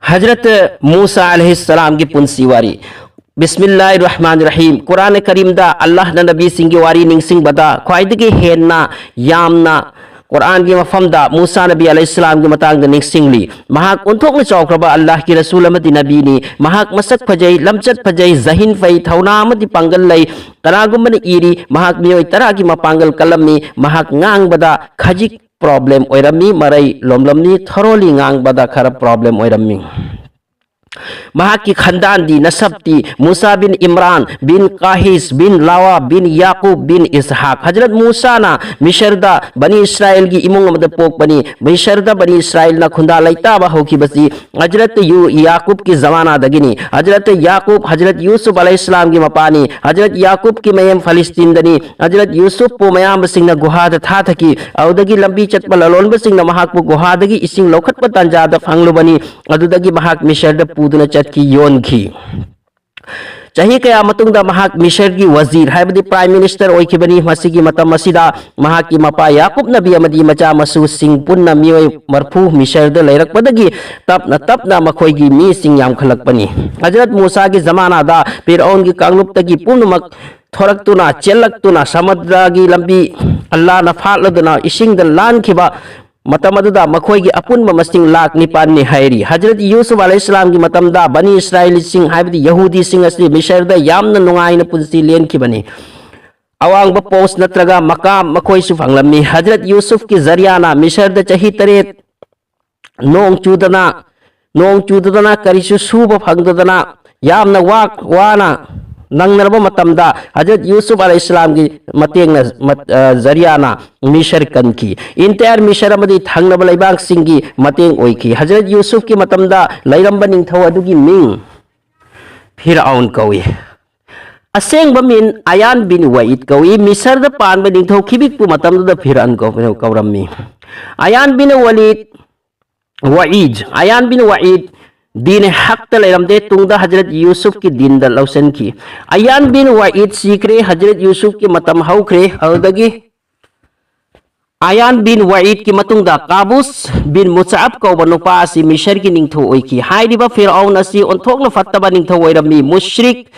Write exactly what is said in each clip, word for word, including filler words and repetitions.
ꯍꯖꯔꯠ ꯃꯨꯁꯥ ꯑꯂꯩꯍꯤꯁꯁꯂꯥꯝꯒꯤ ꯄꯨꯟꯁꯤ ꯋꯥꯔꯤ꯫ ꯕꯤꯁꯃꯤꯜꯂꯥꯍꯤꯔ ꯔꯍꯃꯥꯅꯤꯔ ꯔꯍꯤꯝ꯫ ꯀꯨꯔꯥꯟ ꯀꯔꯤꯝꯗ ꯑꯜꯂꯥꯍꯅ ꯅꯕꯤꯁꯤꯡꯒꯤ ꯋꯥꯔꯤ ꯅꯤꯡꯁꯤꯡꯕꯗ ꯈ꯭ꯋꯥꯏꯗꯒꯤ ꯍꯦꯟꯅ ꯌꯥꯝꯅ ꯀꯨꯔꯥꯟꯒꯤ ꯃꯐꯝꯗ ꯃꯨꯁꯥ ꯅꯕꯤ ꯑꯂꯩꯍꯤꯁꯁꯂꯥꯝꯒꯤ ꯃꯇꯥꯡꯗ ꯅꯤꯡꯁꯤꯡꯂꯤ꯫ ꯃꯍꯥꯛ ꯑꯣꯟꯊꯣꯛꯅ ꯆꯥꯎꯈ꯭ꯔꯕ ꯑꯜꯂꯥꯍꯒꯤ ꯔꯁꯨꯜ ꯑꯃꯗꯤ ꯅꯕꯤꯅꯤ꯫ ꯃꯍꯥꯛ ꯃꯁꯛ ꯐꯖꯩ, ꯂꯝꯆꯠ ꯐꯖꯩ, ꯖꯍꯤꯟ ꯐꯩ, ꯊꯧꯅꯥ ꯑꯃꯗꯤ ꯄꯥꯡꯒꯜ ꯂꯩ꯫ ꯀꯅꯥꯒꯨꯝꯕꯅ ꯏꯔꯤ, ꯃꯍꯥꯛ ꯃꯤꯑꯣꯏ ꯇꯔꯥꯒꯤ ꯃꯄꯥꯡꯒꯜ ꯀꯜꯂꯝꯃꯤ꯫ ꯃꯍꯥꯛ ꯉꯥꯡꯕꯗ ꯈꯖꯤꯛ ꯄ꯭ꯔꯣꯕ꯭ꯂꯦꯝ ꯑꯣꯏꯔꯝꯃꯤ, ꯃꯔꯩ ꯂꯣꯝꯂꯝꯃꯤ, ꯊꯣꯔꯣꯂꯤ ꯉꯥꯡꯕꯗ ꯈꯔ ꯄ꯭ꯔꯣꯕ꯭ꯂꯦꯝ ꯑꯣꯏꯔꯝꯃꯤ꯫ ꯃꯍꯥꯛꯀꯤ ꯈꯟꯗꯥꯟꯗꯤ, ꯅꯁꯕꯇꯤ, ꯃꯨꯁꯥ ꯕꯤꯟ ꯏꯝꯔꯥꯟ ꯕꯤꯟ ꯀꯥꯍꯤꯁ ꯕꯤꯟ ꯂꯥꯋꯥ ꯕꯤꯟ ꯌꯥꯀꯨꯕ ꯕꯤꯟ ꯏꯁꯍꯥꯛ꯫ ꯍꯖꯔꯠ ꯃꯨꯁꯥꯅ ꯃꯤꯁꯔꯗ ꯕꯅꯤ ꯏꯁꯔꯥꯏꯜꯒꯤ ꯏꯃꯨꯡ ꯑꯃꯗ ꯄꯣꯛꯄꯅꯤ꯫ ꯃꯤꯁꯔꯗ ꯕꯅꯤ ꯏꯁꯔꯥꯏꯜꯅ ꯈꯨꯟꯗꯥ ꯂꯩꯇꯥꯕ ꯍꯧꯈꯤꯕꯁꯤ ꯍꯖꯔꯠ ꯌꯨ ꯌꯥꯀꯨꯕꯀꯤ ꯖꯃꯥꯅꯥꯗꯒꯤꯅꯤ꯫ ꯍꯖꯔꯠ ꯌꯥꯀꯨꯕ ꯍꯖꯔꯠ ꯌꯨꯁꯨꯐ ꯑꯂꯩꯍꯤꯁꯁꯂꯥꯝꯒꯤ ꯃꯄꯥꯅꯤ꯫ ꯍꯖꯔꯠ ꯌꯥꯀꯨꯕꯀꯤ ꯃꯌꯨꯝ ꯐꯂꯤꯁꯇꯤꯟꯗꯅꯤ꯫ ꯍꯖꯔꯠ ꯌꯨꯁꯨꯐꯄꯨ ꯃꯌꯥꯝꯕꯁꯤꯡꯅ ꯒꯨꯍꯥꯗ ꯊꯥꯊꯈꯤ꯫ ꯑꯗꯨꯗꯒꯤ ꯂꯝꯕꯤ ꯆꯠꯄ ꯂꯂꯣꯟꯕꯁꯤꯡꯅ ꯃꯍꯥꯛꯄꯨ ꯒꯨꯍꯥꯗꯒꯤ ꯏꯁꯤꯡ ꯂꯧꯈꯠꯄ ꯇꯥꯟꯖꯥꯗ ꯐꯪꯂꯨꯕꯅꯤ꯫ ꯑꯗꯨꯗꯒꯤ ꯃꯍꯥꯛ ꯃꯤꯁꯔꯗ ꯄꯨꯗꯨꯅ ꯆꯠꯈꯤ, ꯌꯣꯟꯈꯤ꯫ ꯆꯍꯤ ꯀꯌꯥ ꯃꯇꯨꯡꯗ ꯃꯍꯥꯛ ꯃꯤꯁꯔꯒꯤ ꯋꯥꯖꯤꯔ, ꯍꯥꯏꯕꯗꯤ ꯄ꯭ꯔꯥꯏꯝ ꯃꯤꯅꯤꯁꯇꯔ ꯑꯣꯏꯈꯤꯕꯅꯤ꯫ ꯃꯁꯤꯒꯤ ꯃꯇꯝ ꯑꯁꯤꯗ ꯃꯍꯥꯛꯀꯤ ꯃꯄꯥ ꯌꯥꯀꯨꯕ ꯅꯕꯤ ꯑꯃꯗꯤ ꯃꯆꯥ ꯃꯁꯨꯁꯤꯡ ꯄꯨꯟꯅ ꯃꯤꯑꯣꯏ ꯃꯔꯐꯨ ꯃꯤꯁꯔꯗ ꯂꯩꯔꯛꯄꯗꯒꯤ ꯇꯞꯅ ꯇꯞꯅ ꯃꯈꯣꯏꯒꯤ ꯃꯤꯁꯤꯡ ꯌꯥꯝꯈꯠꯂꯛꯄꯅꯤ꯫ ꯍꯖꯔꯠ ꯃꯨꯁꯥꯒꯤ ꯖꯃꯥꯅꯥꯗ ꯐꯤꯔꯑꯧꯟꯒꯤ ꯀꯥꯡꯂꯨꯞꯇꯒꯤ ꯄꯨꯝꯅꯃꯛ ꯊꯣꯔꯛꯇꯨꯅ, ꯆꯦꯜꯂꯛꯇꯨꯅ, ꯁꯃꯨꯗ꯭ꯔꯒꯤ ꯂꯝꯕꯤ ꯑꯜꯂꯥꯅ ꯐꯥꯠꯂꯗꯨꯅ ꯏꯁꯤꯡꯗ ꯂꯥꯟꯈꯤꯕ ꯃꯇꯝ ꯑꯗꯨꯗ ꯃꯈꯣꯏꯒꯤ ꯑꯄꯨꯟꯕ ꯃꯁꯤꯡ ꯂꯥꯈ ꯅꯤꯄꯥꯟꯅꯤ ꯍꯥꯏꯔꯤ꯫ ꯍꯖꯔꯠ ꯌꯨꯁꯨꯐ ꯑꯂꯩꯍꯤꯁꯁꯂꯥꯝꯒꯤ ꯃꯇꯝꯗ ꯕꯅꯤ ꯏꯁꯔꯥꯏꯂꯤꯁꯤꯡ, ꯍꯥꯏꯕꯗꯤ ꯌꯍꯨꯗꯤꯁꯤꯡ ꯑꯁꯤ ꯃꯤꯁꯔꯗ ꯌꯥꯝꯅ ꯅꯨꯡꯉꯥꯏꯅ ꯄꯨꯟꯁꯤ ꯂꯦꯟꯈꯤꯕꯅꯤ꯫ ꯑꯋꯥꯡꯕ ꯄꯣꯁ ꯅꯠꯇ꯭ꯔꯒ ꯃꯀꯥꯝ ꯃꯈꯣꯏꯁꯨ ꯐꯪꯂꯝꯃꯤ꯫ ꯍꯖꯔꯠ ꯌꯨꯁꯨꯐꯀꯤ ꯖꯔꯤꯌꯥꯅ ꯃꯤꯁꯔꯗ ꯆꯍꯤ ꯇꯔꯦꯠ ꯅꯣꯡ ꯆꯨꯗꯅ, ꯅꯣꯡ ꯆꯨꯗꯗꯅ ꯀꯔꯤꯁꯨ ꯁꯨꯕ ꯐꯪꯗꯗꯅ ꯌꯥꯝꯅ ꯋꯥ-, ꯋꯥꯅ ꯅꯪꯅꯔꯕ ꯃꯇꯝꯗ ꯍꯖꯔꯠ ꯌꯨꯁꯨꯐ ꯑꯂꯩꯍꯤꯁꯁꯂꯥꯝꯒꯤ ꯃꯇꯦꯡꯅ, ꯃꯠ-, ꯑ, ꯖꯔꯤꯌꯥꯅ ꯃꯤꯁꯔ ꯀꯟꯈꯤ꯫ ꯏꯟꯇꯌꯥꯔ ꯃꯤꯁꯔ ꯑꯃꯗꯤ ꯊꯪꯅꯕ ꯂꯩꯕꯥꯛꯁꯤꯡꯒꯤ ꯃꯇꯦꯡ ꯑꯣꯏꯈꯤ꯫ ꯍꯖꯔꯠ ꯌꯨꯁꯨꯐꯀꯤ ꯃꯇꯝꯗ ꯂꯩꯔꯝꯕ ꯅꯤꯡꯊꯧ ꯑꯗꯨꯒꯤ ꯃꯤꯡ ꯐꯤꯔꯑꯧꯟ ꯀꯧꯏ꯫ ꯑꯁꯦꯡꯕ ꯃꯤꯡ ꯑꯌꯥꯟ ꯕꯤꯟ ꯋꯥꯏꯗ ꯀꯧꯏ꯫ ꯃꯤꯁꯔꯗ ꯄꯥꯟꯕ ꯅꯤꯡꯊꯧ ꯈꯤꯕꯤꯛꯄꯨ ꯃꯇꯝꯗꯨꯗ ꯐꯤꯔꯑꯧꯟ ꯀꯧ-, ꯀꯧꯔꯝꯃꯤ꯫ ꯑꯌꯥꯟ ꯕꯤꯟ ꯋꯥꯂꯤꯗ, ꯋꯥꯏꯗ, ꯑꯌꯥꯟ ꯕꯤꯟ ꯋꯥꯏꯗ ꯗꯤꯟ ꯍꯛꯇ ꯂꯩꯔꯝꯗꯦ꯫ ꯇꯨꯡꯗ ꯍꯖꯔꯠ ꯌꯨꯁꯨꯐꯀꯤ ꯗꯤꯟꯗ ꯂꯧꯁꯤꯟꯈꯤ꯫ ꯑꯌꯥꯟ ꯕꯤꯟ ꯋꯥꯏꯗ ꯁꯤꯈ꯭ꯔꯦ꯫ ꯍꯖꯔꯠ ꯌꯨꯁꯨꯐꯀꯤ ꯃꯇꯝ ꯍꯧꯈ꯭ꯔꯦ꯫ ꯑꯗꯨꯗꯒꯤ ꯑꯌꯥꯟ ꯕꯤꯟ ꯋꯥꯏꯗꯀꯤ ꯃꯇꯨꯡꯗ ꯀꯥꯕꯨꯁ ꯕꯤꯟ ꯃꯨꯁꯥꯑꯕ ꯀꯧꯕ ꯅꯨꯄꯥ ꯑꯁꯤ ꯃꯤꯁꯔꯒꯤ ꯅꯤꯡꯊꯧ ꯑꯣꯏꯈꯤ꯫ ꯍꯥꯏꯔꯤꯕ ꯐꯤꯔꯥꯎꯟ ꯑꯁꯤ ꯑꯣꯟꯊꯣꯛꯅ ꯐꯠꯇꯕ ꯅꯤꯡꯊꯧ ꯑꯣꯏꯔꯝꯃꯤ꯫ ꯃꯨꯁ꯭ꯔꯤꯛ,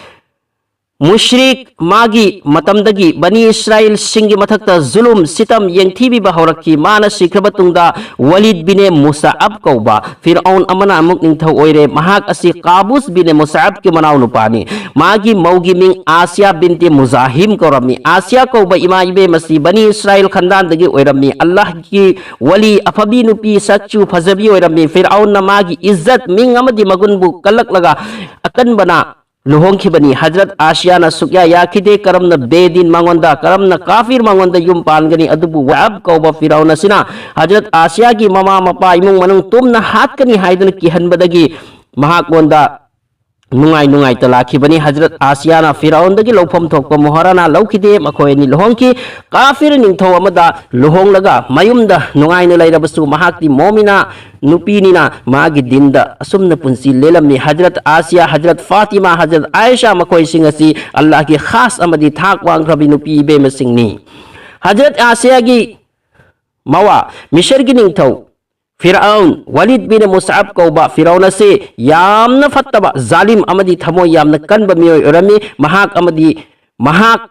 ꯃꯨꯁ꯭ꯔꯤꯛ ꯃꯥꯒꯤ ꯃꯇꯝꯗꯒꯤ ꯕꯅꯤ ꯏꯁꯔꯥꯏꯜꯁꯤꯡꯒꯤ ꯃꯊꯛꯇ ꯖꯨꯂꯨꯝ, ꯁꯤꯇꯝ, ꯌꯦꯡꯊꯤꯕꯤꯕ ꯍꯧꯔꯛꯈꯤ꯫ ꯃꯥꯅ ꯁꯤꯈ꯭ꯔ ꯃꯇꯨꯡꯗ ꯋꯂꯤꯗ ꯕꯤꯅꯦ ꯃꯨꯁꯥꯑꯕ ꯀꯧꯕ ꯐꯤꯔꯥꯎꯟ ꯑꯃꯅ ꯑꯃꯨꯛ ꯅꯤꯡꯊꯧ ꯑꯣꯏꯔꯦ꯫ ꯃꯍꯥꯛ ꯑꯁꯤ ꯀꯥꯕꯨꯁ ꯕꯤꯅꯦ ꯃꯨꯁꯥꯑꯕꯀꯤ ꯃꯅꯥꯎꯅꯨꯄꯥꯅꯤ꯫ ꯃꯥꯒꯤ ꯃꯧꯒꯤ ꯃꯤꯡ ꯑꯥꯁꯤꯌꯥ ꯕꯤꯟꯇꯦ ꯃꯨꯖꯥꯍꯤꯝ ꯀꯧꯔꯝꯃꯤ꯫ ꯑꯥꯁꯤꯌꯥ ꯀꯧꯕ ꯏꯃꯥ ꯏꯕꯦꯝ ꯑꯁꯤ ꯕꯅꯤ ꯏꯁꯔꯥꯏꯜ ꯈꯟꯗꯥꯟꯗꯒꯤ ꯑꯣꯏꯔꯝꯃꯤ꯫ ꯑꯜꯂꯥꯍꯒꯤ ꯋꯂꯤ, ꯑꯐꯕꯤ ꯅꯨꯄꯤ, ꯁꯛꯆꯨ ꯐꯖꯕꯤ ꯑꯣꯏꯔꯝꯃꯤ꯫ ꯐꯤꯔꯥꯎꯟꯅ ꯃꯥꯒꯤ ꯏꯖꯠ, ꯃꯤꯡ ꯑꯃꯗꯤ ꯃꯒꯨꯟꯕꯨ ꯀꯜꯂꯛꯂꯒ ꯑꯀꯟꯕꯅ ꯂꯨꯍꯣꯡꯈꯤꯕꯅꯤ꯫ ꯍꯖꯔꯠ ꯑꯥꯁꯤꯌꯥꯅ ꯁꯨꯛꯌꯥ ꯌꯥꯈꯤꯗꯦ꯫ ꯀꯔꯝꯅ ꯕꯦꯗꯤꯟ ꯃꯉꯣꯟꯗ, ꯀꯔꯝꯅ ꯀꯥꯐꯤꯔ ꯃꯉꯣꯟꯗ ꯌꯨꯝ ꯄꯥꯟꯒꯅꯤ? ꯑꯗꯨꯕꯨ ꯋꯥꯑꯕ ꯀꯧꯕ ꯐꯤꯔꯥꯎꯟ ꯑꯁꯤꯅ ꯍꯖꯔꯠ ꯑꯥꯁꯤꯌꯥꯒꯤ ꯃꯃꯥ ꯃꯄꯥ, ꯏꯃꯨꯡ ꯃꯅꯨꯡ ꯇꯨꯝꯅ ꯍꯥꯠꯀꯅꯤ ꯍꯥꯏꯗꯨꯅ ꯀꯤꯍꯟꯕꯗꯒꯤ ꯃꯍꯥꯛꯉꯣꯟꯗ ꯅꯨꯡꯉꯥꯏ ꯅꯨꯡꯉꯥꯏꯇ ꯂꯥꯛꯈꯤꯕꯅꯤ꯫ ꯍꯖꯔꯠ ꯑꯥꯁꯤꯌꯥꯅ ꯐꯤꯔꯥꯎꯟꯗꯒꯤ ꯂꯧꯐꯝ ꯊꯣꯛꯄ ꯃꯣꯍꯔꯥꯅꯥ ꯂꯧꯈꯤꯗꯦ꯫ ꯃꯈꯣꯏ ꯑꯅꯤ ꯂꯨꯍꯣꯡꯈꯤ꯫ ꯀꯥꯐꯤꯔ ꯅꯤꯡꯊꯧ ꯑꯃꯗ ꯂꯨꯍꯣꯡꯂꯒ ꯃꯌꯨꯝꯗ ꯅꯨꯡꯉꯥꯏꯅ ꯂꯩꯔꯕꯁꯨ, ꯃꯍꯥꯛꯇꯤ ꯃꯣꯃꯤꯅꯥ ꯅꯨꯄꯤꯅꯤꯅ ꯃꯥꯒꯤ ꯗꯤꯟꯗ ꯑꯁꯨꯝꯅ ꯄꯨꯟꯁꯤ ꯂꯦꯜꯂꯝꯃꯤ꯫ ꯍꯖꯔꯠ ꯑꯥꯁꯤꯌꯥ, ꯍꯖꯔꯠ ꯐꯥꯇꯤꯃꯥ, ꯍꯖꯔꯠ ꯑꯥꯏꯁꯥ ꯃꯈꯣꯏꯁꯤꯡ ꯑꯁꯤ ꯑꯜꯂꯥꯍꯒꯤ ꯈꯥꯁ ꯑꯃꯗꯤ ꯊꯥꯛ ꯋꯥꯡꯈ꯭ꯔꯕꯤ ꯅꯨꯄꯤ ꯏꯕꯦꯝꯃꯁꯤꯡꯅꯤ꯫ ꯍꯖꯔꯠ ꯑꯥꯁꯤꯌꯥꯒꯤ ꯃꯋꯥ ꯃꯤꯁꯔꯒꯤ ꯅꯤꯡꯊꯧ ꯐꯤꯔꯥꯎꯟ, ꯋꯥꯂꯤꯗ ꯕꯤꯟ ꯃꯨꯁꯥꯑꯕ ꯀꯧꯕ ꯐꯤꯔꯥꯎꯟ ꯑꯁꯤ ꯌꯥꯝꯅ ꯐꯠꯇꯕ, ꯖꯥꯂꯤꯝ ꯑꯃꯗꯤ ꯊꯃꯣꯏ ꯌꯥꯝꯅ ꯀꯟꯕ ꯃꯤꯑꯣꯏ ꯑꯣꯏꯔꯝꯃꯤ꯫ ꯃꯍꯥꯛ ꯑꯃꯗꯤ ꯃꯍꯥꯛ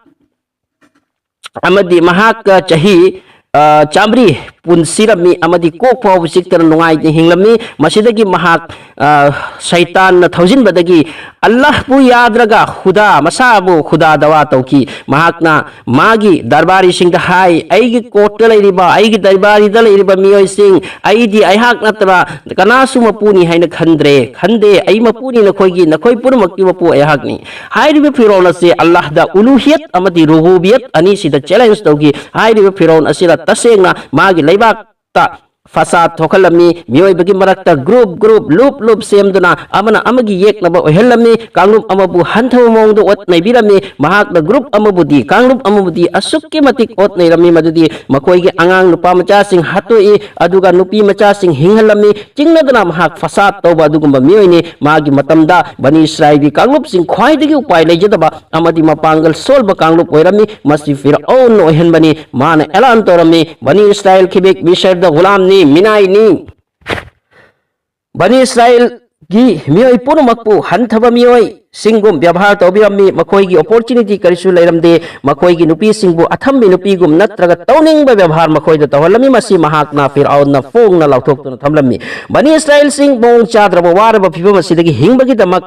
ꯑꯃꯗꯤ ꯃꯍꯥꯛꯀ ꯆꯍꯤ, ꯑ, ꯆꯥꯃꯔꯤ ꯄꯨꯟꯁꯤꯔꯝꯃꯤ ꯑꯃꯗꯤ ꯀꯣꯛ ꯐꯥꯎꯕ ꯆꯤꯛꯇꯅ ꯅꯨꯡꯉꯥꯏꯅ ꯍꯤꯡꯂꯝꯃꯤ꯫ ꯃꯁꯤꯗꯒꯤ ꯃꯍꯥꯛ, ꯑ, ꯁꯩꯇꯥꯟꯅ ꯊꯧꯖꯤꯟꯕꯗꯒꯤ ꯑꯜꯂꯥꯍꯄꯨ ꯌꯥꯗ꯭ꯔꯒ ꯈꯨꯗꯥ, ꯃꯁꯥꯕꯨ ꯈꯨꯗꯥ ꯗꯋꯥ ꯇꯧꯈꯤ꯫ ꯃꯍꯥꯛꯅ ꯃꯥꯒꯤ ꯗꯔꯕꯥꯔꯤꯁꯤꯡꯗ ꯍꯥꯏ, "ꯑꯩꯒꯤ ꯀꯣꯔꯠꯇ ꯂꯩꯔꯤꯕ, ꯑꯩꯒꯤ ꯗꯔꯕꯥꯔꯤꯗ ꯂꯩꯔꯤꯕ ꯃꯤꯑꯣꯏꯁꯤꯡ, ꯑꯩꯗꯤ ꯑꯩꯍꯥꯛ ꯅꯠꯇꯅ ꯀꯅꯥꯁꯨ ꯃꯄꯨꯅꯤ ꯍꯥꯏꯅ ꯈꯟꯗ꯭ꯔꯦ, ꯈꯟꯗꯦ꯫ ꯑꯩ ꯃꯄꯨꯅꯤ ꯅꯈꯣꯏꯒꯤ, ꯅꯈꯣꯏ ꯄꯨꯝꯅꯃꯛꯀꯤ ꯃꯄꯨ ꯑꯩꯍꯥꯛꯅꯤ"꯫ ꯍꯥꯏꯔꯤꯕ ꯐꯤꯔꯥꯎꯟ ꯑꯁꯤ ꯑꯜꯂꯥꯍꯗ ꯎꯂꯨꯍꯤꯌꯠ ꯑꯃꯗꯤ ꯔꯨꯕꯨꯕꯤꯌꯠ ꯑꯅꯤꯁꯤꯗ ꯆꯦꯂꯦꯟꯖ ꯇꯧꯈꯤ꯫ ꯍꯥꯏꯔꯤꯕ ꯐꯤꯔꯥꯎꯟ ꯑꯁꯤꯅ ꯇꯁꯦꯡꯅ ꯃꯥꯒꯤ ꯂꯩꯕꯥꯛꯇ ꯐꯁꯥꯗ ꯊꯣꯛꯍꯜꯂꯝꯃꯤ꯫ ꯃꯤꯑꯣꯏꯕꯒꯤ ꯃꯔꯛꯇ ꯒ꯭ꯔꯨꯞ ꯒ꯭ꯔꯨꯞ, ꯂꯨꯞ ꯂꯨꯞ ꯁꯦꯝꯗꯨꯅ ꯑꯃꯅ ꯑꯃꯒꯤ ꯌꯦꯛꯅꯕ ꯑꯣꯏꯍꯜꯂꯝꯃꯤ꯫ ꯀꯥꯡꯂꯨꯞ ꯑꯃꯕꯨ ꯍꯟꯊꯕ ꯃꯑꯣꯡꯗ ꯑꯣꯠ ꯅꯩꯕꯤꯔꯝꯃꯤ꯫ ꯃꯍꯥꯛꯅ ꯒ꯭ꯔꯨꯞ ꯑꯃꯕꯨꯗꯤ, ꯀꯥꯡꯂꯨꯞ ꯑꯃꯕꯨꯗꯤ ꯑꯁꯨꯛꯀꯤ ꯃꯇꯤꯛ ꯑꯣꯠ ꯅꯩꯔꯝꯃꯤ, ꯃꯗꯨꯗꯤ ꯃꯈꯣꯏꯒꯤ ꯑꯉꯥꯡ ꯅꯨꯄꯥ ꯃꯆꯥꯁꯤꯡ ꯍꯥꯠꯇꯣꯛꯏ, ꯑꯗꯨꯒ ꯅꯨꯄꯤ ꯃꯆꯥꯁꯤꯡ ꯍꯤꯡꯍꯜꯂꯝꯃꯤ꯫ ꯆꯤꯡꯅꯗꯨꯅ ꯃꯍꯥꯛ ꯐꯁꯥꯗ ꯇꯧꯕ ꯑꯗꯨꯒꯨꯝꯕ ꯃꯤꯑꯣꯏꯅꯤ꯫ ꯃꯥꯒꯤ ꯃꯇꯝꯗ ꯕꯅꯤ ꯏꯁꯔꯥꯏꯜꯒꯤ ꯀꯥꯡꯂꯨꯞꯁꯤꯡ ꯈ꯭ꯋꯥꯏꯗꯒꯤ ꯎꯄꯥꯏ ꯂꯩꯖꯗꯕ ꯑꯃꯗꯤ ꯃꯄꯥꯡꯒꯜ ꯁꯣꯟꯕ ꯀꯥꯡꯂꯨꯞ ꯑꯣꯏꯔꯝꯃꯤ꯫ ꯃꯁꯤ ꯐꯤꯔꯑꯧꯟꯅ ꯑꯣꯏꯍꯟꯕꯅꯤ꯫ ꯃꯥꯅ ꯑꯦꯂꯥꯟ ꯇꯧꯔꯝꯃꯤ, "ꯕꯅꯤ ꯏꯁꯔꯥꯏꯜ ꯈꯤꯕꯦꯛ ꯃꯤꯁꯔꯗ ꯒꯨꯂꯥꯝꯅꯤ, ꯃꯤꯅꯥꯏꯅꯤ"꯫ ꯕꯅꯤ ꯏꯁꯔꯥꯏꯜꯒꯤ ꯃꯤꯑꯣꯏ ꯄꯨꯝꯅꯃꯛꯄꯨ ꯍꯟꯊꯕ ꯃꯤꯑꯣꯏꯁꯤꯡꯒꯨꯝ ꯕꯦꯕꯥꯔ ꯇꯧꯕꯤꯔꯝꯃꯤ꯫ ꯃꯈꯣꯏꯒꯤ ꯑꯣꯄꯣꯔꯆꯨꯅꯤꯇꯤ ꯀꯔꯤꯁꯨ ꯂꯩꯔꯝꯗꯦ꯫ ꯃꯈꯣꯏꯒꯤ ꯅꯨꯄꯤꯁꯤꯡꯕꯨ ꯑꯊꯝꯕꯤ ꯅꯨꯄꯤꯒꯨꯝ ꯅꯠꯇ꯭ꯔꯒ ꯇꯧꯅꯤꯡꯕ ꯕꯦꯕꯥꯔ ꯃꯈꯣꯏꯗ ꯇꯧꯍꯜꯂꯝꯃꯤ꯫ ꯃꯁꯤ ꯃꯍꯥꯛꯅ ꯐꯤꯔꯑꯧꯟꯅ ꯐꯣꯡꯅ ꯂꯥꯎꯊꯣꯛꯇꯨꯅ ꯊꯝꯂꯝꯃꯤ꯫ ꯕꯅꯤ ꯏꯁꯔꯥꯏꯜꯁꯤꯡ ꯃꯑꯣꯡ ꯆꯥꯗ꯭ꯔꯕ ꯋꯥꯔꯕ ꯐꯤꯕꯝ ꯑꯁꯤꯗꯒꯤ ꯍꯤꯡꯕꯒꯤꯗꯃꯛ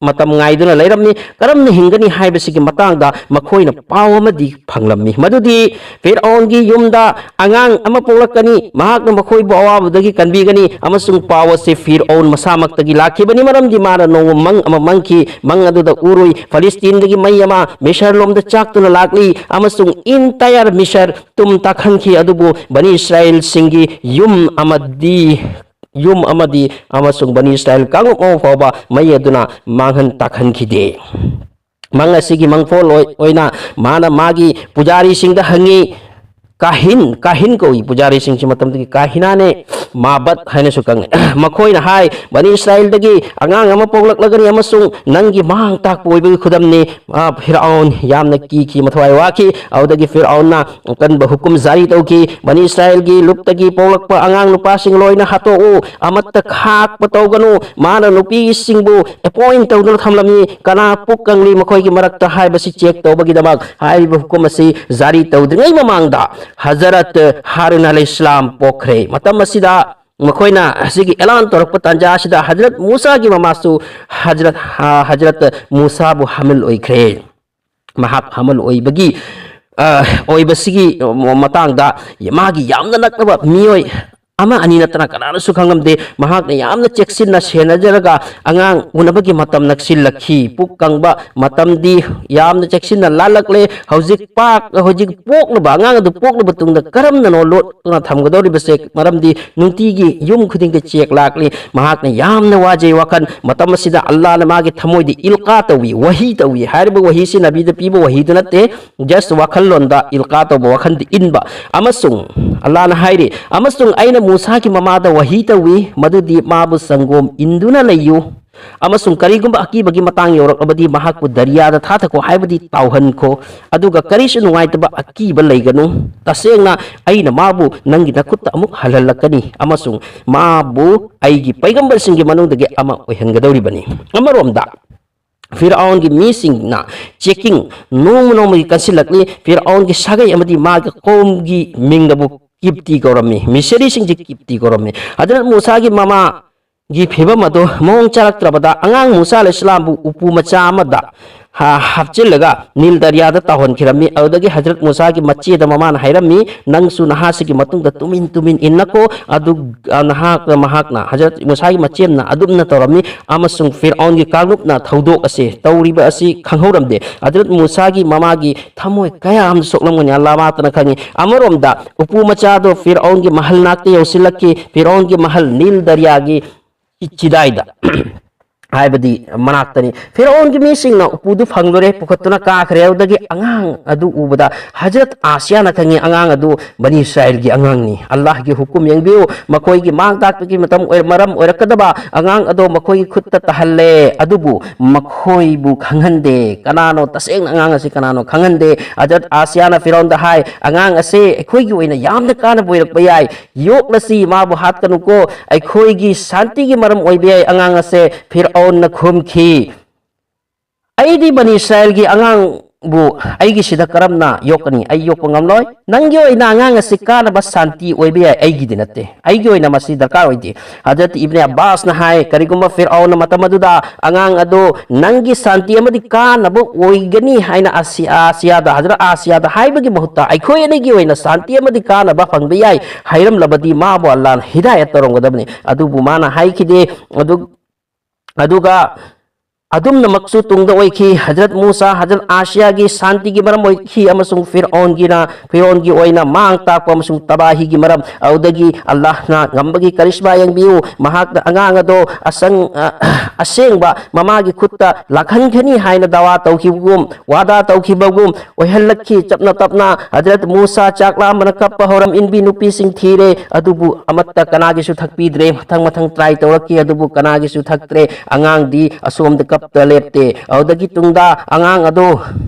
ꯃꯇꯝ ꯉꯥꯏꯗꯨꯅ ꯂꯩꯔꯝꯃꯤ꯫ ꯀꯔꯝꯅ ꯍꯤꯡꯒꯅꯤ ꯍꯥꯏꯕꯁꯤꯒꯤ ꯃꯇꯥꯡꯗ ꯃꯈꯣꯏꯅ ꯄꯥꯎ ꯑꯃꯗꯤ ꯐꯪꯂꯝꯃꯤ, ꯃꯗꯨꯗꯤ ꯐꯤꯔꯑꯧꯟꯒꯤ ꯌꯨꯝꯗ ꯑꯉꯥꯡ ꯑꯃ ꯄꯣꯛꯂꯛꯀꯅꯤ, ꯃꯍꯥꯛꯅ ꯃꯈꯣꯏꯕꯨ ꯑꯋꯥꯕꯗꯒꯤ ꯀꯟꯕꯤꯒꯅꯤ꯫ ꯑꯃꯁꯨꯡ ꯄꯥꯎ ꯑꯁꯤ ꯐꯤꯔꯑꯧꯟ ꯃꯁꯥꯃꯛꯇꯒꯤ ꯂꯥꯛꯈꯤꯕꯅꯤ, ꯃꯔꯝꯗꯤ ꯃꯥꯅ ꯅꯣꯡꯃ ꯃꯪ ꯑꯃ ꯃꯪꯈꯤ꯫ ꯃꯪ ꯑꯗꯨꯗ ꯎꯔꯨꯏ ꯐꯤꯂꯤꯁꯇꯤꯟꯗꯒꯤ ꯃꯩ ꯑꯃ ꯃꯤꯁꯔꯂꯣꯝꯗ ꯆꯥꯛꯇꯨꯅ ꯂꯥꯛꯂꯤ, ꯑꯃꯁꯨꯡ ꯏꯟꯇꯥꯌꯔ ꯃꯤꯁꯔ ꯇꯨꯝ ꯇꯥꯛꯍꯟꯈꯤ꯫ ꯑꯗꯨꯕꯨ ꯕꯅꯤ ꯏꯁꯔꯥꯏꯜꯁꯤꯡꯒꯤ ꯌꯨꯝ ꯑꯃꯗꯤ ꯌꯨꯝ ꯑꯃꯗꯤ ꯑꯃꯁꯨꯡ ꯕꯅꯤ ꯏꯁꯔꯥꯏꯜ ꯀꯥꯡꯂꯨꯞ ꯑꯃ ꯐꯥꯎꯕ ꯃꯩ ꯑꯗꯨꯅ ꯃꯥꯡꯍꯟ ꯇꯥꯛꯍꯟꯈꯤꯗꯦ꯫ ꯃꯪ ꯑꯁꯤꯒꯤ ꯃꯪꯐꯣꯜ ꯑꯣꯏ-, ꯑꯣꯏꯅ ꯃꯥꯅ ꯃꯥꯒꯤ ꯄꯨꯖꯥꯔꯤꯁꯤꯡꯗ ꯍꯪꯉꯤ, ꯀꯥꯍꯤꯟ, ꯀꯥꯍꯤꯟ ꯀꯧꯏ ꯄꯨꯖꯥꯔꯤꯁꯤꯡꯁꯤ ꯃꯇꯝꯗꯨꯒꯤ ꯀꯥꯍꯤꯅꯥꯅꯦ, ꯃꯥꯕꯠ ꯍꯥꯏꯅꯁꯨ ꯈꯪꯉꯤ꯫ ꯃꯈꯣꯏꯅ ꯍꯥꯏ, "ꯕꯅꯤ ꯏꯁꯔꯥꯏꯜꯗꯒꯤ ꯑꯉꯥꯡ ꯑꯃ ꯄꯣꯛꯂꯛꯂꯒꯅꯤ ꯑꯃꯁꯨꯡ ꯅꯪꯒꯤ ꯃꯥꯡ ꯇꯥꯛꯄ ꯑꯣꯏꯕꯒꯤ ꯈꯨꯗꯝꯅꯤ"꯫ ꯑ, ꯐꯤꯔꯑꯧꯟ ꯌꯥꯝꯅ ꯀꯤꯈꯤ, ꯃꯊ꯭ꯋꯥꯏ ꯋꯥꯈꯤ꯫ ꯑꯗꯨꯗꯒꯤ ꯐꯤꯔꯑꯧꯟꯅ ꯑꯀꯟꯕ ꯍꯨꯀꯨꯝ ꯖꯥꯔꯤ ꯇꯧꯈꯤ, "ꯕꯅꯤ ꯏꯁꯔꯥꯏꯜꯒꯤ ꯂꯨꯞꯇꯒꯤ ꯄꯣꯛꯂꯛꯄ ꯑꯉꯥꯡ ꯅꯨꯄꯥꯁꯤꯡ ꯂꯣꯏꯅ ꯍꯥꯠꯇꯣꯛꯎ, ꯑꯃꯠꯇ ꯈꯥꯛꯄ ꯇꯧꯒꯅꯨ"꯫ ꯃꯥꯅ ꯅꯨꯄꯤꯁꯤꯡꯕꯨ ꯑꯦꯄꯣꯏꯟ ꯇꯧꯗꯨꯅ ꯊꯝꯂꯝꯃꯤ, ꯀꯅꯥ ꯄꯨꯛ ꯀꯪꯂꯤ ꯃꯈꯣꯏꯒꯤ ꯃꯔꯛꯇ ꯍꯥꯏꯕꯁꯤ ꯆꯦꯛ ꯇꯧꯕꯒꯤꯗꯃꯛ꯫ ꯍꯥꯏꯔꯤꯕ ꯍꯨꯀꯨꯝ ꯑꯁꯤ ꯖꯥꯔꯤ ꯇꯧꯗ꯭ꯔꯤꯉꯩ ꯃꯃꯥꯡꯗ ꯍꯖꯔꯠ ꯍꯥꯔꯨꯟ ꯑꯂꯩꯍꯤꯁꯂꯥꯝ ꯄꯣꯛꯈ꯭ꯔꯦ꯫ ꯃꯇꯝ ꯑꯁꯤꯗ ꯃꯈꯣꯏꯅ ꯑꯁꯤꯒꯤ ꯑꯦꯂꯥꯟ ꯇꯧꯔꯛꯄ ꯇꯥꯟꯖꯥ ꯑꯁꯤꯗ ꯍꯖꯔꯠ ꯃꯨꯁꯥꯒꯤ ꯃꯃꯥꯁꯨ ꯍꯖꯔꯠ, ꯍꯥ-, ꯍꯖꯔꯠ ꯃꯨꯁꯥꯕꯨ ꯍꯥꯃꯤꯜ ꯑꯣꯏꯈ꯭ꯔꯦ꯫ ꯃꯍꯥꯛ ꯍꯥꯃꯤꯜ ꯑꯣꯏꯕꯒꯤ, ꯑ, ꯑꯣꯏꯕꯁꯤꯒꯤ ꯃꯇꯥꯡꯗ ꯃꯥꯒꯤ ꯌꯥꯝꯅ ꯅꯛꯅꯕ ꯃꯤꯑꯣꯏ ꯑꯃ ꯑꯅꯤ ꯅꯠꯇꯅ ꯀꯅꯥꯅꯁꯨ ꯈꯪꯂꯝꯗꯦ꯫ ꯃꯍꯥꯛꯅ ꯌꯥꯝꯅ ꯆꯦꯛꯁꯤꯟꯅ ꯁꯦꯟꯅꯖꯔꯒ ꯑꯉꯥꯡ ꯎꯅꯕꯒꯤ ꯃꯇꯝ ꯅꯛꯁꯤꯜꯂꯛꯈꯤ꯫ ꯄꯨꯛ ꯀꯪꯕ ꯃꯇꯝꯗꯤ ꯌꯥꯝꯅ ꯆꯦꯛꯁꯤꯟꯅ ꯂꯥꯜꯂꯛꯂꯦ꯫ ꯍꯧꯖꯤꯛ ꯄꯥꯛ-, ꯍꯧꯖꯤꯛ ꯄꯣꯛꯂꯕ ꯑꯉꯥꯡ ꯑꯗꯨ ꯄꯣꯛꯂꯕ ꯇꯨꯡꯗ ꯀꯔꯝꯅꯅꯣ ꯂꯣꯠꯇꯨꯅ ꯊꯝꯒꯗꯧꯔꯤꯕꯁꯦ? ꯃꯔꯝꯗꯤ ꯅꯨꯡꯇꯤꯒꯤ ꯌꯨꯝ ꯈꯨꯗꯤꯡꯗ ꯆꯦꯛ ꯂꯥꯛꯂꯤ꯫ ꯃꯍꯥꯛꯅ ꯌꯥꯝꯅ ꯋꯥꯖꯩ ꯋꯥꯈꯜ꯫ ꯃꯇꯝ ꯑꯁꯤꯗ ꯑꯜꯂꯥꯅ ꯃꯥꯒꯤ ꯊꯃꯣꯏꯗ ꯏꯜꯀꯥ ꯇꯧꯏ, ꯋꯥꯍꯤ ꯇꯧꯏ꯫ ꯍꯥꯏꯔꯤꯕ ꯋꯥꯍꯤꯁꯤ ꯅꯕꯤꯗ ꯄꯤꯕ ꯋꯥꯍꯤꯗꯨ ꯅꯠꯇꯦ꯫ Just ꯋꯥꯈꯜꯂꯣꯟꯗ ꯏꯜꯀꯥ ꯇꯧꯕ, ꯋꯥꯈꯜꯗ ꯏꯟꯕ꯫ ꯑꯃꯁꯨꯡ ꯑꯜꯂꯥꯅ ꯍꯥꯏꯔꯤ, "ꯑꯃꯁꯨꯡ ꯑꯩꯅ ꯃꯨꯁꯥꯒꯤ ꯃꯃꯥꯗ ꯋꯥꯍꯤ ꯇꯧꯏ, ꯃꯗꯨꯗꯤ ꯃꯥꯕꯨ ꯁꯪꯒꯣꯝ ꯏꯟꯗꯨꯅ ꯂꯩꯌꯨ꯫ ꯑꯃꯁꯨꯡ ꯀꯔꯤꯒꯨꯝꯕ ꯑꯀꯤꯕꯒꯤ ꯃꯇꯥꯡ ꯌꯧꯔꯛꯂꯕꯗꯤ ꯃꯍꯥꯛꯄꯨ ꯗꯔꯤꯌꯥꯗ ꯊꯥꯊꯈꯣ, ꯍꯥꯏꯕꯗꯤ ꯇꯥꯎꯍꯟꯈꯣ꯫ ꯑꯗꯨꯒ ꯀꯔꯤꯁꯨ ꯅꯨꯡꯉꯥꯏꯇꯕ ꯑꯀꯤꯕ ꯂꯩꯒꯅꯨ꯫ ꯇꯁꯦꯡꯅ ꯑꯩꯅ ꯃꯥꯕꯨ ꯅꯪꯒꯤ ꯅꯈꯨꯠꯇ ꯑꯃꯨꯛ ꯍꯜꯍꯜꯂꯛꯀꯅꯤ, ꯑꯃꯁꯨꯡ ꯃꯥꯕꯨ ꯑꯩꯒꯤ ꯄꯩꯒꯝꯕꯔꯁꯤꯡꯒꯤ ꯃꯅꯨꯡꯗꯒꯤ ꯑꯃ ꯑꯣꯏꯍꯟꯒꯗꯧꯔꯤꯕꯅꯤ"꯫ ꯑꯃꯔꯣꯝꯗ, ꯐꯤꯔꯥꯎꯟꯒꯤ ꯃꯤꯁꯤꯡꯅ ꯆꯦꯛꯀꯤꯡ ꯅꯣꯡꯃ ꯅꯣꯡꯃꯒꯤ ꯀꯟꯁꯤꯜꯂꯛꯂꯤ꯫ ꯐꯤꯔꯥꯎꯟꯒꯤ ꯁꯥꯒꯩ ꯑꯃꯗꯤ ꯃꯥꯒꯤ ꯀꯧꯝꯒꯤ ꯃꯤꯡꯗꯕꯨ ꯀꯤꯞꯇꯤ ꯀꯧꯔꯝꯃꯤ꯫ ꯃꯤꯁꯔꯤꯁꯤꯡꯁꯤ ꯀꯤꯞꯇꯤ ꯀꯧꯔꯝꯃꯤ꯫ ꯍꯖꯔꯠ ꯃꯨꯁꯥꯒꯤ ꯃꯃꯥꯒꯤ ꯐꯤꯕꯝ ꯑꯗꯨ ꯃꯑꯣꯡ ꯆꯥꯔꯛꯇ꯭ꯔꯕꯗ, ꯑꯉꯥꯡ ꯃꯨꯁꯥ ꯑꯂꯩꯍꯤꯁꯂꯥꯝꯕꯨ ꯎꯄꯨ ꯃꯆꯥ ꯑꯃꯗ ꯍꯥ-, ꯍꯥꯞꯆꯤꯜꯂꯒ ꯅꯤꯜ ꯗꯔꯤꯌꯥꯗ ꯇꯥꯎꯍꯟꯈꯤꯔꯝꯃꯤ꯫ ꯑꯗꯨꯗꯒꯤ ꯍꯖꯔꯠ ꯃꯨꯁꯥꯒꯤ ꯃꯆꯦꯗ ꯃꯃꯥꯅ ꯍꯥꯏꯔꯝꯃꯤ, "ꯅꯪꯁꯨ ꯅꯍꯥꯁꯤꯒꯤ ꯃꯇꯨꯡꯗ ꯇꯨꯃꯤꯟ ꯇꯨꯃꯤꯟ ꯏꯟꯅꯀꯣ"꯫ ꯑꯗꯨ, ꯑ, ꯅꯍꯥꯛ-, ꯃꯍꯥꯛꯅ, ꯍꯖꯔꯠ ꯃꯨꯁꯥꯒꯤ ꯃꯆꯦꯝꯅ ꯑꯗꯨꯝꯅ ꯇꯧꯔꯝꯃꯤ꯫ ꯑꯃꯁꯨꯡ ꯐꯤꯔꯥꯎꯟꯒꯤ ꯀꯥꯡꯂꯨꯞꯅ ꯊꯧꯗꯣꯛ ꯑꯁꯤ ꯇꯧꯔꯤꯕ ꯑꯁꯤ ꯈꯪꯍꯧꯔꯝꯗꯦ꯫ ꯍꯖꯔꯠ ꯃꯨꯁꯥꯒꯤ ꯃꯃꯥꯒꯤ ꯊꯃꯣꯏ ꯀꯌꯥ ꯑꯃ ꯁꯣꯛꯂꯝꯒꯅꯤ, ꯑꯜꯂꯥꯍ ꯃꯍꯥꯛꯇꯅ ꯈꯪꯉꯤ꯫ ꯑꯃꯔꯣꯝꯗ, ꯎꯄꯨ ꯃꯆꯥꯗꯣ ꯐꯤꯔꯥꯎꯟꯒꯤ ꯃꯍꯜ ꯅꯥꯛꯇ ꯌꯧꯁꯤꯜꯂꯛꯈꯤ꯫ ꯐꯤꯔꯥꯎꯟꯒꯤ ꯃꯍꯜ ꯅꯤꯜ ꯗꯔꯤꯌꯥꯒꯤ ꯆꯤꯗꯥꯏꯗ, ꯍꯥꯏꯕꯗꯤ ꯃꯅꯥꯛꯇꯅꯤ꯫ ꯐꯤꯔꯥꯎꯟꯒꯤ ꯃꯤꯁꯤꯡꯅ ꯎꯄꯨꯗꯨ ꯐꯪꯂꯨꯔꯦ, ꯄꯨꯈꯠꯇꯨꯅ ꯀꯥꯈ꯭ꯔꯦ꯫ ꯑꯗꯨꯗꯒꯤ ꯑꯉꯥꯡ ꯑꯗꯨ ꯎꯕꯗ ꯍꯖꯔꯠ ꯑꯥꯁꯤꯌꯥꯅ ꯈꯪꯉꯤ, ꯑꯉꯥꯡ ꯑꯗꯨ ꯕꯅꯤ ꯏꯁꯔꯥꯏꯜꯒꯤ ꯑꯉꯥꯡꯅꯤ꯫ ꯑꯜꯂꯥꯍꯒꯤ ꯍꯨꯀꯨꯝ ꯌꯦꯡꯕꯤꯌꯨ, ꯃꯈꯣꯏꯒꯤ ꯃꯥꯡ ꯇꯥꯛꯄꯒꯤ ꯃꯇꯝ ꯑꯣꯏ-, ꯃꯔꯝ ꯑꯣꯏꯔꯛꯀꯗꯕ ꯑꯉꯥꯡ ꯑꯗꯣ ꯃꯈꯣꯏꯒꯤ ꯈꯨꯠꯇ ꯇꯥꯍꯜꯂꯦ, ꯑꯗꯨꯕꯨ ꯃꯈꯣꯏꯕꯨ ꯈꯪꯍꯟꯗꯦ꯫ ꯀꯅꯥꯅꯣ ꯇꯁꯦꯡꯅ ꯑꯉꯥꯡ ꯑꯁꯤ ꯀꯅꯥꯅꯣ ꯈꯪꯍꯟꯗꯦ꯫ ꯍꯖꯔꯠ ꯑꯥꯁꯤꯌꯥꯅ ꯐꯤꯔꯥꯎꯟꯗ ꯍꯥꯏ, "ꯑꯉꯥꯡ ꯑꯁꯦ ꯑꯩꯈꯣꯏꯒꯤ ꯑꯣꯏꯅ ꯌꯥꯝꯅ ꯀꯥꯟꯅꯕ ꯑꯣꯏꯔꯛꯄ ꯌꯥꯏ, ꯌꯣꯛꯂꯁꯤ, ꯃꯥꯕꯨ ꯍꯥꯠꯀꯅꯨꯀꯣ, ꯑꯩꯈꯣꯏꯒꯤ ꯁꯥꯟꯇꯤꯒꯤ ꯃꯔꯝ ꯑꯣꯏꯕ ꯌꯥꯏ ꯑꯉꯥꯡ ꯑꯁꯦ"꯫ ꯐꯤꯔꯥꯎꯟꯅ ꯈꯨꯝꯈꯤ, "ꯑꯩꯗꯤ ꯕꯅꯤ ꯏꯁꯔꯥꯏꯜꯒꯤ ꯑꯉꯥꯡ ꯅꯪꯕꯨ ꯑꯩꯒꯤꯁꯤꯗ ꯀꯔꯝꯅ ꯌꯣꯛꯀꯅꯤ? ꯑꯩ ꯌꯣꯛꯄ ꯉꯝꯂꯣꯏ꯫ ꯅꯪꯒꯤ ꯑꯣꯏꯅ ꯑꯉꯥꯡ ꯑꯁꯤ ꯀꯥꯅꯕ ꯁꯥꯟꯇꯤ ꯑꯣꯏꯕ ꯌꯥꯏ, ꯑꯩꯒꯤꯗꯤ ꯅꯠꯇꯦ꯫ ꯑꯩꯒꯤ ꯑꯣꯏꯅ ꯃꯁꯤ ꯗꯔꯀꯥꯔ ꯑꯣꯏꯗꯦ꯫ ꯍꯖꯔꯠ ꯏꯕꯅꯦ ꯑꯕꯥꯁꯅ ꯍꯥꯏ, ꯀꯔꯤꯒꯨꯝꯕ ꯐꯤꯔꯑꯧꯅ ꯃꯇꯝ ꯑꯗꯨꯗ ꯑꯉꯥꯡ ꯑꯗꯨ ꯅꯪꯒꯤ ꯁꯥꯟꯇꯤ ꯑꯃꯗꯤ ꯀꯥꯅꯕ ꯑꯣꯏꯒꯅꯤ ꯍꯥꯏꯅ ꯑꯁꯤ-, ꯑꯥꯁꯤꯌꯥꯗ, ꯍꯖꯔꯠ ꯑꯥꯁꯤꯌꯥꯗ ꯍꯥꯏꯕꯒꯤ ꯃꯍꯨꯠꯇ ꯑꯩꯈꯣꯏ ꯑꯅꯤꯒꯤ ꯑꯣꯏꯅ ꯁꯥꯟꯇꯤ ꯑꯃꯗꯤ ꯀꯥꯅꯕ ꯐꯪꯕ ꯌꯥꯏ ꯍꯥꯏꯔꯝꯂꯕꯗꯤ ꯃꯥꯕꯨ ꯑꯜꯂꯥꯍꯅ ꯍꯤꯗꯥꯌꯠ ꯇꯧꯔꯝꯒꯗꯕꯅꯤ꯫ ꯑꯗꯨꯕꯨ ꯃꯥꯅ ꯍꯥꯏꯈꯤꯗꯦ꯫ ꯑꯗꯨ, ꯑꯗꯨꯒ ꯑꯗꯨꯝꯅꯃꯛꯁꯨ ꯇꯨꯡꯗ ꯑꯣꯏꯈꯤ꯫ ꯍꯖꯔꯠ ꯃꯨꯁꯥ ꯍꯖꯔꯠ ꯑꯥꯁꯤꯌꯥꯒꯤ ꯁꯥꯟꯇꯤꯒꯤ ꯃꯔꯝ ꯑꯣꯏꯈꯤ ꯑꯃꯁꯨꯡ ꯐꯤꯔꯑꯣꯟꯒꯤꯅ, ꯐꯤꯔꯑꯣꯟꯒꯤ ꯑꯣꯏꯅ ꯃꯥꯡ ꯇꯥꯛꯄ ꯑꯃꯁꯨꯡ ꯇꯕꯥꯍꯤꯒꯤ ꯃꯔꯝ꯫ ꯑꯗꯨꯗꯒꯤ ꯑꯜꯂꯥꯍꯅ ꯉꯝꯕꯒꯤ ꯀꯔꯤꯁꯃꯥ ꯌꯦꯡꯕꯤꯌꯨ, ꯃꯍꯥꯛꯅ ꯑꯉꯥꯡ ꯑꯗꯣ ꯑꯁꯪ-, ꯑ, ꯑꯁꯦꯡꯕ ꯃꯃꯥꯒꯤ ꯈꯨꯠꯇ ꯂꯥꯛꯍꯟꯒꯅꯤ ꯍꯥꯏꯅ ꯗꯥꯋꯥ ꯇꯧꯈꯤꯕꯒꯨꯝ, ꯋꯥꯗꯥ ꯇꯧꯈꯤꯕꯒꯨꯝ ꯑꯣꯏꯍꯜꯂꯛꯈꯤ꯫ ꯆꯞꯅ ꯇꯞꯅ ꯍꯖꯔꯠ ꯃꯨꯁꯥ ꯆꯥꯛ ꯂꯥꯝꯕꯅ ꯀꯞꯄ ꯍꯧꯔꯝ ꯏꯟꯕꯤ ꯅꯨꯄꯤꯁꯤꯡ ꯊꯤꯔꯦ, ꯑꯗꯨꯕꯨ ꯑꯃꯠꯇ ꯀꯅꯥꯒꯤꯁꯨ ꯊꯛꯄꯤꯗ꯭ꯔꯦ꯫ ꯃꯊꯪ ꯃꯊꯪ ꯇ꯭ꯔꯥꯏ ꯇꯧꯔꯛꯈꯤ, ꯑꯗꯨꯕꯨ ꯀꯅꯥꯒꯤꯁꯨ ꯊꯛꯇ꯭ꯔꯦ꯫ ꯑꯉꯥꯡꯗꯤ ꯑꯁꯣꯝꯗ ꯀꯞꯇ ꯂꯦꯞꯇꯦ꯫ ꯑꯗꯨꯗꯒꯤ ꯇꯨꯡꯗ ꯑꯉꯥꯡ ꯑꯗꯨ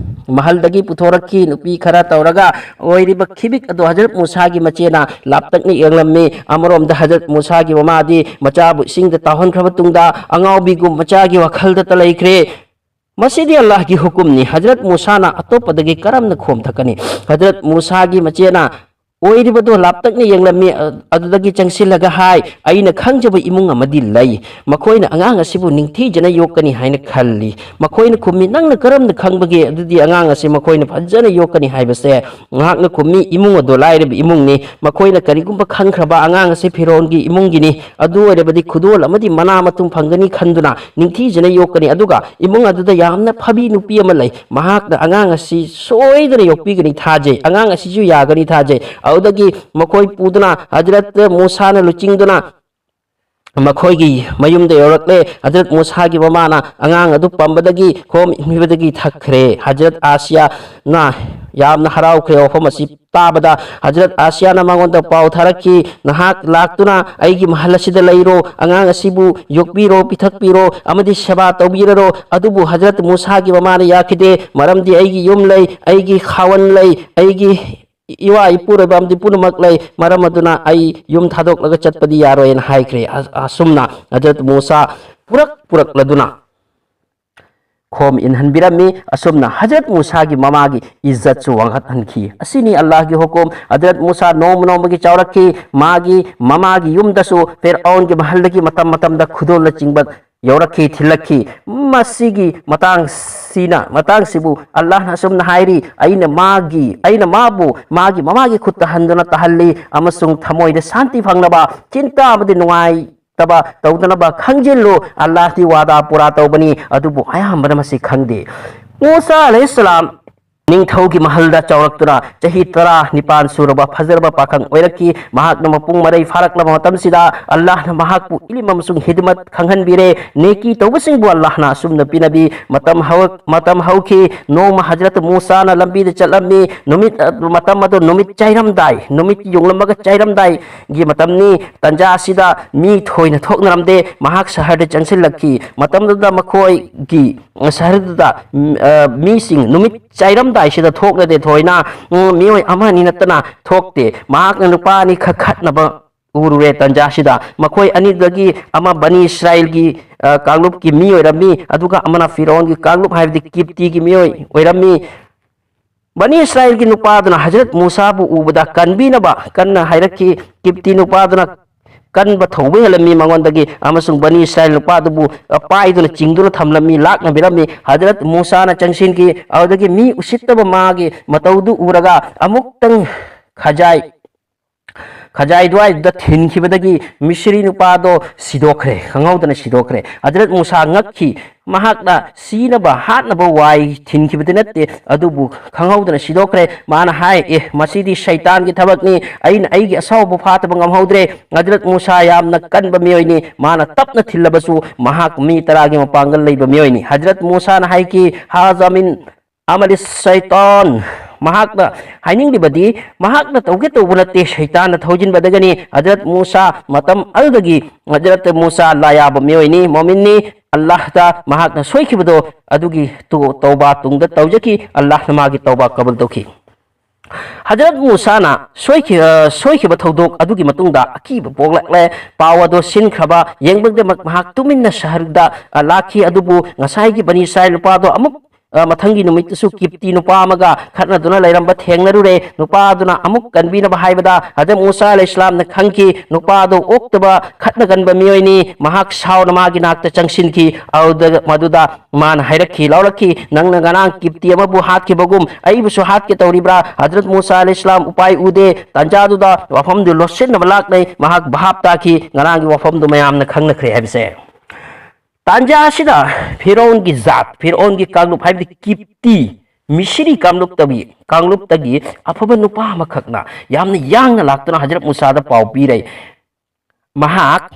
ꯃꯍꯜꯗꯒꯤ ꯄꯨꯊꯣꯔꯛꯈꯤ꯫ ꯅꯨꯄꯤ ꯈꯔ ꯇꯧꯔꯒ ꯑꯣꯏꯔꯤꯕ ꯈꯤꯕꯤꯛ ꯑꯗꯨ ꯍꯖꯔꯠ ꯃꯨꯁꯥꯒꯤ ꯃꯆꯦꯅ ꯂꯥꯞꯇꯛꯅ ꯌꯦꯡꯂꯝꯃꯤ꯫ ꯑꯃꯔꯣꯝꯗ ꯍꯖꯔꯠ ꯃꯨꯁꯥꯒꯤ ꯃꯃꯥꯗꯤ ꯃꯆꯥꯕꯨ ꯏꯁꯤꯡꯗ ꯇꯥꯎꯍꯟꯈ꯭ꯔꯕ ꯇꯨꯡꯗ ꯑꯉꯥꯎꯕꯤꯒꯨꯝ ꯃꯆꯥꯒꯤ ꯋꯥꯈꯜꯗꯇ ꯂꯩꯈ꯭ꯔꯦ꯫ ꯃꯁꯤꯗꯤ ꯑꯜꯂꯥꯍꯒꯤ ꯍꯨꯀꯨꯝꯅꯤ꯫ ꯍꯖꯔꯠ ꯃꯨꯁꯥꯅ ꯑꯇꯣꯞꯄꯗꯒꯤ ꯀꯔꯝꯅ ꯈꯣꯝꯊꯛꯀꯅꯤ? ꯍꯖꯔꯠ ꯃꯨꯁꯥꯒꯤ ꯃꯆꯦꯅ ꯑꯣꯏꯔꯤꯕꯗꯨ ꯂꯥꯞꯇꯛꯅ ꯌꯦꯡꯂꯝꯃꯤ, ꯑ-, ꯑꯗꯨꯗꯒꯤ ꯆꯪꯁꯤꯜꯂꯒ ꯍꯥꯏ, "ꯑꯩꯅ ꯈꯪꯖꯕ ꯏꯃꯨꯡ ꯑꯃꯗꯤ ꯂꯩ꯫ ꯃꯈꯣꯏꯅ ꯑꯉꯥꯡ ꯑꯁꯤꯕꯨ ꯅꯤꯡꯊꯤꯖꯅ ꯌꯣꯛꯀꯅꯤ ꯍꯥꯏꯅ ꯈꯜꯂꯤ꯫" ꯃꯈꯣꯏꯅ ꯈꯨꯝꯃꯤ, "ꯅꯪꯅ ꯀꯔꯝꯅ ꯈꯪꯕꯒꯦ? ꯑꯗꯨꯗꯤ ꯑꯉꯥꯡ ꯑꯁꯤ ꯃꯈꯣꯏꯅ ꯐꯖꯅ ꯌꯣꯛꯀꯅꯤ ꯍꯥꯏꯕꯁꯦ?" ꯃꯍꯥꯛꯅ ꯈꯨꯝꯃꯤ, "ꯏꯃꯨꯡ ꯑꯗꯨ ꯂꯥꯏꯔꯕ ꯏꯃꯨꯡꯅꯤ꯫ ꯃꯈꯣꯏꯅ ꯀꯔꯤꯒꯨꯝꯕ ꯈꯪꯈ꯭ꯔꯕ ꯑꯉꯥꯡ ꯑꯁꯤ ꯐꯤꯔꯣꯟꯒꯤ ꯏꯃꯨꯡꯒꯤꯅꯤ, ꯑꯗꯨ ꯑꯣꯏꯔꯕꯗꯤ ꯈꯨꯗꯣꯜ ꯑꯃꯗꯤ ꯃꯅꯥ ꯃꯊꯨꯝ ꯐꯪꯒꯅꯤ ꯈꯟꯗꯨꯅ ꯅꯤꯡꯊꯤꯖꯅ ꯌꯣꯛꯀꯅꯤ꯫ ꯑꯗꯨꯒ ꯏꯃꯨꯡ ꯑꯗꯨꯗ ꯌꯥꯝꯅ ꯐꯕꯤ ꯅꯨꯄꯤ ꯑꯃ ꯂꯩ꯫ ꯃꯍꯥꯛꯅ ꯑꯉꯥꯡ ꯑꯁꯤ ꯁꯣꯏꯗꯅ ꯌꯣꯛꯄꯤꯒꯅꯤ ꯊꯥꯖꯩ꯫ ꯑꯉꯥꯡ ꯑꯁꯤꯁꯨ ꯌꯥꯒꯅꯤ ꯊꯥꯖꯩ꯫" ꯑꯗꯨꯗꯒꯤ ꯃꯈꯣꯏ ꯄꯨꯗꯨꯅ ꯍꯖꯔꯠ ꯃꯨꯁꯥꯅ ꯂꯨꯆꯤꯡꯗꯨꯅ ꯃꯈꯣꯏꯒꯤ ꯃꯌꯨꯝꯗ ꯌꯧꯔꯛꯂꯦ꯫ ꯍꯖꯔꯠ ꯃꯨꯁꯥꯒꯤ ꯃꯃꯥꯅ ꯑꯉꯥꯡ ꯑꯗꯨ ꯄꯝꯕꯗꯒꯤ, ꯈꯣꯝ ꯏꯟꯕꯤꯕꯗꯒꯤ ꯊꯛꯈ꯭ꯔꯦ꯫ ꯍꯖꯔꯠ ꯑꯥꯁꯤꯌꯥꯅ ꯌꯥꯝꯅ ꯍꯔꯥꯎꯈ꯭ꯔꯦ꯫ ꯋꯥꯐꯝ ꯑꯁꯤ ꯇꯥꯕꯗ ꯍꯖꯔꯠ ꯑꯥꯁꯤꯌꯥꯅ ꯃꯉꯣꯟꯗ ꯄꯥꯎ ꯊꯥꯔꯛꯈꯤ, "ꯅꯍꯥꯛ ꯂꯥꯛꯇꯨꯅ ꯑꯩꯒꯤ ꯃꯍꯜ ꯑꯁꯤꯗ ꯂꯩꯔꯣ, ꯑꯉꯥꯡ ꯑꯁꯤꯕꯨ ꯌꯣꯛꯄꯤꯔꯣ, ꯄꯤꯊꯛꯄꯤꯔꯣ ꯑꯃꯗꯤ ꯁꯦꯕꯥ ꯇꯧꯕꯤꯔꯔꯣ꯫" ꯑꯗꯨꯕꯨ ꯍꯖꯔꯠ ꯃꯨꯁꯥꯒꯤ ꯃꯃꯥꯅ ꯌꯥꯈꯤꯗꯦ, "ꯃꯔꯝꯗꯤ ꯑꯩꯒꯤ ꯌꯨꯝ ꯂꯩ, ꯑꯩꯒꯤ ꯈꯥꯋꯟ ꯂꯩ, ꯑꯩꯒꯤ ꯏꯋꯥ ꯏꯄꯨꯔꯣꯏꯕ ꯑꯃꯗꯤ ꯄꯨꯝꯅꯃꯛ ꯂꯩ꯫ ꯃꯔꯝ ꯑꯗꯨꯅ ꯑꯩ ꯌꯨꯝ ꯊꯥꯗꯣꯛꯂꯒ ꯆꯠꯄꯗꯤ ꯌꯥꯔꯣꯏꯅ" ꯍꯥꯏꯈ꯭ꯔꯦ꯫ ꯑ-, ꯑꯁꯨꯝꯅ ꯍꯖꯔꯠ ꯃꯨꯁꯥ ꯄꯨꯔꯛ ꯄꯨꯔꯛꯂꯗꯨꯅ ꯈꯣꯝ ꯏꯟꯍꯟꯕꯤꯔꯝꯃꯤ꯫ ꯑꯁꯨꯝꯅ ꯍꯖꯔꯠ ꯃꯨꯁꯥꯒꯤ ꯃꯃꯥꯒꯤ ꯏꯖꯠꯁꯨ ꯋꯥꯡꯈꯠꯍꯟꯈꯤ꯫ ꯑꯁꯤꯅꯤ ꯑꯜꯂꯥꯍꯒꯤ ꯍꯨꯀꯨꯝ꯫ ꯍꯖꯔꯠ ꯃꯨꯁꯥ ꯅꯣꯡꯃ ꯅꯣꯡꯃꯒꯤ ꯆꯥꯎꯔꯛꯈꯤ꯫ ꯃꯥꯒꯤ ꯃꯃꯥꯒꯤ ꯌꯨꯝꯗꯁꯨ ꯐꯤꯔꯑꯧꯟꯒꯤ ꯃꯍꯜꯗꯒꯤ ꯃꯇꯝ ꯃꯇꯝꯗ ꯈꯨꯗꯣꯜꯅꯆꯤꯡꯕ ꯌꯧꯔꯛꯈꯤ, ꯊꯤꯜꯂꯛꯈꯤ꯫ ꯃꯁꯤꯒꯤ ꯃꯇꯥꯡꯁꯤꯅ, ꯃꯇꯥꯡꯁꯤꯕꯨ ꯑꯜꯂꯥꯍꯅ ꯑꯁꯨꯝꯅ ꯍꯥꯏꯔꯤ, "ꯑꯩꯅ ꯃꯥꯒꯤ, ꯑꯩꯅ ꯃꯥꯕꯨ ꯃꯥꯒꯤ ꯃꯃꯥꯒꯤ ꯈꯨꯠꯇ ꯍꯟꯗꯨꯅ ꯇꯥꯍꯜꯂꯤ ꯑꯃꯁꯨꯡ ꯊꯃꯣꯏꯗ ꯁꯥꯟꯇꯤ ꯐꯪꯅꯕ, ꯆꯤꯟꯇꯥ ꯑꯃꯗꯤ ꯅꯨꯡꯉꯥꯏꯇꯕ ꯇꯧꯗꯅꯕ ꯈꯪꯖꯤꯜꯂꯨ꯫ ꯑꯜꯂꯥꯍꯗꯤ ꯋꯥꯗꯥ ꯄꯨꯔꯥ ꯇꯧꯕꯅꯤ, ꯑꯗꯨꯕꯨ ꯑꯌꯥꯝꯕꯅ ꯃꯁꯤ ꯈꯪꯗꯦ"꯫ ꯃꯨꯁꯥ ꯑꯂꯩꯍꯤꯁꯁꯂꯥꯝ ꯅꯤꯡꯊꯧꯒꯤ ꯃꯍꯜꯗ ꯆꯥꯎꯔꯛꯇꯨꯅ ꯆꯍꯤ ꯇꯔꯥ ꯅꯤꯄꯥꯟ ꯁꯨꯔꯕ ꯐꯖꯔꯕ ꯄꯥꯈꯪ ꯑꯣꯏꯔꯛꯈꯤ꯫ ꯃꯍꯥꯛꯅ ꯃꯄꯨꯡ ꯃꯔꯩ ꯐꯥꯔꯛꯂꯕ ꯃꯇꯝꯁꯤꯗ ꯑꯜꯂꯥꯍꯅ ꯃꯍꯥꯛꯄꯨ ꯏꯂꯤꯝ ꯑꯃꯁꯨꯡ ꯍꯤꯗꯃꯠ ꯈꯪꯍꯟꯕꯤꯔꯦ꯫ ꯅꯦꯀꯤ ꯇꯧꯕꯁꯤꯡꯕꯨ ꯑꯜꯂꯥꯍꯅ ꯑꯁꯨꯝꯅ ꯄꯤꯅꯕꯤ꯫ ꯃꯇꯝ ꯍꯧꯔꯛ-, ꯃꯇꯝ ꯍꯧꯈꯤ꯫ ꯅꯣꯡꯃ ꯍꯖꯔꯠ ꯃꯨꯁꯥꯅ ꯂꯝꯕꯤꯗ ꯆꯠꯂꯝꯃꯤ꯫ ꯅꯨꯃꯤꯠ, ꯑ, ꯃꯇꯝ ꯑꯗꯨ ꯅꯨꯃꯤꯠ ꯆꯥꯏꯔꯝꯗꯥꯏ, ꯅꯨꯃꯤꯠ ꯌꯨꯡꯂꯝꯃꯒ ꯆꯥꯏꯔꯝꯗꯥꯏꯒꯤ ꯃꯇꯝꯅꯤ꯫ ꯇꯟꯖꯥ ꯑꯁꯤꯗ ꯃꯤ ꯊꯣꯏꯅ ꯊꯣꯛꯅꯔꯝꯗꯦ꯫ ꯃꯍꯥꯛ ꯁꯍꯔꯗ ꯆꯪꯁꯤꯜꯂꯛꯈꯤ꯫ ꯃꯇꯝꯗꯨꯗ ꯃꯈꯣꯏꯒꯤ ꯁꯍꯔꯗꯨꯗ, ꯎꯝ, ꯑ, ꯃꯤꯁꯤꯡ ꯅꯨꯃꯤꯠ ꯆꯥꯏꯔꯝꯗꯥꯏꯁꯤꯗ ꯊꯣꯛꯅꯗꯦ ꯊꯣꯏꯅ, ꯎꯝ, ꯃꯤꯑꯣꯏ ꯑꯃ ꯑꯅꯤ ꯅꯠꯇꯅ ꯊꯣꯛꯇꯦ꯫ ꯃꯍꯥꯛꯅ ꯅꯨꯄꯥ ꯑꯅꯤꯈꯛ ꯈꯠꯅꯕ ꯎꯔꯨꯔꯦ꯫ ꯇꯟꯖꯥꯁꯤꯗ ꯃꯈꯣꯏ ꯑꯅꯤꯗꯨꯗꯒꯤ ꯑꯃ ꯕꯅꯤ ꯏꯁꯔꯥꯏꯜꯒꯤ, ꯑ, ꯀꯥꯡꯂꯨꯞꯀꯤ ꯃꯤ ꯑꯣꯏꯔꯝꯃꯤ, ꯑꯗꯨꯒ ꯑꯃꯅ ꯐꯤꯔꯣꯟꯒꯤ ꯀꯥꯡꯂꯨꯞ, ꯍꯥꯏꯕꯗꯤ ꯀꯤꯞꯇꯤꯒꯤ ꯃꯤꯑꯣꯏ ꯑꯣꯏꯔꯝꯃꯤ꯫ ꯕꯅꯤ ꯏꯁꯔꯥꯏꯜꯒꯤ ꯅꯨꯄꯥꯗꯨꯅ ꯍꯖꯔꯠ ꯃꯨꯁꯥꯕꯨ ꯎꯕꯗ ꯀꯟꯕꯤꯅꯕ ꯀꯟꯅ ꯍꯥꯏꯔꯛꯈꯤ꯫ ꯀꯤꯞꯇꯤ ꯅꯨꯄꯥꯗꯨꯅ ꯀꯟꯕ ꯊꯧꯕ ꯍꯦꯜꯂꯝꯃꯤ ꯃꯉꯣꯟꯗꯒꯤ, ꯑꯃꯁꯨꯡ ꯕꯅꯤ ꯏꯁꯔꯥꯏꯜ ꯅꯨꯄꯥꯗꯨꯕꯨ, ꯑ, ꯄꯥꯏꯗꯨꯅ ꯆꯤꯡꯗꯨꯅ ꯊꯝꯂꯝꯃꯤ, ꯂꯥꯛꯅꯕꯤꯔꯝꯃꯤ꯫ ꯍꯖꯔꯠ ꯃꯨꯁꯥꯅ ꯆꯪꯁꯤꯟꯈꯤ꯫ ꯑꯗꯨꯗꯒꯤ ꯃꯤ ꯎꯁꯤꯠꯇꯕ ꯃꯥꯒꯤ ꯃꯇꯧꯗꯨ ꯎꯔꯒ ꯑꯃꯨꯛꯇꯪ ꯈꯖꯥꯏ, ꯈꯖꯥꯏ ꯗꯨꯋꯥꯏꯗꯨꯗ ꯊꯤꯟꯈꯤꯕꯗꯒꯤ ꯃꯤꯁ꯭ꯔꯤ ꯅꯨꯄꯥꯗꯣ ꯁꯤꯗꯣꯛꯈ꯭ꯔꯦ, ꯈꯪꯍꯧꯗꯅ ꯁꯤꯗꯣꯛꯈ꯭ꯔꯦ꯫ ꯍꯖꯔꯠ ꯃꯨꯁꯥ ꯉꯛꯈꯤ꯫ ꯃꯍꯥꯛꯅ ꯁꯤꯅꯕ ꯍꯥꯠꯅꯕ ꯋꯥꯏ ꯊꯤꯟꯈꯤꯕꯗꯤ ꯅꯠꯇꯦ, ꯑꯗꯨꯕꯨ ꯈꯪꯍꯧꯗꯅ ꯁꯤꯗꯣꯛꯈ꯭ꯔꯦ꯫ ꯃꯥꯅ ꯍꯥꯏ, "ꯑꯦ, ꯃꯁꯤꯗꯤ ꯁꯩꯇꯥꯟꯒꯤ ꯊꯕꯛꯅꯤ, ꯑꯩꯅ ꯑꯩꯒꯤ ꯑꯁꯥꯎꯕ ꯐꯥꯊꯕ ꯉꯝꯍꯧꯗ꯭ꯔꯦ"꯫ ꯍꯖꯔꯠ ꯃꯨꯁꯥ ꯌꯥꯝꯅ ꯀꯟꯕ ꯃꯤꯑꯣꯏꯅꯤ꯫ ꯃꯥꯅ ꯇꯞꯅ ꯊꯤꯜꯂꯕꯁꯨ ꯃꯍꯥꯛ ꯃꯤ ꯇꯔꯥꯒꯤ ꯃꯄꯥꯡꯒꯜ ꯂꯩꯕ ꯃꯤꯑꯣꯏꯅꯤ꯫ ꯍꯖꯔꯠ ꯃꯨꯁꯥꯅ ꯍꯥꯏꯈꯤ, "ꯍꯥꯖꯥ ꯃꯤꯟ ꯑꯃꯂꯤ ꯁꯩꯇꯥꯟ"꯫ ꯃꯍꯥꯛꯅ ꯍꯥꯏꯅꯤꯡꯂꯤꯕꯗꯤ ꯃꯍꯥꯛꯅ ꯇꯧꯒꯦ ꯇꯧꯕ ꯅꯠꯇꯦ, ꯁꯩꯇꯥꯟꯅ ꯊꯧꯖꯤꯟꯕꯗꯒꯤꯅꯤ꯫ ꯍꯖꯔꯠ ꯃꯨꯁꯥ ꯃꯇꯝ ꯑꯗꯨꯗꯒꯤ ꯍꯖꯔꯠ ꯃꯨꯁꯥ ꯑꯜꯂꯥ ꯌꯥꯕ ꯃꯤꯑꯣꯏꯅꯤ, ꯃꯣꯃꯤꯟꯅꯤ꯫ ꯑꯜꯂꯥꯍꯗ ꯃꯍꯥꯛꯅ ꯁꯣꯏꯈꯤꯕꯗꯣ ꯑꯗꯨꯒꯤ ꯇꯨ-, ꯇꯧꯕꯥ ꯇꯨꯡꯗ ꯇꯧꯖꯈꯤ꯫ ꯑꯜꯂꯥꯍꯅ ꯃꯥꯒꯤ ꯇꯧꯕꯥ ꯀꯕꯨꯜ ꯇꯧꯈꯤ꯫ ꯍꯖꯔꯠ ꯃꯨꯁꯥꯅ ꯁꯣꯏꯈꯤ-, ꯑ, ꯁꯣꯏꯈꯤꯕ ꯊꯧꯗꯣꯛ ꯑꯗꯨꯒꯤ ꯃꯇꯨꯡꯗ ꯑꯀꯤꯕ ꯄꯣꯛꯂꯛꯂꯦ꯫ ꯄꯥꯎ ꯑꯗꯨ ꯁꯤꯟꯈ꯭ꯔꯕ ꯌꯦꯡꯕꯒꯤꯗꯃꯛ ꯃꯍꯥꯛ ꯇꯨꯃꯤꯟꯅ ꯁꯍꯔꯗ, ꯑ, ꯂꯥꯛꯈꯤ꯫ ꯑꯗꯨꯕꯨ ꯉꯁꯥꯏꯒꯤ ꯕꯅꯤ ꯏꯁꯔꯥꯏꯜ ꯅꯨꯄꯥꯗꯣ ꯑꯃꯨꯛ, ꯑ, ꯃꯊꯪꯒꯤ ꯅꯨꯃꯤꯠꯇꯁꯨ ꯀꯤꯞꯇꯤ ꯅꯨꯄꯥ ꯑꯃꯒ ꯈꯠꯅꯗꯨꯅ ꯂꯩꯔꯝꯕ ꯊꯦꯡꯅꯔꯨꯔꯦ꯫ ꯅꯨꯄꯥ ꯑꯗꯨꯅ ꯑꯃꯨꯛ ꯀꯟꯕꯤꯅꯕ ꯍꯥꯏꯕꯗ ꯍꯖꯔꯠ ꯃꯨꯁꯥ ꯑꯂꯩꯍꯤꯁꯂꯥꯝꯅ ꯈꯪꯈꯤ, ꯅꯨꯄꯥ ꯑꯗꯨ ꯑꯣꯛꯇꯕ ꯈꯠꯅꯒꯟꯕ ꯃꯤꯑꯣꯏꯅꯤ꯫ ꯃꯍꯥꯛ ꯁꯥꯎꯅ ꯃꯥꯒꯤ ꯅꯥꯛꯇ ꯆꯪꯁꯤꯟꯈꯤ꯫ ꯑꯗꯨꯗ, ꯃꯗꯨꯗ ꯃꯥꯅ ꯍꯥꯏꯔꯛꯈꯤ, ꯂꯥꯎꯔꯛꯈꯤ, "ꯅꯪꯅ ꯉꯔꯥꯡ ꯀꯤꯞꯇꯤ ꯑꯃꯕꯨ ꯍꯥꯠꯈꯤꯕꯒꯨꯝ ꯑꯩꯕꯨꯁꯨ ꯍꯥꯠꯀꯦ ꯇꯧꯔꯤꯕ꯭ꯔꯥ?" ꯍꯖꯔꯠ ꯃꯨꯁꯥ ꯑꯂꯩꯍꯤꯁꯂꯥꯝ ꯎꯄꯥꯏ ꯎꯗꯦ꯫ ꯇꯥꯟꯖꯥꯗꯨꯗ ꯋꯥꯐꯝꯗꯨ ꯂꯣꯠꯁꯤꯟꯅꯕ ꯂꯥꯛꯅꯩ꯫ ꯃꯍꯥꯛ ꯚꯥꯞ ꯇꯥꯈꯤ꯫ ꯉꯔꯥꯡꯒꯤ ꯋꯥꯐꯝꯗꯨ ꯃꯌꯥꯝꯅ ꯈꯪꯅꯈ꯭ꯔꯦ ꯍꯥꯏꯕꯁꯦ꯫ ꯇꯥꯟꯖꯥ ꯑꯁꯤꯗ ꯐꯤꯔꯧꯟꯒꯤ ꯖꯥꯠ, ꯐꯤꯔꯧꯟꯒꯤ ꯀꯥꯡꯂꯨꯞ, ꯍꯥꯏꯕꯗꯤ ꯀꯤꯞꯇꯤ, ꯃꯤꯁꯤꯔꯤ ꯀꯥꯡꯂꯨꯞꯇꯒꯤ, ꯀꯥꯡꯂꯨꯞꯇꯒꯤ ꯑꯐꯕ ꯅꯨꯄꯥ ꯑꯃꯈꯛꯅ ꯌꯥꯝꯅ ꯌꯥꯡꯅ ꯂꯥꯛꯇꯨꯅ ꯍꯖꯔꯠ ꯃꯨꯁꯥꯗ ꯄꯥꯎ ꯄꯤꯔꯦ꯫ ꯃꯍꯥꯛ,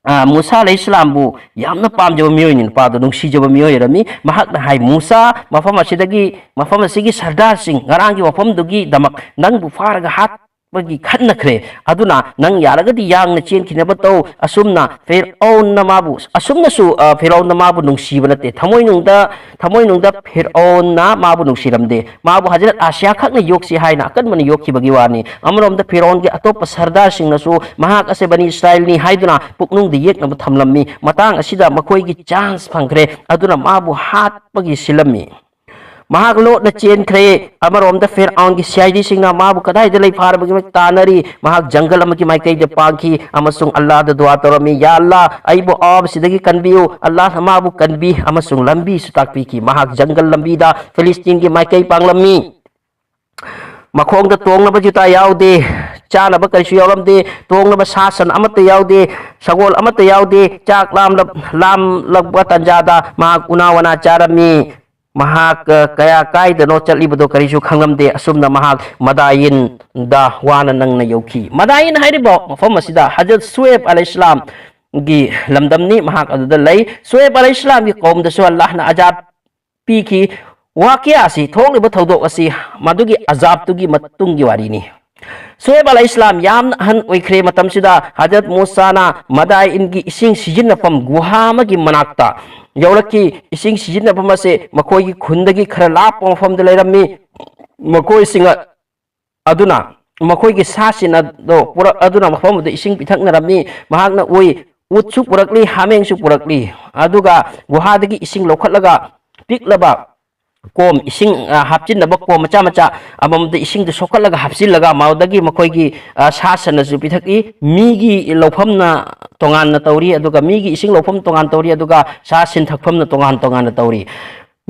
ꯑ, ꯃꯨꯁꯥ ꯑꯂꯩꯍꯤꯁꯂꯥꯝꯕꯨ ꯌꯥꯝꯅ ꯄꯥꯝꯖꯕ ꯃꯤꯑꯣꯏꯅꯤ, ꯅꯨꯄꯥꯗꯣ ꯅꯨꯡꯁꯤꯖꯕ ꯃꯤꯑꯣꯏ ꯑꯣꯏꯔꯝꯃꯤ꯫ ꯃꯍꯥꯛꯅ ꯍꯥꯏ, "ꯃꯨꯁꯥ, ꯃꯐꯝ ꯑꯁꯤꯗꯒꯤ, ꯃꯐꯝ ꯑꯁꯤꯒꯤ ꯁꯔꯗꯥꯔꯁꯤꯡ ꯉꯔꯥꯡꯒꯤ ꯋꯥꯐꯝꯗꯨꯒꯤꯗꯃꯛ ꯅꯪꯕꯨ ꯐꯥꯔꯒ ꯍꯥꯠꯄꯒꯤ ꯈꯟꯅꯈ꯭ꯔꯦ꯫ ꯑꯗꯨꯅ ꯅꯪ ꯌꯥꯔꯒꯗꯤ ꯌꯥꯡꯅ ꯆꯦꯟꯈꯤꯅꯕ ꯇꯧ꯫" ꯑꯁꯨꯝꯅ ꯐꯤꯔꯧꯟꯅ ꯃꯥꯕꯨ, ꯑꯁꯨꯝꯅꯁꯨ, ꯑ, ꯐꯤꯔꯧꯟꯅ ꯃꯥꯕꯨ ꯅꯨꯡꯁꯤꯕ ꯅꯠꯇꯦ꯫ ꯊꯃꯣꯏꯅꯨꯡꯗ, ꯊꯃꯣꯏꯅꯨꯡꯗ ꯐꯤꯔꯧꯟꯅ ꯃꯥꯕꯨ ꯅꯨꯡꯁꯤꯔꯝꯗꯦ꯫ ꯃꯥꯕꯨ ꯍꯖꯔꯠ ꯑꯥꯁꯤꯌꯥ ꯈꯛꯅ ꯌꯣꯛꯁꯤ ꯍꯥꯏꯅ ꯑꯀꯟꯕꯅ ꯌꯣꯛꯈꯤꯕꯒꯤ ꯋꯥꯅꯤ꯫ ꯑꯃꯔꯣꯝꯗ ꯐꯤꯔꯧꯟꯒꯤ ꯑꯇꯣꯞꯄ ꯁꯔꯗꯥꯔꯁꯤꯡꯅꯁꯨ ꯃꯍꯥꯛ ꯑꯁꯦ ꯕꯅꯤ ꯏꯁꯔꯥꯏꯜꯅꯤ ꯍꯥꯏꯗꯨꯅ ꯄꯨꯛꯅꯨꯡꯗ ꯌꯦꯛꯅꯕ ꯊꯝꯂꯝꯃꯤ꯫ ꯃꯇꯥꯡ ꯑꯁꯤꯗ ꯃꯈꯣꯏꯒꯤ ꯆꯥꯟꯁ ꯐꯪꯈ꯭ꯔꯦ꯫ ꯑꯗꯨꯅ ꯃꯥꯕꯨ ꯍꯥꯠꯄꯒꯤ ꯁꯤꯜꯂꯝꯃꯤ꯫ ꯃꯍꯥꯛ ꯂꯣꯠꯅ ꯆꯦꯟꯈ꯭ꯔꯦ꯫ ꯑꯃꯔꯣꯝꯗ ꯐꯤꯔꯑꯥꯎꯟꯒꯤ ꯁꯤ ꯑꯥꯏ ꯗꯤꯁꯤꯡꯅ ꯃꯥꯕꯨ ꯀꯗꯥꯏꯗ ꯂꯩ ꯐꯥꯔꯕꯒꯦ ꯇꯥꯟꯅꯔꯤ꯫ ꯃꯍꯥꯛ ꯖꯪꯒꯜ ꯑꯃꯒꯤ ꯃꯥꯏꯀꯩꯗ ꯄꯥꯡꯈꯤ ꯑꯃꯁꯨꯡ ꯑꯜꯂꯥꯗ ꯗꯨꯋꯥ ꯇꯧꯔꯝꯃꯤ, "ꯌꯥ ꯑꯜꯂꯥ, ꯑꯩꯕꯨ ꯑꯋꯥꯕꯁꯤꯗꯒꯤ ꯀꯟꯕꯤꯌꯨ꯫" ꯑꯜꯂꯥꯅ ꯃꯥꯕꯨ ꯀꯟꯕꯤ ꯑꯃꯁꯨꯡ ꯂꯝꯕꯤꯁꯨ ꯇꯥꯛꯄꯤꯈꯤ꯫ ꯃꯍꯥꯛ ꯖꯪꯒꯜ ꯂꯝꯕꯤꯗ ꯐꯤꯂꯤꯁꯇꯤꯟꯒꯤ ꯃꯥꯏꯀꯩ ꯄꯥꯡꯂꯝꯃꯤ꯫ ꯃꯈꯣꯡꯗ ꯇꯣꯡꯅꯕ ꯖꯨꯇꯥ ꯌꯥꯎꯗꯦ, ꯆꯥꯅꯕ ꯀꯔꯤꯁꯨ ꯌꯥꯎꯔꯝꯗꯦ, ꯇꯣꯡꯅꯕ ꯁꯥ ꯁꯟ ꯑꯃꯠꯇ ꯌꯥꯎꯗꯦ, ꯁꯒꯣꯜ ꯑꯃꯠꯇ ꯌꯥꯎꯗꯦ꯫ ꯆꯥꯛ ꯂꯥꯝꯂ-, ꯂꯥꯝꯂꯛꯄ ꯇꯥꯟꯖꯥꯗ ꯃꯍꯥꯛ ꯎꯅꯥ ꯋꯥꯅꯥ ꯆꯥꯔꯝꯃꯤ꯫ ꯃꯍꯥꯛ, ꯑ, ꯀꯌꯥ ꯀꯥꯏꯗꯅꯣ ꯆꯠꯂꯤꯕꯗꯣ ꯀꯔꯤꯁꯨ ꯈꯪꯂꯝꯗꯦ꯫ ꯑꯁꯨꯝꯅ ꯃꯍꯥꯛ ꯃꯗꯥꯌꯤꯟꯗ ꯋꯥꯅ ꯅꯪꯅ ꯌꯧꯈꯤ꯫ ꯃꯗꯥꯌꯤꯟ ꯍꯥꯏꯔꯤꯕ ꯃꯐꯝ ꯑꯁꯤꯗ ꯍꯖꯔꯠ ꯁꯨꯑꯦꯕ ꯑꯂꯩꯍꯤꯁꯂꯥꯝꯒꯤ ꯂꯝꯗꯝꯅꯤ꯫ ꯃꯍꯥꯛ ꯑꯗꯨꯗ ꯂꯩ꯫ ꯁꯨꯑꯦꯕ ꯑꯂꯩꯍꯤꯁꯂꯥꯝꯒꯤ ꯀꯧꯝꯗꯁꯨ ꯑꯜꯂꯥꯍꯅ ꯑꯖꯥꯕ ꯄꯤꯈꯤ꯫ ꯋꯥꯀꯤꯌꯥ ꯑꯁꯤ, ꯊꯣꯛꯂꯤꯕ ꯊꯧꯗꯣꯛ ꯑꯁꯤ ꯃꯗꯨꯒꯤ ꯑꯖꯥꯕꯇꯨꯒꯤ ꯃꯇꯨꯡꯒꯤ ꯋꯥꯔꯤꯅꯤ꯫ ꯁꯨꯑꯦꯕ ꯑꯂꯩꯍꯤꯁꯂꯥꯝ ꯌꯥꯝꯅ ꯑꯍꯟ ꯑꯣꯏꯈ꯭ꯔꯦ꯫ ꯃꯇꯝꯁꯤꯗ ꯍꯖꯔꯠ ꯃꯨꯁꯥꯅ ꯃꯗꯥꯏꯟꯒꯤ ꯏꯁꯤꯡ ꯁꯤꯖꯤꯟꯅꯐꯝ ꯒꯨꯍꯥ ꯑꯃꯒꯤ ꯃꯅꯥꯛꯇ ꯌꯧꯔꯛꯈꯤ꯫ ꯏꯁꯤꯡ ꯁꯤꯖꯤꯟꯅꯐꯝ ꯑꯁꯦ ꯃꯈꯣꯏꯒꯤ ꯈꯨꯟꯗꯒꯤ ꯈꯔ ꯂꯥꯞꯄ ꯃꯐꯝꯗ ꯂꯩꯔꯝꯃꯤ꯫ ꯃꯈꯣꯏꯁꯤꯡ ꯑ-, ꯑꯗꯨꯅ ꯃꯈꯣꯏꯒꯤ ꯁꯥꯁꯤꯡ ꯑꯗꯣ ꯄꯨꯔꯛ-, ꯑꯗꯨꯅ ꯃꯐꯝ ꯑꯗꯨꯗ ꯏꯁꯤꯡ ꯄꯤꯊꯛꯅꯔꯝꯃꯤ꯫ ꯃꯍꯥꯛꯅ ꯎꯏ, ꯎꯠꯁꯨ ꯄꯨꯔꯛꯂꯤ, ꯍꯥꯃꯦꯡꯁꯨ ꯄꯨꯔꯛꯂꯤ꯫ ꯑꯗꯨꯒ ꯒꯨꯍꯥꯗꯒꯤ ꯏꯁꯤꯡ ꯂꯧꯈꯠꯂꯒ ꯄꯤꯛꯂꯕ ꯀꯣꯝ, ꯏꯁꯤꯡ, ꯑ, ꯍꯥꯞꯆꯤꯟꯅꯕ ꯀꯣꯝ ꯃꯆꯥ ꯃꯆꯥ ꯑꯃꯃꯝꯗ ꯏꯁꯤꯡꯗꯨ ꯁꯣꯛꯀꯠꯂꯒ ꯍꯥꯞꯆꯤꯜꯂꯒ ꯃꯗꯨꯗꯒꯤ ꯃꯈꯣꯏꯒꯤ, ꯑ, ꯁꯥ ꯁꯟꯅꯁꯨ ꯄꯤꯊꯛꯏ꯫ ꯃꯤꯒꯤ ꯂꯧꯐꯝꯅ ꯇꯣꯉꯥꯟꯅ ꯇꯧꯔꯤ, ꯑꯗꯨꯒ ꯃꯤꯒꯤ ꯏꯁꯤꯡ ꯂꯧꯐꯝ ꯇꯣꯉꯥꯟ ꯇꯧꯔꯤ, ꯑꯗꯨꯒ ꯁꯥ ꯁꯟ ꯊꯛꯐꯝꯅ ꯇꯣꯉꯥꯟ ꯇꯣꯉꯥꯟꯅ ꯇꯧꯔꯤ꯫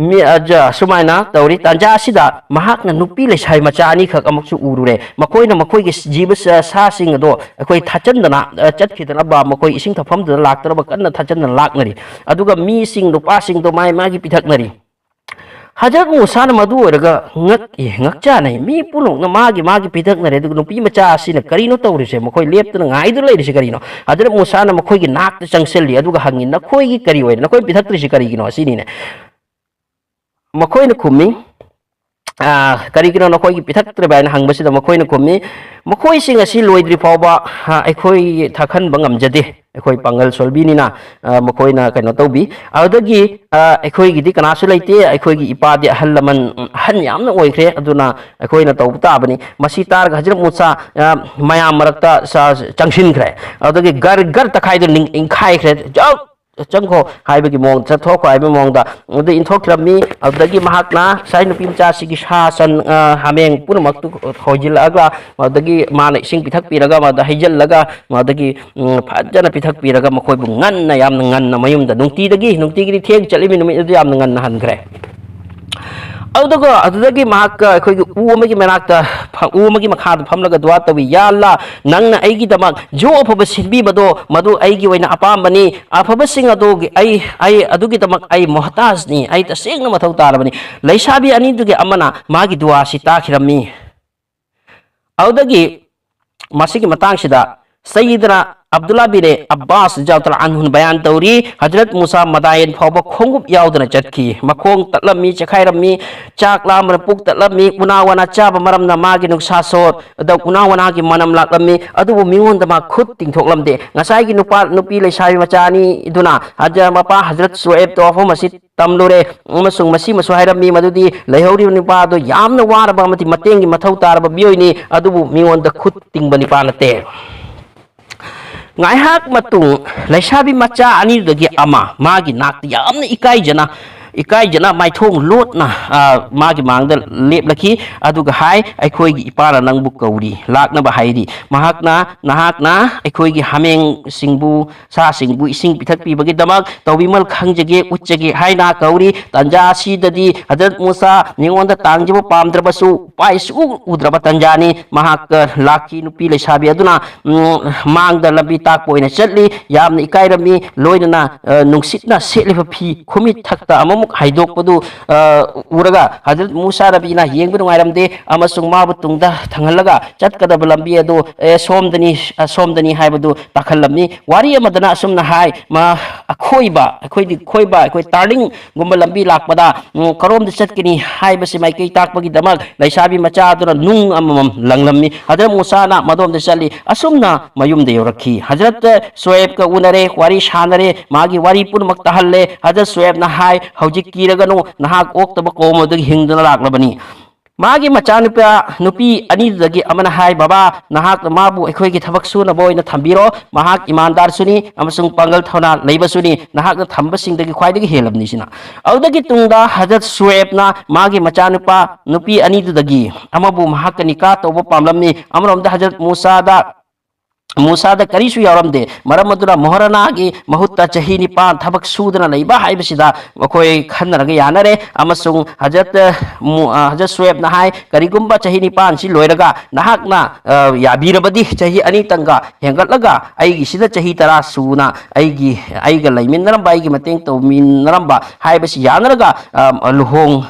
ꯃꯤ, ꯑ, ꯖ-, ꯁꯨꯃꯥꯏꯅ ꯇꯧꯔꯤ꯫ ꯇꯥꯟꯖꯥ ꯑꯁꯤꯗ ꯃꯍꯥꯛꯅ ꯅꯨꯄꯤ ꯂꯩꯁꯥꯕꯤ ꯃꯆꯥ ꯑꯅꯤꯈꯛ ꯑꯃꯁꯨ ꯎꯔꯨꯔꯦ꯫ ꯃꯈꯣꯏꯅ ꯃꯈꯣꯏꯒꯤ ꯖꯤꯕ ꯁꯥ-, ꯁꯥꯁꯤꯡ ꯑꯗꯣ ꯑꯩꯈꯣꯏ ꯊꯥꯆꯟꯗꯅ, ꯑ, ꯆꯠꯈꯤꯗꯅꯕ ꯃꯈꯣꯏ ꯏꯁꯤꯡ ꯊꯛꯐꯝꯗꯨꯗ ꯂꯥꯛꯇꯅꯕ ꯀꯟꯅ ꯊꯥꯆꯟꯗꯅ ꯂꯥꯛꯅꯔꯤ꯫ ꯑꯗꯨꯒ ꯃꯤꯁꯤꯡ, ꯅꯨꯄꯥꯁꯤꯡꯗꯣ ꯃꯥꯏ ꯃꯥꯒꯤ ꯄꯤꯊꯛꯅꯔꯤ꯫ ꯍꯖꯔꯠ ꯃꯨꯁꯥꯅ ꯃꯗꯨ ꯑꯣꯏꯔꯒ ꯉꯛꯏ, ꯉꯛꯆꯥꯅꯩ꯫ ꯃꯤ ꯄꯨꯝꯅꯃꯛꯅ ꯃꯥꯒꯤ ꯃꯥꯒꯤ ꯄꯤꯊꯛꯅꯔꯦ꯫ ꯑꯗꯨꯒ ꯅꯨꯄꯤ ꯃꯆꯥ ꯑꯁꯤꯅ ꯀꯔꯤꯅꯣ ꯇꯧꯔꯤꯁꯦ? ꯃꯈꯣꯏ ꯂꯦꯞꯇꯅ ꯉꯥꯏꯗꯨꯅ ꯂꯩꯔꯤꯁꯦ ꯀꯔꯤꯅꯣ? ꯍꯖꯔꯠ ꯃꯨꯁꯥꯅ ꯃꯈꯣꯏꯒꯤ ꯅꯥꯛꯇ ꯆꯪꯁꯤꯜꯂꯤ, ꯑꯗꯨꯒ ꯍꯪꯉꯤ, "ꯅꯈꯣꯏꯒꯤ ꯀꯔꯤ ꯑꯣꯏꯔꯦ? ꯅꯈꯣꯏ ꯄꯤꯊꯛꯇ꯭ꯔꯤꯁꯤ ꯀꯔꯤꯒꯤꯅꯣ?" ꯑꯁꯤꯅꯤꯅꯦ꯫ ꯃꯈꯣꯏꯅ ꯈꯨꯝꯃꯤ, ꯑ, "ꯀꯔꯤꯒꯤꯅꯣ ꯅꯈꯣꯏꯒꯤ ꯄꯤꯊꯛꯇ꯭ꯔꯤꯕ?" ꯍꯥꯏꯅ ꯍꯪꯕꯁꯤꯗ ꯃꯈꯣꯏꯅ ꯈꯨꯝꯃꯤ, "ꯃꯈꯣꯏꯁꯤꯡ ꯑꯁꯤ ꯂꯣꯏꯗ꯭ꯔꯤ ꯐꯥꯎꯕ, ꯑ, ꯑꯩꯈꯣꯏ ꯊꯛꯍꯟꯕ ꯉꯝꯖꯗꯦ꯫ ꯑꯩꯈꯣꯏ ꯄꯥꯡꯒꯜ ꯁꯣꯜꯕꯤꯅꯤꯅ, ꯑ, ꯃꯈꯣꯏꯅ ꯀꯩꯅꯣ ꯇꯧꯕꯤ꯫ ꯑꯗꯨꯗꯒꯤ, ꯑ, ꯑꯩꯈꯣꯏꯒꯤꯗꯤ ꯀꯅꯥꯁꯨ ꯂꯩꯇꯦ꯫ ꯑꯩꯈꯣꯏꯒꯤ ꯏꯄꯥꯗꯤ ꯑꯍꯜ ꯂꯃꯟ, ꯎꯝ, ꯑꯍꯟ ꯌꯥꯝꯅ ꯑꯣꯏꯈ꯭ꯔꯦ꯫ ꯑꯗꯨꯅ ꯑꯩꯈꯣꯏꯅ ꯇꯧꯕ ꯇꯥꯕꯅꯤ꯫" ꯃꯁꯤ ꯇꯥꯔꯒ ꯍꯖꯔꯠ ꯃꯨꯁꯥ, ꯑ, ꯃꯌꯥꯝ ꯃꯔꯛꯇ ꯆ-, ꯆꯪꯁꯤꯟꯈ꯭ꯔꯦ꯫ ꯑꯗꯨꯗꯒꯤ ꯒꯔ ꯒꯔ ꯇꯛꯈꯥꯏꯗꯨꯅ ꯅꯤꯡ-, ꯏꯪꯈꯥꯏꯈ꯭ꯔꯦ꯫ "ꯖꯥꯎ! ꯆꯪꯈꯣ" ꯍꯥꯏꯕꯒꯤ ꯃꯑꯣꯡ, "ꯆꯠꯊꯣꯛꯈꯣ" ꯍꯥꯏꯕꯒꯤ ꯃꯑꯣꯡꯗ ꯑꯗꯨ ꯏꯟꯊꯣꯛꯈ꯭ꯔꯝꯃꯤ꯫ ꯑꯗꯨꯗꯒꯤ ꯃꯍꯥꯛꯅ ꯉꯁꯥꯏ ꯅꯨꯄꯤ ꯃꯆꯥꯁꯤꯒꯤ ꯁꯥ ꯁꯟ, ꯑ, ꯍꯥꯃꯦꯡ ꯄꯨꯝꯅꯃꯛꯇꯨ ꯍꯣꯏꯖꯤꯜꯂꯛꯑꯒ, ꯑꯗꯨꯗꯒꯤ ꯃꯥꯅ ꯏꯁꯤꯡ ꯄꯤꯊꯛꯄꯤꯔꯒ, ꯃꯗ ꯍꯩꯖꯤꯜꯂꯒ, ꯑꯗꯒꯤ, ꯎꯝ, ꯐꯖꯅ ꯄꯤꯊꯛꯄꯤꯔꯒ ꯃꯈꯣꯏꯕꯨ ꯉꯟꯅ, ꯌꯥꯝꯅ ꯉꯟꯅ ꯃꯌꯨꯝꯗ, ꯅꯨꯡꯇꯤꯗꯒꯤ, ꯅꯨꯡꯇꯤꯒꯤꯗꯤ ꯊꯦꯡ ꯆꯠꯂꯤꯃꯤ, ꯅꯨꯃꯤꯠ ꯑꯗꯨ ꯌꯥꯝꯅ ꯉꯟꯅ ꯍꯟꯈ꯭ꯔꯦ꯫ ꯑꯗꯨꯒ ꯑꯗꯨꯗꯒꯤ ꯃꯍꯥꯛꯀ ꯑꯩꯈꯣꯏꯒꯤ ꯎ ꯑꯃꯒꯤ ꯃꯅꯥꯛꯇ ꯐ-, ꯎ ꯑꯃꯒꯤ ꯃꯈꯥꯗ ꯐꯝꯂꯒ ꯗꯨꯋꯥ ꯇꯧꯏ, "ꯌꯥ ꯑꯜꯂꯥ, ꯅꯪꯅ ꯑꯩꯒꯤꯗꯃꯛ ꯖꯣ ꯑꯐꯕ ꯁꯤꯟꯕꯤꯕꯗꯣ, ꯃꯗꯨ ꯑꯩꯒꯤ ꯑꯣꯏꯅ ꯑꯄꯥꯝꯕꯅꯤ꯫ ꯑꯐꯕꯁꯤꯡ ꯑꯗꯨꯒꯤ ꯑꯩ, ꯑꯩ ꯑꯗꯨꯒꯤꯗꯃꯛ ꯑꯩ ꯃꯣꯍꯇꯥꯖꯅꯤ, ꯑꯩ ꯇꯁꯦꯡꯅ ꯃꯊꯧ ꯇꯥꯔꯕꯅꯤ꯫" ꯂꯩꯁꯥꯕꯤ ꯑꯅꯤꯗꯨꯒꯤ ꯑꯃꯅ ꯃꯥꯒꯤ ꯗꯨꯋꯥꯁꯤ ꯇꯥꯈꯤꯔꯝꯃꯤ꯫ ꯑꯗꯨꯗꯒꯤ ꯃꯁꯤꯒꯤ ꯃꯇꯥꯡꯁꯤꯗ ꯁꯌꯤꯗꯅ ꯑꯕꯗꯨꯜꯂꯥ ꯕꯤꯅꯦ ꯑꯕꯥꯁ ꯖꯥꯎꯇꯂꯥ ꯑꯟꯍꯨꯅ ꯕꯌꯥꯟ ꯇꯧꯔꯤ, ꯍꯖꯔꯠ ꯃꯨꯁꯥ ꯃꯗꯥꯌꯟ ꯐꯥꯎꯕ ꯈꯣꯡꯎꯞ ꯌꯥꯎꯗꯅ ꯆꯠꯈꯤ꯫ ꯃꯈꯣꯡ ꯇꯠꯂꯝꯃꯤ, ꯆꯦꯈꯥꯏꯔꯝꯃꯤ, ꯆꯥꯛ ꯂꯥꯝꯕꯅ ꯄꯨꯛ ꯇꯠꯂꯝꯃꯤ, ꯎꯅꯥ ꯋꯥꯅꯥ ꯆꯥꯕ ꯃꯔꯝꯅ ꯃꯥꯒꯤ ꯅꯨꯡꯁꯥ ꯁꯣꯔꯗ ꯎꯅꯥ ꯋꯥꯅꯥꯒꯤ ꯃꯅꯝ ꯂꯥꯛꯂꯝꯃꯤ, ꯑꯗꯨꯕꯨ ꯃꯤꯉꯣꯟꯗ ꯃꯥ ꯈꯨꯠ ꯇꯤꯡꯊꯣꯛꯂꯝꯗꯦ꯫ ꯉꯁꯥꯏꯒꯤ ꯅꯨꯄꯥ ꯅꯨꯄꯤ ꯂꯩꯁꯥꯕꯤ ꯃꯆꯥ ꯑꯅꯤꯗꯨꯅ ꯍꯖ-, ꯃꯄꯥ ꯍꯖꯔꯠ ꯁꯨꯑꯦꯕꯇ ꯋꯥꯐꯝ ꯑꯁꯤ ꯇꯝꯂꯨꯔꯦ ꯑꯃꯁꯨꯡ ꯃꯁꯤꯃꯁꯨ ꯍꯥꯏꯔꯝꯃꯤ ꯃꯗꯨꯗꯤ ꯂꯩꯍꯧꯔꯤꯕ ꯅꯨꯄꯥ ꯑꯗꯨ ꯌꯥꯝꯅ ꯋꯥꯔꯕ ꯑꯃꯗꯤ ꯃꯇꯦꯡꯒꯤ ꯃꯊꯧ ꯇꯥꯔꯕ ꯃꯤꯑꯣꯏꯅꯤ, ꯑꯗꯨꯕꯨ ꯃꯤꯉꯣꯟꯗ ꯈꯨꯠ ꯇꯤꯡꯕ ꯅꯨꯄꯥ ꯅꯠꯇꯦ꯫ ꯉꯥꯏꯍꯥꯛ ꯃꯇꯨꯡ ꯂꯩꯁꯥꯕꯤ ꯃꯆꯥ ꯑꯅꯤꯗꯨꯗꯒꯤ ꯑꯃ ꯃꯥꯒꯤ ꯅꯥꯛꯇ ꯌꯥꯝꯅ ꯏꯀꯥꯏꯖꯅ, ꯏꯀꯥꯏꯖꯅ ꯃꯥꯏꯊꯣꯡ ꯂꯣꯠꯅ, ꯑ, ꯃꯥꯒꯤ ꯃꯥꯡꯗ ꯂꯦꯞꯂꯛꯈꯤ꯫ ꯑꯗꯨꯒ ꯍꯥꯏ, "ꯑꯩꯈꯣꯏꯒꯤ ꯏꯄꯥꯅ ꯅꯪꯕꯨ ꯀꯧꯔꯤ, ꯂꯥꯛꯅꯕ ꯍꯥꯏꯔꯤ꯫ ꯃꯍꯥꯛꯅ, ꯅꯍꯥꯛꯅ ꯑꯩꯈꯣꯏꯒꯤ ꯍꯥꯃꯦꯡꯁꯤꯡꯕꯨ, ꯁꯥꯁꯤꯡꯕꯨ ꯏꯁꯤꯡ ꯄꯤꯊꯛꯄꯤꯕꯒꯤꯗꯃꯛ ꯇꯧꯕꯤꯃꯜ ꯈꯪꯖꯒꯦ, ꯎꯠꯆꯒꯦ ꯍꯥꯏꯅ ꯀꯧꯔꯤ꯫" ꯇꯟꯖꯥ ꯑꯁꯤꯗꯗꯤ ꯍꯖꯔꯠ ꯃꯨꯁꯥ ꯃꯤꯉꯣꯟꯗ ꯇꯥꯡꯖꯕ ꯄꯥꯝꯗ꯭ꯔꯕꯁꯨ, ꯎꯄꯥꯏ ꯁꯨꯛꯎ ꯎꯗ꯭ꯔꯕ ꯇꯟꯖꯥꯅꯤ꯫ ꯃꯍꯥꯛ, ꯑ, ꯂꯥꯛꯈꯤ꯫ ꯅꯨꯄꯤ ꯂꯩꯁꯥꯕꯤ ꯑꯗꯨꯅ, ꯎꯝ, ꯃꯥꯡꯗ ꯂꯝꯕꯤ ꯇꯥꯛꯄ ꯑꯣꯏꯅ ꯆꯠꯂꯤ꯫ ꯌꯥꯝꯅ ꯏꯀꯥꯏꯔꯝꯃꯤ꯫ ꯂꯣꯏꯅꯅ, ꯑ, ꯅꯨꯡꯁꯤꯠꯅ ꯁꯦꯠꯂꯤꯕ ꯐꯤ ꯈꯨꯃꯤꯠ ꯊꯛꯇ ꯑꯃꯃꯨꯛ ꯍꯥꯏꯗꯣꯛꯄꯗꯨ, ꯑ, ꯎꯔꯒ ꯍꯖꯔꯠ ꯃꯨꯁꯥ ꯅꯕꯤꯅ ꯌꯦꯡꯕ ꯅꯨꯡꯉꯥꯏꯔꯝꯗꯦ ꯑꯃꯁꯨꯡ ꯃꯥꯕꯨ ꯇꯨꯡꯗ ꯊꯪꯍꯜꯂꯒ ꯆꯠꯀꯗꯕ ꯂꯝꯕꯤ ꯑꯗꯨ, "ꯑꯦ, ꯁꯣꯝꯗꯅꯤ, ꯑ, ꯁꯣꯝꯗꯅꯤ" ꯍꯥꯏꯕꯗꯨ ꯇꯥꯛꯍꯜꯂꯝꯃꯤ꯫ ꯋꯥꯔꯤ ꯑꯃꯗꯅ ꯑꯁꯨꯝꯅ ꯍꯥꯏ, ꯃ-, ꯑꯈꯣꯏꯕ, ꯑꯩꯈꯣꯏꯗꯤ ꯈꯣꯏꯕ, ꯑꯩꯈꯣꯏ turning ꯒꯨꯝꯕ ꯂꯝꯕꯤ ꯂꯥꯛꯄꯗ, ꯎꯝ, ꯀꯔꯣꯝꯗ ꯆꯠꯀꯅꯤ ꯍꯥꯏꯕꯁꯤ ꯃꯥꯏꯀꯩ ꯇꯥꯛꯄꯒꯤꯗꯃꯛ ꯂꯩꯁꯥꯕꯤ ꯃꯆꯥ ꯑꯗꯨꯅ ꯅꯨꯡ ꯑꯃꯃꯝ ꯂꯪꯂꯝꯃꯤ꯫ ꯍꯖꯔꯠ ꯃꯨꯁꯥꯅ ꯃꯗꯣꯝꯗ ꯆꯠꯂꯤ꯫ ꯑꯁꯨꯝꯅ ꯃꯌꯨꯝꯗ ꯌꯧꯔꯛꯈꯤ꯫ ꯍꯖꯔꯠ ꯁꯨꯑꯦꯕꯀ ꯎꯅꯔꯦ, ꯋꯥꯔꯤ ꯁꯥꯟꯅꯔꯦ, ꯃꯥꯒꯤ ꯋꯥꯔꯤ ꯄꯨꯝꯅꯃꯛ ꯇꯥꯍꯜꯂꯦ꯫ ꯍꯖꯔꯠ ꯁꯨꯑꯦꯕꯅ ꯍꯥꯏ, "ꯍꯧꯖꯤꯛ ꯀꯤꯔꯒꯅꯨ, ꯅꯍꯥꯛ ꯑꯣꯛꯇꯕ ꯀꯧꯝ ꯑꯗꯨꯗꯒꯤ ꯍꯤꯡꯗꯨꯅ ꯂꯥꯛꯂꯕꯅꯤ꯫" ꯃꯥꯒꯤ ꯃꯆꯥꯅꯨꯄꯥ ꯅꯨꯄꯤ ꯑꯅꯤꯗꯨꯗꯒꯤ ꯑꯃꯅ ꯍꯥꯏ, "ꯕꯕꯥ, ꯅꯍꯥꯛꯅ ꯃꯥꯕꯨ ꯑꯩꯈꯣꯏꯒꯤ ꯊꯕꯛ ꯁꯨꯅꯕ ꯑꯣꯏꯅ ꯊꯝꯕꯤꯔꯣ꯫ ꯃꯍꯥꯛ ꯏꯃꯥꯟꯗꯥꯔꯁꯨꯅꯤ ꯑꯃꯁꯨꯡ ꯄꯥꯡꯒꯜ ꯊꯧꯅꯥ ꯂꯩꯕꯁꯨꯅꯤ꯫ ꯅꯍꯥꯛꯅ ꯊꯝꯕꯁꯤꯡꯗꯒꯤ ꯈ꯭ꯋꯥꯏꯗꯒꯤ ꯍꯦꯜꯂꯕꯅꯤ ꯁꯤꯅ꯫" ꯑꯗꯨꯗꯒꯤ ꯇꯨꯡꯗ ꯍꯖꯔꯠ ꯁꯨꯑꯦꯕꯅ ꯃꯥꯒꯤ ꯃꯆꯥꯅꯨꯄꯥ ꯅꯨꯄꯤ ꯑꯅꯤꯗꯨꯗꯒꯤ ꯑꯃꯕꯨ ꯃꯍꯥꯛꯀ ꯅꯤꯀꯥ ꯇꯧꯕ ꯄꯥꯝꯂꯝꯃꯤ꯫ ꯑꯃꯔꯣꯝꯗ ꯍꯖꯔꯠ ꯃꯨꯁꯥꯗ, ꯃꯨꯁꯥꯗ ꯀꯔꯤꯁꯨ ꯌꯥꯎꯔꯝꯗꯦ꯫ ꯃꯔꯝ ꯑꯗꯨꯅ ꯃꯣꯍꯔꯅꯥꯒꯤ ꯃꯍꯨꯠꯇ ꯆꯍꯤ ꯅꯤꯄꯥꯟ ꯊꯕꯛ ꯁꯨꯗꯅ ꯂꯩꯕ ꯍꯥꯏꯕꯁꯤꯗ ꯃꯈꯣꯏ ꯈꯟꯅꯔꯒ ꯌꯥꯅꯔꯦ꯫ ꯑꯃꯁꯨꯡ ꯍꯖꯔꯠ, ꯃꯨ-, ꯑ, ꯍꯖꯔꯠ ꯁꯨꯑꯦꯕꯅ ꯍꯥꯏ, "ꯀꯔꯤꯒꯨꯝꯕ ꯆꯍꯤ ꯅꯤꯄꯥꯟꯁꯤ ꯂꯣꯏꯔꯒ ꯅꯍꯥꯛꯅ, ꯑ, ꯌꯥꯕꯤꯔꯕꯗꯤ ꯆꯍꯤ ꯑꯅꯤꯇꯪꯒ ꯍꯦꯟꯒꯠꯂꯒ ꯑꯩꯒꯤꯁꯤꯗ ꯆꯍꯤ ꯇꯔꯥ ꯁꯨꯅ ꯑꯩꯒꯤ, ꯑꯩꯒ ꯂꯩꯃꯤꯟꯅꯔꯝꯕ, ꯑꯩꯒꯤ ꯃꯇꯦꯡ ꯇꯧꯃꯤꯟꯅꯔꯝꯕ ꯍꯥꯏꯕꯁꯤ ꯌꯥꯅꯔꯒ, ꯑ, ꯂꯨꯍꯣꯡ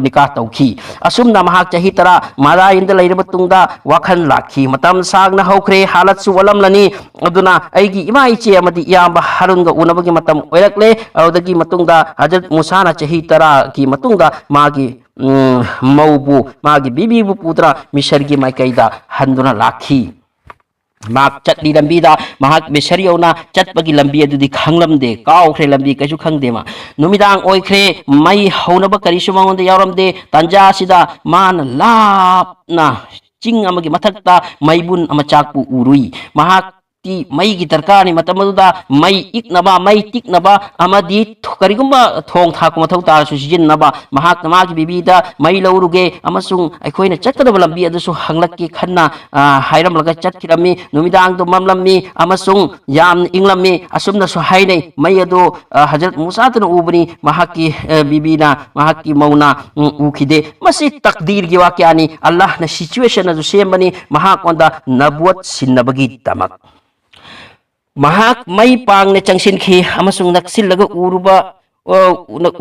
ꯅꯤꯀꯥ ꯇꯧꯈꯤ꯫" ꯑꯁꯨꯝꯅ ꯃꯍꯥꯛ ꯆꯍꯤ ꯇꯔꯥ ꯃꯗꯥꯌꯟꯗ ꯂꯩꯔꯕ ꯇꯨꯡꯗ ꯋꯥꯈꯜ ꯂꯥꯛꯈꯤ꯫ ꯃꯇꯝ ꯁꯥꯡꯅ ꯍꯧꯈ꯭ꯔꯦ꯫ ꯍꯥꯂꯠꯁꯨ ꯆꯠꯂꯝꯂꯅꯤ꯫ ꯑꯗꯨꯅ ꯑꯩꯒꯤ ꯏꯃꯥ ꯏꯆꯦ ꯑꯃꯗꯤ ꯏꯌꯥꯝꯕ ꯍꯥꯔꯨꯟꯒ ꯎꯅꯕꯒꯤ ꯃꯇꯝ ꯑꯣꯏꯔꯛꯂꯦ꯫ ꯑꯗꯨꯗꯒꯤ ꯃꯇꯨꯡꯗ ꯍꯖꯔꯠ ꯃꯨꯁꯥꯅ ꯆꯍꯤ ꯇꯔꯥꯒꯤ ꯃꯇꯨꯡꯗ ꯃꯥꯒꯤ, ꯎꯝ, ꯃꯧꯕꯨ, ꯃꯥꯒꯤ ꯕꯤꯕꯤꯕꯨ ꯄꯨꯗꯨꯅ ꯃꯤꯁꯔꯒꯤ ꯃꯥꯏꯀꯩꯗ ꯍꯟꯗꯨꯅ ꯂꯥꯛꯈꯤ꯫ ꯃꯍꯥꯛ ꯆꯠꯂꯤ ꯂꯝꯕꯤꯗ, ꯃꯍꯥꯛ ꯃꯤꯁꯔ ꯌꯧꯅ ꯆꯠꯄꯒꯤ ꯂꯝꯕꯤ ꯑꯗꯨꯗꯤ ꯈꯪꯂꯝꯗꯦ, ꯀꯥꯎꯈ꯭ꯔꯦ ꯂꯝꯕꯤ, ꯀꯩꯁꯨ ꯈꯪꯗꯦ ꯃꯥ꯫ ꯅꯨꯃꯤꯗꯥꯡ ꯑꯣꯏꯈ꯭ꯔꯦ, ꯃꯩ ꯍꯧꯅꯕ ꯀꯔꯤꯁꯨ ꯃꯉꯣꯟꯗ ꯌꯥꯎꯔꯝꯗꯦ꯫ ꯇꯥꯟꯖꯥ ꯑꯁꯤꯗ ꯃꯥꯅ ꯂꯥꯞꯅ ꯆꯤꯡ ꯑꯃꯒꯤ ꯃꯊꯛꯇ ꯃꯩꯕꯨꯟ ꯑꯃ ꯆꯥꯛꯄꯨ ꯎꯔꯨꯏ꯫ ꯃꯍꯥꯛꯇꯤ ꯃꯩꯒꯤ ꯗꯔꯀꯥꯔꯅꯤ꯫ ꯃꯇꯝ ꯑꯗꯨꯗ ꯃꯩ ꯏꯛꯅꯕ, ꯃꯩ ꯇꯤꯛꯅꯕ ꯑꯃꯗꯤ ꯊ-, ꯀꯔꯤꯒꯨꯝꯕ ꯊꯣꯡ ꯊꯥꯛꯄ ꯃꯊꯧ ꯇꯥꯔꯁꯨ ꯁꯤꯖꯤꯟꯅꯕ꯫ ꯃꯍꯥꯛꯅ ꯃꯥꯒꯤ ꯕꯤꯕꯤꯗ ꯃꯩ ꯂꯧꯔꯨꯒꯦ ꯑꯃꯁꯨꯡ ꯑꯩꯈꯣꯏꯅ ꯆꯠꯀꯗꯕ ꯂꯝꯕꯤ ꯑꯗꯨꯁꯨ ꯍꯪꯂꯛꯀꯦ ꯈꯟꯅ, ꯑ, ꯍꯥꯏꯔꯝꯂꯒ ꯆꯠꯈꯤꯔꯝꯃꯤ꯫ ꯅꯨꯃꯤꯗꯥꯡꯗꯣ ꯃꯝꯂꯝꯃꯤ ꯑꯃꯁꯨꯡ ꯌꯥꯝꯅ ꯏꯪꯂꯝꯃꯤ꯫ ꯑꯁꯨꯝꯅꯁꯨ ꯍꯥꯏꯅꯩ, ꯃꯩ ꯑꯗꯨ, ꯑ, ꯍꯖꯔꯠ ꯃꯨꯁꯥꯗꯨꯅ ꯎꯕꯅꯤ, ꯃꯍꯥꯛꯀꯤ, ꯑ, ꯕꯤꯕꯤꯅ, ꯃꯍꯥꯛꯀꯤ ꯃꯧꯅ, ꯎꯝ, ꯎꯈꯤꯗꯦ꯫ ꯃꯁꯤ ꯇꯛꯗꯤꯔꯒꯤ ꯋꯥꯀ꯭ꯌꯥꯅꯤ꯫ ꯑꯜꯂꯥꯍꯅ situation ꯑꯗꯨ ꯁꯦꯝꯕꯅꯤ ꯃꯍꯥꯛꯉꯣꯟꯗ ꯅꯕꯨꯋꯠ ꯁꯤꯟꯅꯕꯒꯤꯗꯃꯛ꯫ ꯃꯍꯥꯛ ꯃꯩ ꯄꯥꯡꯅ ꯆꯪꯁꯤꯟꯈꯤ ꯑꯃꯁꯨꯡ ꯅꯛꯁꯤꯜꯂꯒ ꯎꯔꯨꯕ, ꯑ,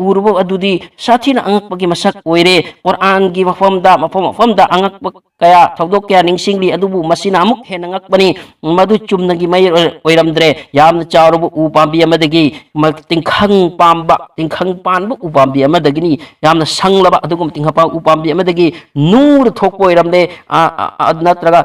ꯎꯔꯨꯕ ꯑꯗꯨꯗꯤ ꯁꯥꯊꯤꯅ ꯑꯉꯛꯄꯒꯤ ꯃꯁꯛ ꯑꯣꯏꯔꯦ꯫ ꯀꯨꯔꯥꯟꯒꯤ ꯃꯐꯝꯗ, ꯃꯐꯝ ꯃꯐꯝꯗ ꯑꯉꯛꯄ ꯀꯌꯥ, ꯊꯧꯗꯣꯛ ꯀꯌꯥ ꯅꯤꯡꯁꯤꯡꯂꯤ, ꯑꯗꯨꯕꯨ ꯃꯁꯤꯅ ꯑꯃꯨꯛ ꯍꯦꯟꯅ ꯉꯛꯄꯅꯤ꯫ ꯃꯗꯨ ꯆꯨꯝꯅꯒꯤ ꯃꯩ ꯑꯣꯏ-, ꯑꯣꯏꯔꯝꯗ꯭ꯔꯦ꯫ ꯌꯥꯝꯅ ꯆꯥꯎꯔꯕ ꯎ ꯄꯥꯝꯕꯤ ꯑꯃꯗꯒꯤ ꯃ-, ꯇꯤꯡꯈꯪ ꯄꯥꯝꯕ, ꯇꯤꯡꯈꯪ ꯄꯥꯟꯕ ꯎ ꯄꯥꯝꯕꯤ ꯑꯃꯗꯒꯤꯅꯤ꯫ ꯌꯥꯝꯅ ꯁꯪꯂꯕ ꯑꯗꯨꯒꯨꯝꯕ ꯇꯤꯡꯈꯪ ꯄꯥꯟꯕ ꯎ ꯄꯥꯝꯕꯤ ꯑꯃꯗꯒꯤ ꯅꯨꯔ ꯊꯣꯛꯄ ꯑꯣꯏꯔꯝꯂꯦ꯫ ꯑ, ꯑ, ꯑ, ꯅꯠꯇ꯭ꯔꯒ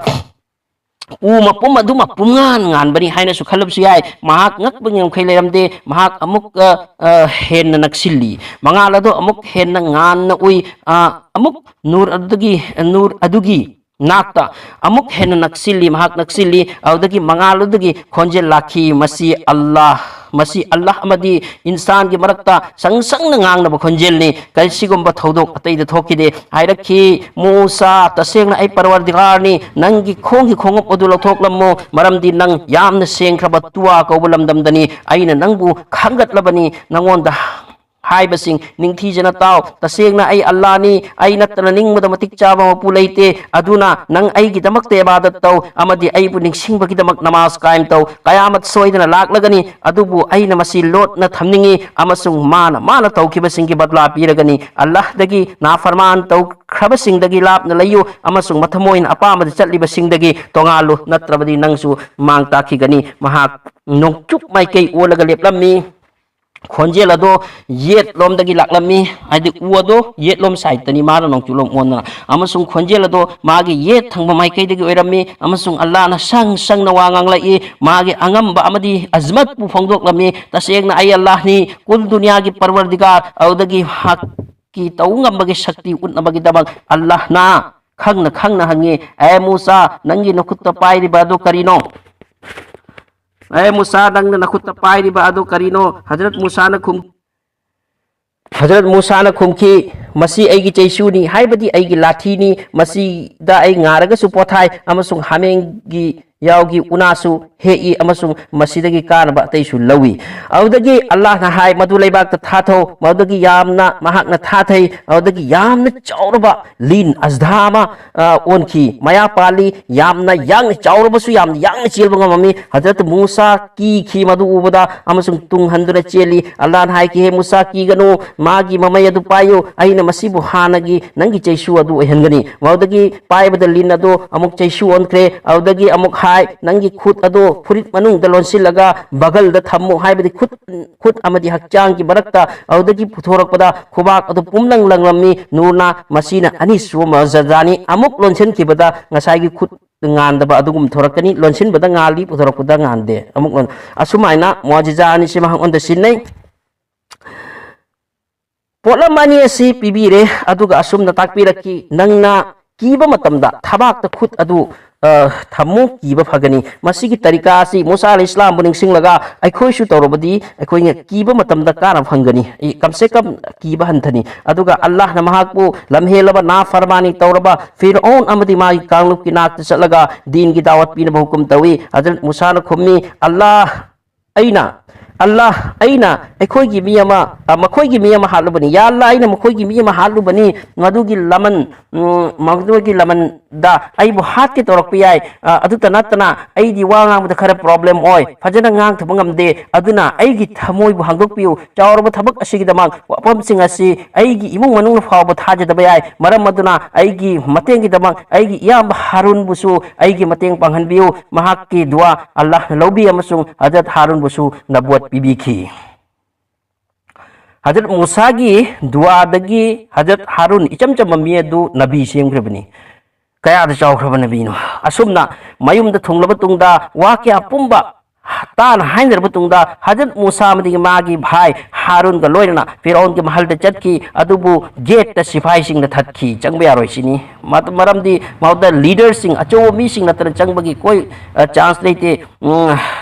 ꯎ ꯃꯄꯨꯝ ꯑꯗꯨꯃꯛ ꯄꯨꯝꯉꯥꯟ ꯉꯥꯟꯕꯅꯤ ꯍꯥꯏꯅꯁꯨ ꯈꯜꯂꯕꯁꯨ ꯌꯥꯏ꯫ ꯃꯍꯥꯛ ꯉꯛꯄꯒꯤ ꯉꯝꯈꯩ ꯂꯩꯔꯝꯗꯦ꯫ ꯃꯍꯥꯛ ꯑꯃꯨꯛ, ꯑ, ꯑ, ꯍꯦꯟꯅ ꯅꯛꯁꯤꯜꯂꯤ꯫ ꯃꯉꯥꯜ ꯑꯗꯨ ꯑꯃꯨꯛ ꯍꯦꯟꯅ ꯉꯥꯟꯅ ꯎꯏ꯫ ꯑ, ꯑꯃꯨꯛ ꯅꯨꯔ ꯑꯗꯨꯒꯤ, ꯅꯨꯔ ꯑꯗꯨꯒꯤ ꯅꯥꯛꯇ ꯑꯃꯨꯛ ꯍꯦꯟꯅ ꯅꯛꯁꯤꯜꯂꯤ꯫ ꯃꯍꯥꯛ ꯅꯛꯁꯤꯜꯂꯤ꯫ ꯑꯗꯨꯗꯒꯤ ꯃꯉꯥꯜ ꯑꯗꯨꯒꯤ ꯈꯣꯟꯖꯦꯜ ꯂꯥꯛꯈꯤ, "ꯃꯁꯤ ꯑꯜꯂꯥꯍ, ꯃꯁꯤ ꯑꯜꯂꯥꯍ ꯑꯃꯗꯤ ꯏꯟꯁꯥꯟꯒꯤ ꯃꯔꯛꯇ ꯁꯪ ꯁꯪꯅ ꯉꯥꯡꯅꯕ ꯈꯣꯟꯖꯦꯜꯅꯤ꯫ ꯀꯔꯤꯁꯤꯒꯨꯝꯕ ꯊꯧꯗꯣꯛ ꯑꯇꯩꯗ ꯊꯣꯛꯈꯤꯗꯦ꯫" ꯍꯥꯏꯔꯛꯈꯤ, "ꯃꯨꯁꯥ, ꯇꯁꯦꯡꯅ ꯑꯩ ꯄꯔꯋꯔꯗꯤꯒꯥꯔꯅꯤ꯫ ꯅꯪꯒꯤ ꯈꯣꯡꯒꯤ ꯈꯣꯡꯎꯞ ꯑꯗꯨ ꯂꯧꯊꯣꯛꯂꯝꯃꯨ, ꯃꯔꯝꯗꯤ ꯅꯪ ꯌꯥꯝꯅ ꯁꯦꯡꯈ꯭ꯔꯕ ꯇꯨꯋꯥ ꯀꯧꯕ ꯂꯝꯗꯝꯗꯅꯤ꯫ ꯑꯩꯅ ꯅꯪꯕꯨ ꯈꯟꯒꯠꯂꯕꯅꯤ, ꯅꯪꯉꯣꯟꯗ ꯍꯥꯏꯕꯁꯤꯡ ꯅꯤꯡꯊꯤꯖꯅ ꯇꯥꯎ꯫ ꯇꯁꯦꯡꯅ ꯑꯩ ꯑꯜꯂꯥꯍꯅꯤ, ꯑꯩ ꯅꯠꯇꯅ ꯅꯤꯡꯕꯗ ꯃꯇꯤꯛ ꯆꯥꯕ ꯃꯄꯨ ꯂꯩꯇꯦ꯫ ꯑꯗꯨꯅ ꯅꯪ ꯑꯩꯒꯤꯗꯃꯛꯇ ꯏꯕꯥꯗꯠ ꯇꯧ ꯑꯃꯗꯤ ꯑꯩꯕꯨ ꯅꯤꯡꯁꯤꯡꯕꯒꯤꯗꯃꯛ ꯅꯃꯥꯖ ꯀꯥꯏꯝ ꯇꯧ꯫ ꯀꯌꯥꯃꯠ ꯁꯣꯏꯗꯅ ꯂꯥꯛꯂꯒꯅꯤ, ꯑꯗꯨꯕꯨ ꯑꯩꯅ ꯃꯁꯤ ꯂꯣꯠꯅ ꯊꯝꯅꯤꯡꯏ ꯑꯃꯁꯨꯡ ꯃꯥꯅ ꯃꯥꯅ ꯇꯧꯈꯤꯕꯁꯤꯡꯒꯤ ꯕꯗꯂꯥ ꯄꯤꯔꯒꯅꯤ꯫ ꯑꯜꯂꯥꯍꯗꯒꯤ ꯅꯥꯐꯔꯃꯥꯟ ꯇꯧꯈ꯭ꯔꯕꯁꯤꯡꯗꯒꯤ ꯂꯥꯞꯅ ꯂꯩꯌꯨ ꯑꯃꯁꯨꯡ ꯃꯊꯃꯣꯏꯅ ꯑꯄꯥꯝꯕꯗ ꯆꯠꯂꯤꯕꯁꯤꯡꯗꯒꯤ ꯇꯣꯉꯥꯜꯂꯨ, ꯅꯠꯇ꯭ꯔꯕꯗꯤ ꯅꯪꯁꯨ ꯃꯥꯡ ꯇꯥꯛꯈꯤꯒꯅꯤ꯫ ꯃꯍꯥꯛ ꯅꯣꯡꯆꯨꯞ ꯃꯥꯏꯀꯩ ꯑꯣꯜꯂꯒ ꯂꯦꯞꯂꯝꯃꯤ꯫ ꯈꯣꯟꯖꯦꯜ ꯑꯗꯣ ꯌꯦꯠꯂꯣꯝꯗꯒꯤ ꯂꯥꯛꯂꯝꯃꯤ, ꯍꯥꯏꯗꯤ ꯎ ꯑꯗꯣ ꯌꯦꯠꯂꯣꯝ ꯁꯥꯏꯠꯇꯅꯤ, ꯃꯥꯅ ꯅꯣꯡꯆꯨꯞꯂꯣꯝ ꯑꯣꯟꯗꯅ, ꯑꯃꯁꯨꯡ ꯈꯣꯟꯖꯦꯜ ꯑꯗꯣ ꯃꯥꯒꯤ ꯌꯦꯠ ꯊꯪꯕ ꯃꯥꯏꯀꯩꯗꯒꯤ ꯑꯣꯏꯔꯝꯃꯤ, ꯑꯃꯁꯨꯡ ꯑꯜꯂꯥꯍꯅ ꯁꯪ ꯁꯪꯅ ꯋꯥ ꯉꯥꯡꯂꯛꯏ, ꯃꯥꯒꯤ ꯑꯉꯝꯕ ꯑꯃꯗꯤ ꯑꯖꯃꯠꯄꯨ ꯐꯣꯡꯗꯣꯛꯂꯝꯃꯤ꯫ ꯇꯁꯦꯡꯅ ꯑꯩ ꯑꯜꯂꯥꯍꯅꯤ, ꯀꯨꯜ ꯗꯨꯅꯤꯌꯥꯒꯤ ꯄꯔꯋꯔꯗꯤꯒꯥꯔ, ꯑꯗꯨꯗꯒꯤ ꯃꯍꯥꯛꯀꯤ ꯇꯧ ꯉꯝꯕꯒꯤ ꯁꯛꯇꯤ ꯎꯠꯅꯕꯒꯤꯗꯃꯛ ꯑꯜꯂꯥꯍꯅ ꯈꯪꯅ ꯈꯪꯅ ꯍꯪꯉꯤ, "ꯑꯦ ꯃꯨꯁꯥ, ꯅꯪꯒꯤ ꯅꯈꯨꯠꯇ ꯄꯥꯏꯔꯤꯕ ꯑꯗꯨ ꯀꯔꯤꯅꯣ? ꯑꯦ ꯃꯨꯁꯥ, ꯅꯪꯅ ꯅꯈꯨꯠꯇ ꯄꯥꯏꯔꯤꯕ ꯑꯗꯨ ꯀꯔꯤꯅꯣ?" ꯍꯖꯔꯠ ꯃꯨꯁꯥꯅ ꯈꯨꯝ-, ꯍꯖꯔꯠ ꯃꯨꯁꯥꯅ ꯈꯨꯝꯈꯤ, "ꯃꯁꯤ ꯑꯩꯒꯤ ꯆꯩꯁꯨꯅꯤ, ꯍꯥꯏꯕꯗꯤ ꯑꯩꯒꯤ ꯂꯥꯊꯤꯅꯤ꯫ ꯃꯁꯤꯗ ꯑꯩ ꯉꯥꯔꯒꯁꯨ ꯄꯣꯊꯥꯏ ꯑꯃꯁꯨꯡ ꯍꯥꯃꯦꯡꯒꯤ ꯌꯥꯎꯒꯤ ꯎꯅꯥꯁꯨ ꯍꯦꯛꯏ ꯑꯃꯁꯨꯡ ꯃꯁꯤꯗꯒꯤ ꯀꯥꯟꯅꯕ ꯑꯇꯩꯁꯨ ꯂꯧꯏ꯫" ꯑꯗꯨꯗꯒꯤ ꯑꯜꯂꯥꯍꯅ ꯍꯥꯏ, "ꯃꯗꯨ ꯂꯩꯕꯥꯛꯇ ꯊꯥꯊꯧ꯫" ꯃꯗꯨꯗꯒꯤ ꯌꯥꯝꯅ ꯃꯍꯥꯛꯅ ꯊꯥꯊꯩ꯫ ꯑꯗꯨꯗꯒꯤ ꯌꯥꯝꯅ ꯆꯥꯎꯔꯕ ꯂꯤꯟ ꯑꯖꯗꯥ ꯑꯃ, ꯑ, ꯑꯣꯟꯈꯤ꯫ ꯃꯌꯥ ꯄꯥꯜꯂꯤ, ꯌꯥꯝꯅ ꯌꯥꯡꯅ ꯆꯥꯎꯔꯕꯁꯨ ꯌꯥꯝꯅ ꯌꯥꯡꯅ ꯆꯦꯟꯕ ꯉꯝꯃꯝꯃꯤ꯫ ꯍꯖꯔꯠ ꯃꯨꯁꯥ ꯀꯤꯈꯤ ꯃꯗꯨ ꯎꯕꯗ ꯑꯃꯁꯨꯡ ꯇꯨꯡ ꯍꯟꯗꯨꯅ ꯆꯦꯜꯂꯤ꯫ ꯑꯜꯂꯥꯍꯅ ꯍꯥꯏꯈꯤ, "ꯍꯦ ꯃꯨꯁꯥ, ꯀꯤꯒꯅꯨ, ꯃꯥꯒꯤ ꯃꯃꯩ ꯑꯗꯨ ꯄꯥꯏꯌꯨ, ꯑꯩꯅ ꯃꯁꯤꯕꯨ ꯍꯥꯟꯅꯒꯤ ꯅꯪꯒꯤ ꯆꯩꯁꯨ ꯑꯗꯨ ꯑꯣꯏꯍꯟꯒꯅꯤ꯫" ꯃꯗꯨꯗꯒꯤ ꯄꯥꯏꯕꯗ ꯂꯤꯟ ꯑꯗꯨ ꯑꯃꯨꯛ ꯆꯩꯁꯨ ꯑꯣꯟꯈ꯭ꯔꯦ꯫ ꯑꯗꯨꯗꯒꯤ ꯑꯃꯨꯛ ꯍꯥꯏ, "ꯅꯪꯒꯤ ꯈꯨꯠ ꯑꯗꯨ ꯐꯨꯔꯤꯠ ꯃꯅꯨꯡꯗ ꯂꯣꯟꯁꯤꯜꯂꯒ ꯕꯒꯜꯗ ꯊꯝꯃꯨ", ꯍꯥꯏꯕꯗꯤ ꯈꯨꯠ, ꯈꯨꯠ ꯑꯃꯗꯤ ꯍꯛꯆꯥꯡꯒꯤ ꯃꯔꯛꯇ꯫ ꯑꯗꯨꯗꯒꯤ ꯄꯨꯊꯣꯔꯛꯄꯗ ꯈꯨꯕꯥꯛ ꯑꯗꯨ ꯄꯨꯝꯂꯪ ꯂꯪꯂꯝꯃꯤ꯫ ꯅꯨꯔꯅ ꯃꯁꯤꯅ ꯑꯅꯤꯁꯨꯕ ꯃꯨꯑꯖꯤꯖꯥꯅꯤ꯫ ꯑꯃꯨꯛ ꯂꯣꯟꯁꯤꯟꯈꯤꯕꯗ ꯉꯁꯥꯏꯒꯤ ꯈꯨꯠ ꯉꯥꯟꯗꯕ ꯑꯗꯨꯒꯨꯝ ꯊꯣꯔꯛꯀꯅꯤ꯫ ꯂꯣꯟꯁꯤꯟꯕꯗ ꯉꯥꯜꯂꯤ, ꯄꯨꯊꯣꯔꯛꯄꯗ ꯉꯥꯟꯗꯦ꯫ ꯑꯃꯨꯛ ꯂꯣꯟ-, ꯑꯁꯨꯃꯥꯏꯅ ꯃꯨꯑꯖꯤꯖꯥ ꯑꯅꯤꯁꯤ ꯃꯉꯣꯟꯗ ꯁꯤꯟꯅꯩ꯫ ꯄꯣꯠꯂꯝ ꯑꯅꯤ ꯑꯁꯤ ꯄꯤꯕꯤꯔꯦ, ꯑꯗꯨꯒ ꯑꯁꯨꯝꯅ ꯇꯥꯛꯄꯤꯔꯛꯈꯤ, "ꯅꯪꯅ ꯀꯤꯕ ꯃꯇꯝꯗ ꯊꯕꯥꯛꯇ ꯈꯨꯠ ꯑꯗꯨ, ꯑ, ꯊꯝꯃꯨ, ꯀꯤꯕ ꯐꯒꯅꯤ꯫" ꯃꯁꯤꯒꯤ ꯇꯔꯤꯀꯥ ꯑꯁꯤ ꯃꯨꯁꯥ ꯑꯂꯩꯍꯤ ꯏꯁꯂꯥꯝꯕꯨ ꯅꯤꯡꯁꯤꯡꯂꯒ ꯑꯩꯈꯣꯏꯁꯨ ꯇꯧꯔꯕꯗꯤ ꯑꯩꯈꯣꯏꯅ ꯀꯤꯕ ꯃꯇꯝꯗ ꯀꯥꯟꯅꯕ ꯐꯪꯒꯅꯤ, ꯀꯝ ꯁꯦ ꯀꯝ ꯀꯤꯕ ꯍꯟꯊꯅꯤ꯫ ꯑꯗꯨꯒ ꯑꯜꯂꯥꯍꯅ ꯃꯍꯥꯛꯄꯨ ꯂꯝꯍꯦꯜꯂꯕ, ꯅꯥꯐꯔꯃꯥꯅꯤ ꯇꯧꯔꯕ ꯐꯤꯔꯑꯧꯟ ꯑꯃꯗꯤ ꯃꯥꯒꯤ ꯀꯥꯡꯂꯨꯞꯀꯤ ꯅꯥꯛꯇ ꯆꯠꯂꯒ ꯗꯤꯟꯒꯤ ꯗꯥꯋꯠ ꯄꯤꯅꯕ ꯍꯨꯀꯨꯝ ꯇꯧꯏ꯫ ꯍꯖꯔꯠ ꯃꯨꯁꯥꯅ ꯈꯨꯝꯃꯤ, "ꯑꯜꯂꯥꯍ ꯑꯩꯅ ꯑꯜꯂꯥꯍ, ꯑꯩꯅ ꯑꯩꯈꯣꯏꯒꯤ ꯃꯤ ꯑꯃ, ꯑ, ꯃꯈꯣꯏꯒꯤ ꯃꯤ ꯑꯃ ꯍꯥꯠꯂꯨꯕꯅꯤ꯫ ꯌꯥ ꯑꯜꯂꯥꯍ, ꯑꯩꯅ ꯃꯈꯣꯏꯒꯤ ꯃꯤ ꯑꯃ ꯍꯥꯠꯂꯨꯕꯅꯤ꯫ ꯃꯗꯨꯒꯤ ꯂꯃꯟ, ꯎꯝ, ꯃꯗꯨꯒꯤ ꯂꯃꯟꯗ ꯑꯩꯕꯨ ꯍꯥꯠꯀꯦ ꯇꯧꯔꯛꯄ ꯌꯥꯏ꯫ ꯑ, ꯑꯗꯨꯇ ꯅꯠꯇꯅ ꯑꯩꯗꯤ ꯋꯥ ꯉꯥꯡꯕꯗ ꯈꯔ problem ꯑꯣꯏ, ꯐꯖꯅ ꯉꯥꯡꯊꯕ ꯉꯝꯗꯦ꯫ ꯑꯗꯨꯅ ꯑꯩꯒꯤ ꯊꯃꯣꯏꯕꯨ ꯍꯥꯡꯗꯣꯛꯄꯤꯌꯨ꯫ ꯆꯥꯎꯔꯕ ꯊꯕꯛ ꯑꯁꯤꯒꯤꯗꯃꯛ ꯋꯥꯐꯝꯁꯤꯡ ꯑꯁꯤ ꯑꯩꯒꯤ ꯏꯃꯨꯡ ꯃꯅꯨꯡꯅ ꯐꯥꯎꯕ ꯊꯥꯖꯗꯕ ꯌꯥꯏ꯫ ꯃꯔꯝ ꯑꯗꯨꯅ ꯑꯩꯒꯤ ꯃꯇꯦꯡꯒꯤꯗꯃꯛ ꯑꯩꯒꯤ ꯏꯌꯥꯝꯕ ꯍꯥꯔꯨꯟꯕꯨꯁꯨ ꯑꯩꯒꯤ ꯃꯇꯦꯡ ꯄꯥꯡꯍꯟꯕꯤꯌꯨ꯫ ꯃꯍꯥꯛꯀꯤ ꯗꯨꯋꯥ ꯑꯜꯂꯥꯍꯅ ꯂꯧꯕꯤ ꯑꯃꯁꯨꯡ ꯍꯖꯔꯠ ꯍꯥꯔꯨꯟꯕꯨꯁꯨ ꯅꯕꯨꯋꯠ ꯄꯤꯕꯤꯈꯤ꯫ ꯍꯖꯔꯠ ꯃꯨꯁꯥꯒꯤ ꯗꯨꯋꯥꯗꯒꯤ ꯍꯖꯔꯠ ꯍꯥꯔꯨꯟ ꯏꯆꯝ ꯆꯝꯕ ꯃꯤ ꯑꯗꯨ ꯅꯕꯤ ꯁꯦꯝꯈ꯭ꯔꯕꯅꯤ꯫ ꯀꯌꯥꯗ ꯆꯥꯎꯈ꯭ꯔꯕ ꯅꯕꯤꯅꯣ! ꯑꯁꯨꯝꯅ ꯃꯌꯨꯝꯗ ꯊꯨꯡꯂꯕ ꯇꯨꯡꯗ ꯋꯥ ꯀꯌꯥ ꯄꯨꯝꯕ ꯇꯥꯅ ꯍꯥꯏꯅꯔꯕ ꯇꯨꯡꯗ ꯍꯖꯔꯠ ꯃꯨꯁꯥ ꯑꯃꯗꯤ ꯃꯥꯒꯤ ꯚꯥꯏ ꯍꯥꯔꯨꯟꯒ ꯂꯣꯏꯅꯅ ꯐꯤꯔꯧꯟꯒꯤ ꯃꯍꯜꯗ ꯆꯠꯈꯤ꯫ ꯑꯗꯨꯕꯨ ꯒꯦꯠꯇ ꯁꯤꯐꯥꯏꯁꯤꯡꯅ ꯊꯠꯈꯤ, ꯆꯪꯕ ꯌꯥꯔꯣꯏ ꯁꯤꯅꯤ꯫ ꯃ-, ꯃꯔꯝꯗꯤ ꯃꯗꯨꯗ ꯂꯤꯗꯔꯁꯤꯡ, ꯑꯆꯧꯕ ꯃꯤꯁꯤꯡ ꯅꯠꯇꯅ ꯆꯪꯕꯒꯤ ꯀꯣꯏ, ꯑ, ꯆꯥꯟꯁ ꯂꯩꯇꯦ꯫ ꯎꯝ,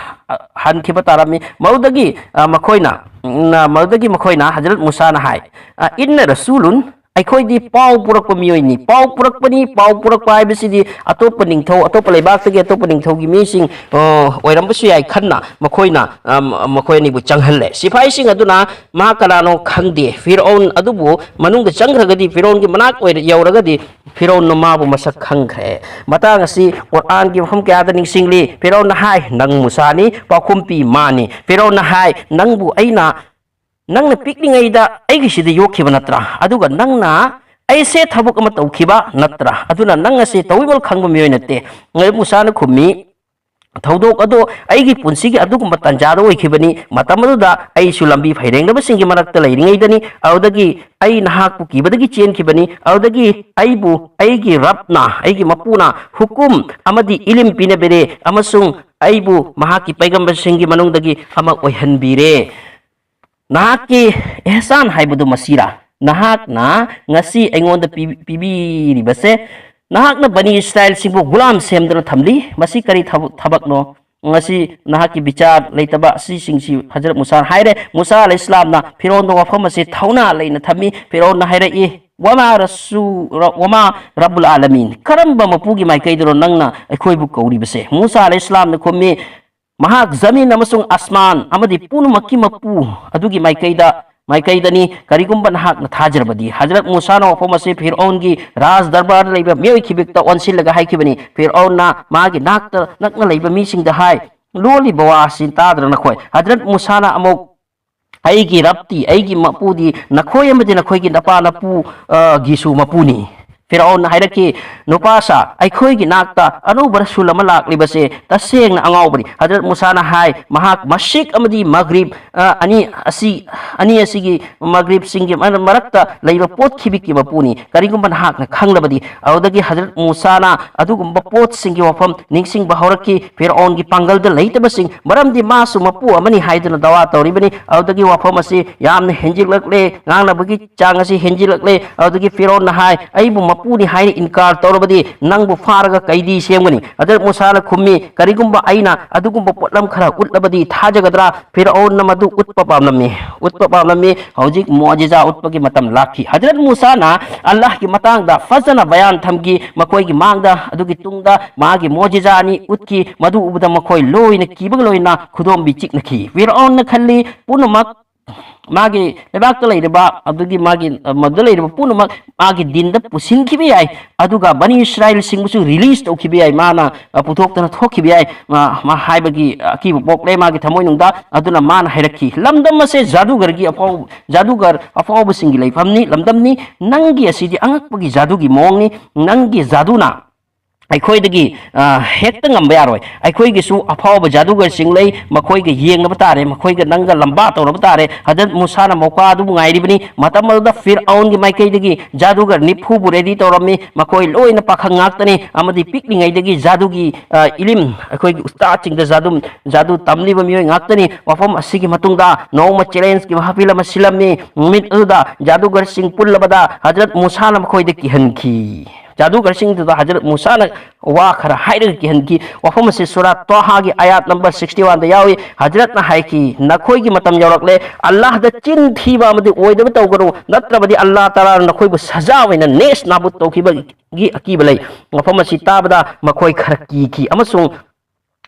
ꯑ, ꯍꯟꯈꯤꯕ ꯇꯥꯔꯝꯃꯤ꯫ ꯃꯗꯨꯗꯒꯤ, ꯑ, ꯃꯈꯣꯏꯅ, ꯎꯝ, ꯑ, ꯃꯗꯨꯗꯒꯤ ꯃꯈꯣꯏꯅ ꯍꯖꯔꯠ ꯃꯨꯁꯥꯅ ꯍꯥꯏ, ꯑ, "ꯏꯟꯅ ꯔꯁꯨꯂꯨꯟ, ꯑꯩꯈꯣꯏꯗꯤ ꯄꯥꯎ ꯄꯨꯔꯛꯄ ꯃꯤꯑꯣꯏꯅꯤ꯫" ꯄꯥꯎ ꯄꯨꯔꯛꯄꯅꯤ꯫ ꯄꯥꯎ ꯄꯨꯔꯛꯄ ꯍꯥꯏꯕꯁꯤꯗꯤ ꯑꯇꯣꯞꯄ ꯅꯤꯡꯊꯧ, ꯑꯇꯣꯞꯄ ꯂꯩꯕꯥꯛꯇꯒꯤ ꯑꯇꯣꯞꯄ ꯅꯤꯡꯊꯧꯒꯤ ꯃꯤꯁꯤꯡ, ꯑ, ꯑꯣꯏꯔꯝꯕꯁꯨ ꯌꯥꯏ ꯈꯟꯅ ꯃꯈꯣꯏꯅ, ꯑ, ꯃꯈꯣꯏ ꯑꯅꯤꯕꯨ ꯆꯪꯍꯜꯂꯦ꯫ ꯁꯤꯐꯥꯏꯁꯤꯡ ꯑꯗꯨꯅ ꯃꯍꯥꯛ ꯀꯅꯥꯅꯣ ꯈꯪꯗꯦ꯫ ꯐꯤꯔꯧꯟ ꯑꯗꯨꯕꯨ ꯃꯅꯨꯡꯗ ꯆꯪꯈ꯭ꯔꯒꯗꯤ, ꯐꯤꯔꯧꯟꯒꯤ ꯃꯅꯥꯛ ꯑꯣꯏꯔ-, ꯌꯧꯔꯒꯗꯤ ꯐꯤꯔꯧꯟꯅ ꯃꯥꯕꯨ ꯃꯁꯛ ꯈꯪꯈ꯭ꯔꯦ꯫ ꯃꯇꯥꯡ ꯑꯁꯤ ꯀꯨꯔꯑꯥꯟꯒꯤ ꯃꯐꯝ ꯀꯌꯥꯗ ꯅꯤꯡꯁꯤꯡꯂꯤ꯫ ꯐꯤꯔꯧꯟꯅ ꯍꯥꯏ, "ꯅꯪ ꯃꯨꯁꯥꯅꯤ", ꯄꯥꯎꯈꯨꯝ ꯄꯤ, "ꯃꯥꯅꯤ"꯫ ꯐꯤꯔꯧꯟꯅ ꯍꯥꯏ, "ꯅꯪꯕꯨ ꯑꯩꯅ, ꯅꯪꯅ ꯄꯤꯛꯂꯤꯉꯩꯗ ꯑꯩꯒꯤꯁꯤꯗ ꯌꯣꯛꯈꯤꯕ ꯅꯠꯇ꯭ꯔꯥ? ꯑꯗꯨꯒ ꯅꯪꯅ ꯑꯩꯁꯦ ꯊꯕꯛ ꯑꯃ ꯇꯧꯈꯤꯕ ꯅꯠꯇ꯭ꯔꯥ? ꯑꯗꯨꯅ ꯅꯪ ꯑꯁꯤ ꯇꯧꯕꯤꯃꯜ ꯈꯪꯕ ꯃꯤꯑꯣꯏ ꯅꯠꯇꯦ꯫" ꯃꯨꯁꯥꯅ ꯈꯨꯝꯃꯤ, "ꯊꯧꯗꯣꯛ ꯑꯗꯣ ꯑꯩꯒꯤ ꯄꯨꯟꯁꯤꯒꯤ ꯑꯗꯨꯒꯨꯝꯕ ꯇꯥꯟꯖꯥꯗ ꯑꯣꯏꯈꯤꯕꯅꯤ꯫ ꯃꯇꯝ ꯑꯗꯨꯗ ꯑꯩꯁꯨ ꯂꯝꯕꯤ ꯐꯩꯔꯦꯡꯅꯕꯁꯤꯡꯒꯤ ꯃꯔꯛꯇ ꯂꯩꯔꯤꯉꯩꯗꯅꯤ꯫ ꯑꯗꯨꯗꯒꯤ ꯑꯩ ꯅꯍꯥꯛꯄꯨ ꯀꯤꯕꯗꯒꯤ ꯆꯦꯟꯈꯤꯕꯅꯤ꯫ ꯑꯗꯨꯗꯒꯤ ꯑꯩꯕꯨ ꯑꯩꯒꯤ ꯔꯕꯅ, ꯑꯩꯒꯤ ꯃꯄꯨꯅ ꯍꯨꯀꯨꯝ ꯑꯃꯗꯤ ꯏꯂꯤꯝ ꯄꯤꯅꯕꯤꯔꯦ ꯑꯃꯁꯨꯡ ꯑꯩꯕꯨ ꯃꯍꯥꯛꯀꯤ ꯄꯩꯒꯝꯕꯔꯁꯤꯡꯒꯤ ꯃꯅꯨꯡꯗꯒꯤ ꯑꯃ ꯑꯣꯏꯍꯟꯕꯤꯔꯦ꯫ ꯅꯍꯥꯛꯀꯤ ꯑꯦꯍꯁꯥꯟ ꯍꯥꯏꯕꯗꯨ ꯃꯁꯤꯔꯥ? ꯅꯍꯥꯛꯅ ꯉꯁꯤ ꯑꯩꯉꯣꯟꯗ ꯄꯤ-, ꯄꯤꯕꯤꯔꯤꯕꯁꯦ, ꯅꯍꯥꯛꯅ ꯕꯅꯤ ꯏꯁꯔꯥꯏꯜꯁꯤꯡꯕꯨ ꯒꯨꯂꯥꯝ ꯁꯦꯝꯗꯨꯅ ꯊꯝꯂꯤ꯫ ꯃꯁꯤ ꯀꯔꯤ ꯊꯕꯛ-, ꯊꯕꯛꯅꯣ? ꯉꯁꯤ ꯅꯍꯥꯛꯀꯤ ꯕꯤꯆꯥꯔ ꯂꯩꯇꯕ ꯑꯁꯤꯁꯤꯡꯁꯤ ꯍꯖꯔꯠ ꯃꯨꯁꯥꯅ ꯍꯥꯏꯔꯦ꯫ ꯃꯨꯁꯥ ꯑꯂꯩꯍꯤ ꯏꯁꯂꯥꯝꯅ ꯐꯤꯔꯣꯟꯗ ꯋꯥꯐꯝ ꯑꯁꯤ ꯊꯧꯅꯥ ꯂꯩꯅ ꯊꯝꯃꯤ꯫ ꯐꯤꯔꯣꯟꯅ ꯍꯥꯏꯔꯛꯏ, "ꯋꯃꯥ ꯔꯁꯨ-, ꯋꯃꯥ ꯔꯕꯨꯜ ꯑꯥꯂꯃꯤꯟ, ꯀꯔꯝꯕ ꯃꯄꯨꯒꯤ ꯃꯥꯏꯀꯩꯗꯅꯣ ꯅꯪꯅ ꯑꯩꯈꯣꯏꯕꯨ ꯀꯧꯔꯤꯕꯁꯦ?" ꯃꯨꯁꯥ ꯑꯂꯩꯍꯤ ꯏꯁꯂꯥꯝꯅ ꯈꯨꯝꯃꯤ, ꯃꯍꯥꯛ ꯖꯃꯤꯟ ꯑꯃꯁꯨꯡ ꯑꯁꯃꯥꯟ ꯑꯃꯗꯤ ꯄꯨꯝꯅꯃꯛꯀꯤ ꯃꯄꯨ ꯑꯗꯨꯒꯤ ꯃꯥꯏꯀꯩꯗ, ꯃꯥꯏꯀꯩꯗꯅꯤ꯫ ꯀꯔꯤꯒꯨꯝꯕ ꯅꯍꯥꯛꯅ ꯊꯥꯖꯔꯕꯗꯤ꯫ ꯍꯖꯔꯠ ꯃꯨꯁꯥꯅ ꯋꯥꯐꯝ ꯑꯁꯤ ꯐꯤꯔꯑꯧꯟꯒꯤ ꯔꯥꯖ ꯗꯔꯕꯥꯔꯗ ꯂꯩꯕ ꯃꯤꯑꯣꯏ ꯈꯤꯕꯤꯛꯇ ꯑꯣꯟꯁꯤꯜꯂꯒ ꯍꯥꯏꯈꯤꯕꯅꯤ꯫ ꯐꯤꯔꯑꯧꯟꯅ ꯃꯥꯒꯤ ꯅꯥꯛꯇ ꯅꯛꯅ ꯂꯩꯕ ꯃꯤꯁꯤꯡꯗ ꯍꯥꯏ, "ꯂꯣꯜꯂꯤꯕ ꯋꯥ ꯑꯁꯤ ꯇꯥꯗ꯭ꯔ ꯅꯈꯣꯏ?" ꯍꯖꯔꯠ ꯃꯨꯁꯥꯅ ꯑꯃꯨꯛ, "ꯑꯩꯒꯤ ꯔꯕꯇꯤ, ꯑꯩꯒꯤ ꯃꯄꯨꯗꯤ ꯅꯈꯣꯏ ꯑꯃꯗꯤ ꯅꯈꯣꯏꯒꯤ ꯅꯄꯥ ꯅꯄꯨ, ꯑ, ꯒꯤꯁꯨ ꯃꯄꯨꯅꯤ꯫" ꯐꯤꯔꯑꯧꯟꯅ ꯍꯥꯏꯔꯛꯈꯤ, "ꯅꯨꯄꯥꯁꯥ, ꯑꯩꯈꯣꯏꯒꯤ ꯅꯥꯛꯇ ꯑꯅꯧꯕ ꯔꯁꯨꯜ ꯑꯃ ꯂꯥꯛꯂꯤꯕꯁꯦ ꯇꯁꯦꯡꯅ ꯑꯉꯥꯎꯕꯅꯤ꯫" ꯍꯖꯔꯠ ꯃꯨꯁꯥꯅ ꯍꯥꯏ, "ꯃꯍꯥꯛ ꯃꯁꯤꯛ ꯑꯃꯗꯤ ꯃꯒ꯭ꯔꯤꯕ, ꯑ, ꯑꯅꯤ ꯑꯁꯤ, ꯑꯅꯤ ꯑꯁꯤꯒꯤ ꯃꯒ꯭ꯔꯤꯕꯁꯤꯡꯒꯤ ꯃꯔꯛꯇ ꯂꯩꯕ ꯄꯣꯠ ꯈꯤꯕꯤꯛꯀꯤ ꯃꯄꯨꯅꯤ꯫ ꯀꯔꯤꯒꯨꯝꯕ ꯅꯍꯥꯛꯅ ꯈꯪꯂꯕꯗꯤ꯫" ꯑꯗꯨꯗꯒꯤ ꯍꯖꯔꯠ ꯃꯨꯁꯥꯅ ꯑꯗꯨꯒꯨꯝꯕ ꯄꯣꯠꯁꯤꯡꯒꯤ ꯋꯥꯐꯝ ꯅꯤꯡꯁꯤꯡꯕ ꯍꯧꯔꯛꯈꯤ꯫ ꯐꯤꯔꯑꯧꯟꯒꯤ ꯄꯥꯡꯒꯜꯗ ꯂꯩꯇꯕꯁꯤꯡ, ꯃꯔꯝꯗꯤ ꯃꯥꯁꯨ ꯃꯄꯨ ꯑꯃꯅꯤ ꯍꯥꯏꯗꯨꯅ ꯗꯋꯥ ꯇꯧꯔꯤꯕꯅꯤ꯫ ꯑꯗꯨꯗꯒꯤ ꯋꯥꯐꯝ ꯑꯁꯤ ꯌꯥꯝꯅ ꯍꯦꯟꯖꯤꯜꯂꯛꯂꯦ, ꯉꯥꯡꯅꯕꯒꯤ ꯆꯥꯡ ꯑꯁꯤ ꯍꯦꯟꯖꯤꯜꯂꯛꯂꯦ꯫ ꯑꯗꯨꯗꯒꯤ ꯐꯤꯔꯑꯧꯟꯅ ꯍꯥꯏ, "ꯑꯩꯕꯨ ꯃꯄꯨꯅꯤ ꯍꯥꯏꯅ ꯏꯟꯀꯥꯔ ꯇꯧꯔꯕꯗꯤ ꯅꯪꯕꯨ ꯐꯥꯔꯒ ꯀꯩꯗꯤ ꯁꯦꯝꯒꯅꯤ?" ꯍꯖꯔꯠ ꯃꯨꯁꯥꯅ ꯈꯨꯝꯃꯤ, "ꯀꯔꯤꯒꯨꯝꯕ ꯑꯩꯅ ꯑꯗꯨꯒꯨꯝꯕ ꯄꯣꯠꯂꯝ ꯈꯔ ꯎꯠꯂꯕꯗꯤ ꯊꯥꯖꯒꯗ꯭ꯔꯥ?" ꯐꯤꯔꯑꯧꯟꯅ ꯃꯗꯨ ꯎꯠꯄ ꯄꯥꯝꯂꯝꯃꯤ, ꯎꯠꯄ ꯄꯥꯝꯂꯝꯃꯤ꯫ ꯍꯧꯖꯤꯛ ꯃꯣꯖꯤꯖꯥ ꯎꯠꯄꯒꯤ ꯃꯇꯝ ꯂꯥꯛꯈꯤ꯫ ꯍꯖꯔꯠ ꯃꯨꯁꯥꯅ ꯑꯜꯂꯥꯍꯒꯤ ꯃꯇꯥꯡꯗ ꯐꯖꯅ ꯕꯌꯥꯟ ꯊꯝꯈꯤ꯫ ꯃꯈꯣꯏꯒꯤ ꯃꯥꯡꯗ ꯑꯗꯨꯒꯤ ꯇꯨꯡꯗ ꯃꯥꯒꯤ ꯃꯣꯖꯤꯖꯥ ꯑꯅꯤ ꯎꯠꯈꯤ꯫ ꯃꯗꯨ ꯎꯕꯗ ꯃꯈꯣꯏ ꯂꯣꯏꯅ ꯀꯤꯕꯒ ꯂꯣꯏꯅꯅ ꯈꯨꯗꯣꯝꯕꯤ ꯆꯤꯛꯅꯈꯤ꯫ ꯐꯤꯔꯑꯧꯟꯅ ꯈꯜꯂꯤ, ꯄꯨꯝꯅꯃꯛ ꯃꯥꯒꯤ ꯂꯩꯕꯥꯛꯇ ꯂꯩꯔꯤꯕ, ꯑꯗꯨꯒꯤ ꯃꯥꯒꯤ, ꯑ, ꯃꯗꯨꯗ ꯂꯩꯔꯤꯕ ꯄꯨꯝꯅꯃꯛ ꯃꯥꯒꯤ ꯗꯤꯟꯗ ꯄꯨꯁꯤꯟꯈꯤꯕ ꯌꯥꯏ, ꯑꯗꯨꯒ ꯕꯅꯤ ꯏꯁꯔꯥꯏꯜꯁꯤꯡꯕꯨꯁꯨ ꯔꯤꯂꯤꯁ ꯇꯧꯈꯤꯕ ꯌꯥꯏ, ꯃꯥꯅ, ꯑ, ꯄꯨꯊꯣꯛꯇꯅ ꯊꯣꯛꯈꯤꯕ ꯌꯥꯏ, ꯃꯥ, ꯃꯥ ꯍꯥꯏꯕꯒꯤ ꯑꯀꯤꯕ ꯄꯣꯛꯂꯦ ꯃꯥꯒꯤ ꯊꯃꯣꯏꯅꯨꯡꯗ꯫ ꯑꯗꯨꯅ ꯃꯥꯅ ꯍꯥꯏꯔꯛꯈꯤ, "ꯂꯝꯗꯝ ꯑꯁꯦ ꯖꯥꯗꯨꯒꯔꯒꯤ ꯑꯐꯥꯎ-, ꯖꯥꯗꯨꯒꯔ ꯑꯐꯥꯎꯕꯁꯤꯡꯒꯤ ꯂꯩꯐꯝꯅꯤ, ꯂꯝꯗꯝꯅꯤ꯫ ꯅꯪꯒꯤ ꯑꯁꯤꯗꯤ ꯑꯉꯛꯄꯒꯤ ꯖꯥꯗꯨꯒꯤ ꯃꯑꯣꯡꯅꯤ꯫ ꯅꯪꯒꯤ ꯖꯥꯗꯨꯅ ꯑꯩꯈꯣꯏꯗꯒꯤ, ꯑ, ꯍꯦꯛꯇ ꯉꯝꯕ ꯌꯥꯔꯣꯏ꯫ ꯑꯩꯈꯣꯏꯒꯤꯁꯨ ꯑꯐꯥꯎꯕ ꯖꯥꯗꯨꯒꯔꯁꯤꯡ ꯂꯩ, ꯃꯈꯣꯏꯒ ꯌꯦꯡꯅꯕ ꯇꯥꯔꯦ, ꯃꯈꯣꯏꯒ ꯅꯪꯒ ꯂꯝꯕꯥ ꯇꯧꯅꯕ ꯇꯥꯔꯦ꯫" ꯍꯖꯔꯠ ꯃꯨꯁꯥꯅ ꯃꯧꯀꯥ ꯑꯗꯨꯕꯨ ꯉꯥꯏꯔꯤꯕꯅꯤ꯫ ꯃꯇꯝ ꯑꯗꯨꯗ ꯐꯤꯔꯑꯧꯟꯒꯤ ꯃꯥꯏꯀꯩꯗꯒꯤ ꯖꯥꯗꯨꯒꯔ ꯅꯤꯐꯨꯕꯨ ꯔꯦꯗꯤ ꯇꯧꯔꯝꯃꯤ꯫ ꯃꯈꯣꯏ ꯂꯣꯏꯅ ꯄꯥꯈꯪ ꯉꯥꯛꯇꯅꯤ ꯑꯃꯗꯤ ꯄꯤꯛꯂꯤꯉꯩꯗꯒꯤ ꯖꯥꯗꯨꯒꯤ, ꯑ, ꯏꯂꯤꯝ, ꯑꯩꯈꯣꯏꯒꯤ ꯎꯁꯇꯥꯗꯁꯤꯡꯗ ꯖꯥꯗꯨ, ꯖꯥꯗꯨ ꯇꯝꯂꯤꯕ ꯃꯤꯑꯣꯏ ꯉꯥꯛꯇꯅꯤ꯫ ꯋꯥꯐꯝ ꯑꯁꯤꯒꯤ ꯃꯇꯨꯡꯗ ꯅꯣꯡꯃ ꯆꯦꯂꯦꯟꯖꯀꯤ ꯃꯍꯐꯤꯜ ꯑꯃ ꯁꯤꯜꯂꯝꯃꯤ꯫ ꯅꯨꯃꯤꯠ ꯑꯗꯨꯗ ꯖꯥꯗꯨꯒꯔꯁꯤꯡ ꯄꯨꯜꯂꯕꯗ ꯍꯖꯔꯠ ꯃꯨꯁꯥꯅ ꯃꯈꯣꯏꯗ ꯀꯤꯍꯟꯈꯤ꯫ ꯖꯥꯗꯨꯒꯔꯁꯤꯡꯗꯨꯗ ꯍꯖꯔꯠ ꯃꯨꯁꯥꯅ ꯋꯥ ꯈꯔ ꯍꯥꯏꯔꯒ ꯀꯤꯍꯟꯈꯤ꯫ ꯋꯥꯐꯝ ꯑꯁꯤ ꯁꯨꯔꯥ ꯇꯣꯍꯥꯒꯤ ꯑꯥꯌꯥꯠ ꯅꯝꯕꯔ sixty oneꯗ ꯌꯥꯎꯏ꯫ ꯍꯖꯔꯠꯅ ꯍꯥꯏꯈꯤ, "ꯅꯈꯣꯏꯒꯤ ꯃꯇꯝ ꯌꯧꯔꯛꯂꯦ꯫ ꯑꯜꯂꯥꯍꯗ ꯆꯤꯟ ꯊꯤꯕ ꯑꯃꯗꯤ ꯑꯣꯏꯗꯕ ꯇꯧꯒꯅꯨ, ꯅꯠꯇ꯭ꯔꯕꯗꯤ ꯑꯜꯂꯥꯍ ꯇꯥꯂꯥꯅ ꯅꯈꯣꯏꯕꯨ ꯁꯖꯥ ꯑꯣꯏꯅ ꯅꯦꯁ ꯅꯥꯕꯨꯠ ꯇꯧꯈꯤꯕꯒꯤ ꯑꯀꯤꯕ ꯂꯩ꯫" ꯋꯥꯐꯝ ꯑꯁꯤ ꯇꯥꯕꯗ ꯃꯈꯣꯏ ꯈꯔ ꯀꯤꯈꯤ ꯑꯃꯁꯨꯡ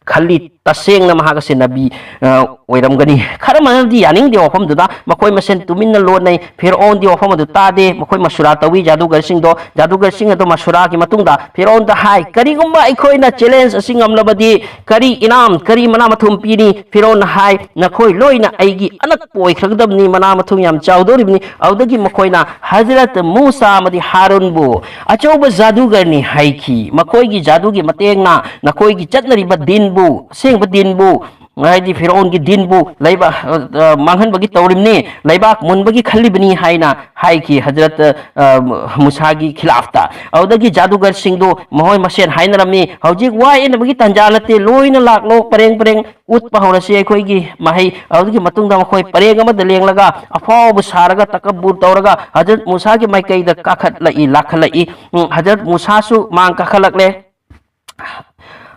ꯈꯜꯂꯤ꯫ ꯇꯁꯦꯡꯅ ꯃꯍꯥꯛ ꯑꯁꯦ ꯅꯕꯤ, ꯑ, ꯑꯣꯏꯔꯝꯒꯅꯤ꯫ ꯈꯔ ꯑꯃꯅꯗꯤ ꯌꯥꯅꯤꯡꯗꯦ ꯋꯥꯐꯝꯗꯨꯗ, ꯃꯈꯣꯏ ꯃꯁꯦꯟ ꯇꯨꯃꯤꯟꯅ ꯂꯣꯟꯅꯩ꯫ ꯐꯤꯔꯑꯣꯟꯗꯤ ꯋꯥꯐꯝ ꯑꯗꯨ ꯇꯥꯗꯦ꯫ ꯃꯈꯣꯏ ꯃꯁꯨꯔꯥ ꯇꯧꯏ꯫ ꯖꯥꯗꯨꯒꯔꯁꯤꯡꯗꯣ, ꯖꯥꯗꯨꯒꯔꯁꯤꯡ ꯑꯗꯣ ꯃꯁꯨꯔꯥꯒꯤ ꯃꯇꯨꯡꯗ ꯐꯤꯔꯑꯣꯟꯗ ꯍꯥꯏ, "ꯀꯔꯤꯒꯨꯝꯕ ꯑꯩꯈꯣꯏꯅ challenge ꯑꯁꯤ ꯉꯝꯂꯕꯗꯤ ꯀꯔꯤ ꯏꯅꯥꯝ, ꯀꯔꯤ ꯃꯅꯥ ꯃꯊꯨꯝ ꯄꯤꯅꯤ?" ꯐꯤꯔꯑꯣꯟꯅ ꯍꯥꯏ, "ꯅꯈꯣꯏ ꯂꯣꯏꯅ ꯑꯩꯒꯤ ꯑꯅꯛꯄ ꯑꯣꯏꯈ꯭ꯔꯒꯗꯕꯅꯤ, ꯃꯅꯥ ꯃꯊꯨꯝ ꯌꯥꯝ ꯆꯥꯎꯗꯧꯔꯤꯕꯅꯤ꯫" ꯑꯗꯨꯗꯒꯤ ꯃꯈꯣꯏꯅ ꯍꯖꯔꯠ ꯃꯨꯁꯥ ꯑꯃꯗꯤ ꯍꯥꯔꯨꯟꯕꯨ ꯑꯆꯧꯕ ꯖꯥꯗꯨꯒꯔꯅꯤ ꯍꯥꯏꯈꯤ꯫ ꯃꯈꯣꯏꯒꯤ ꯖꯥꯗꯨꯒꯤ ꯃꯇꯦꯡꯅ ꯅꯈꯣꯏꯒꯤ ꯆꯠꯅꯔꯤꯕ ꯗꯤꯟꯕꯨ, ꯑꯁꯦꯡꯕ ꯗꯤꯟꯕꯨ, ꯍꯥꯏꯗꯤ ꯐꯤꯔꯑꯣꯟꯒꯤ ꯗꯤꯟꯕꯨ ꯂꯩꯕꯥꯛ, ꯑ, ꯃꯥꯡꯍꯟꯕꯒꯤ ꯇꯧꯔꯤꯕꯅꯤ, ꯂꯩꯕꯥꯛ ꯃꯨꯟꯕꯒꯤ ꯈꯜꯂꯤꯕꯅꯤ ꯍꯥꯏꯅ ꯍꯥꯏꯈꯤ ꯍꯖꯔꯠ, ꯑ, ꯃꯨꯁꯥꯒꯤ ꯈꯤꯂꯥꯐꯇ꯫ ꯑꯗꯨꯗꯒꯤ ꯖꯥꯗꯨꯒꯔꯁꯤꯡꯗꯨ ꯃꯈꯣꯏ ꯃꯁꯦꯟ ꯍꯥꯏꯅꯔꯝꯃꯤ, "ꯍꯧꯖꯤꯛ ꯋꯥ ꯌꯦꯠꯅꯕꯒꯤ ꯇꯥꯟꯖꯥ ꯅꯠꯇꯦ, ꯂꯣꯏꯅ ꯂꯥꯛꯂꯣ, ꯄꯔꯦꯡ ꯄꯔꯦꯡ ꯎꯠꯄ ꯍꯧꯔꯁꯤ ꯑꯩꯈꯣꯏꯒꯤ ꯃꯍꯩ꯫" ꯑꯗꯨꯒꯤ ꯃꯇꯨꯡꯗ ꯃꯈꯣꯏ ꯄꯔꯦꯡ ꯑꯃꯗ ꯂꯦꯡꯂꯒ, ꯑꯐꯥꯎꯕ ꯁꯥꯔꯒ, ꯇꯀꯕꯨꯔ ꯇꯧꯔꯒ ꯍꯖꯔꯠ ꯃꯨꯁꯥꯒꯤ ꯃꯥꯏꯀꯩꯗ ꯀꯥꯈꯠꯂꯛꯏ, ꯂꯥꯛꯈꯠꯂꯛꯏ꯫ ꯎꯝ, ꯍꯖꯔꯠ ꯃꯨꯁꯥꯁꯨ ꯃꯥꯡ ꯀꯥꯈꯠꯂꯛꯂꯦ꯫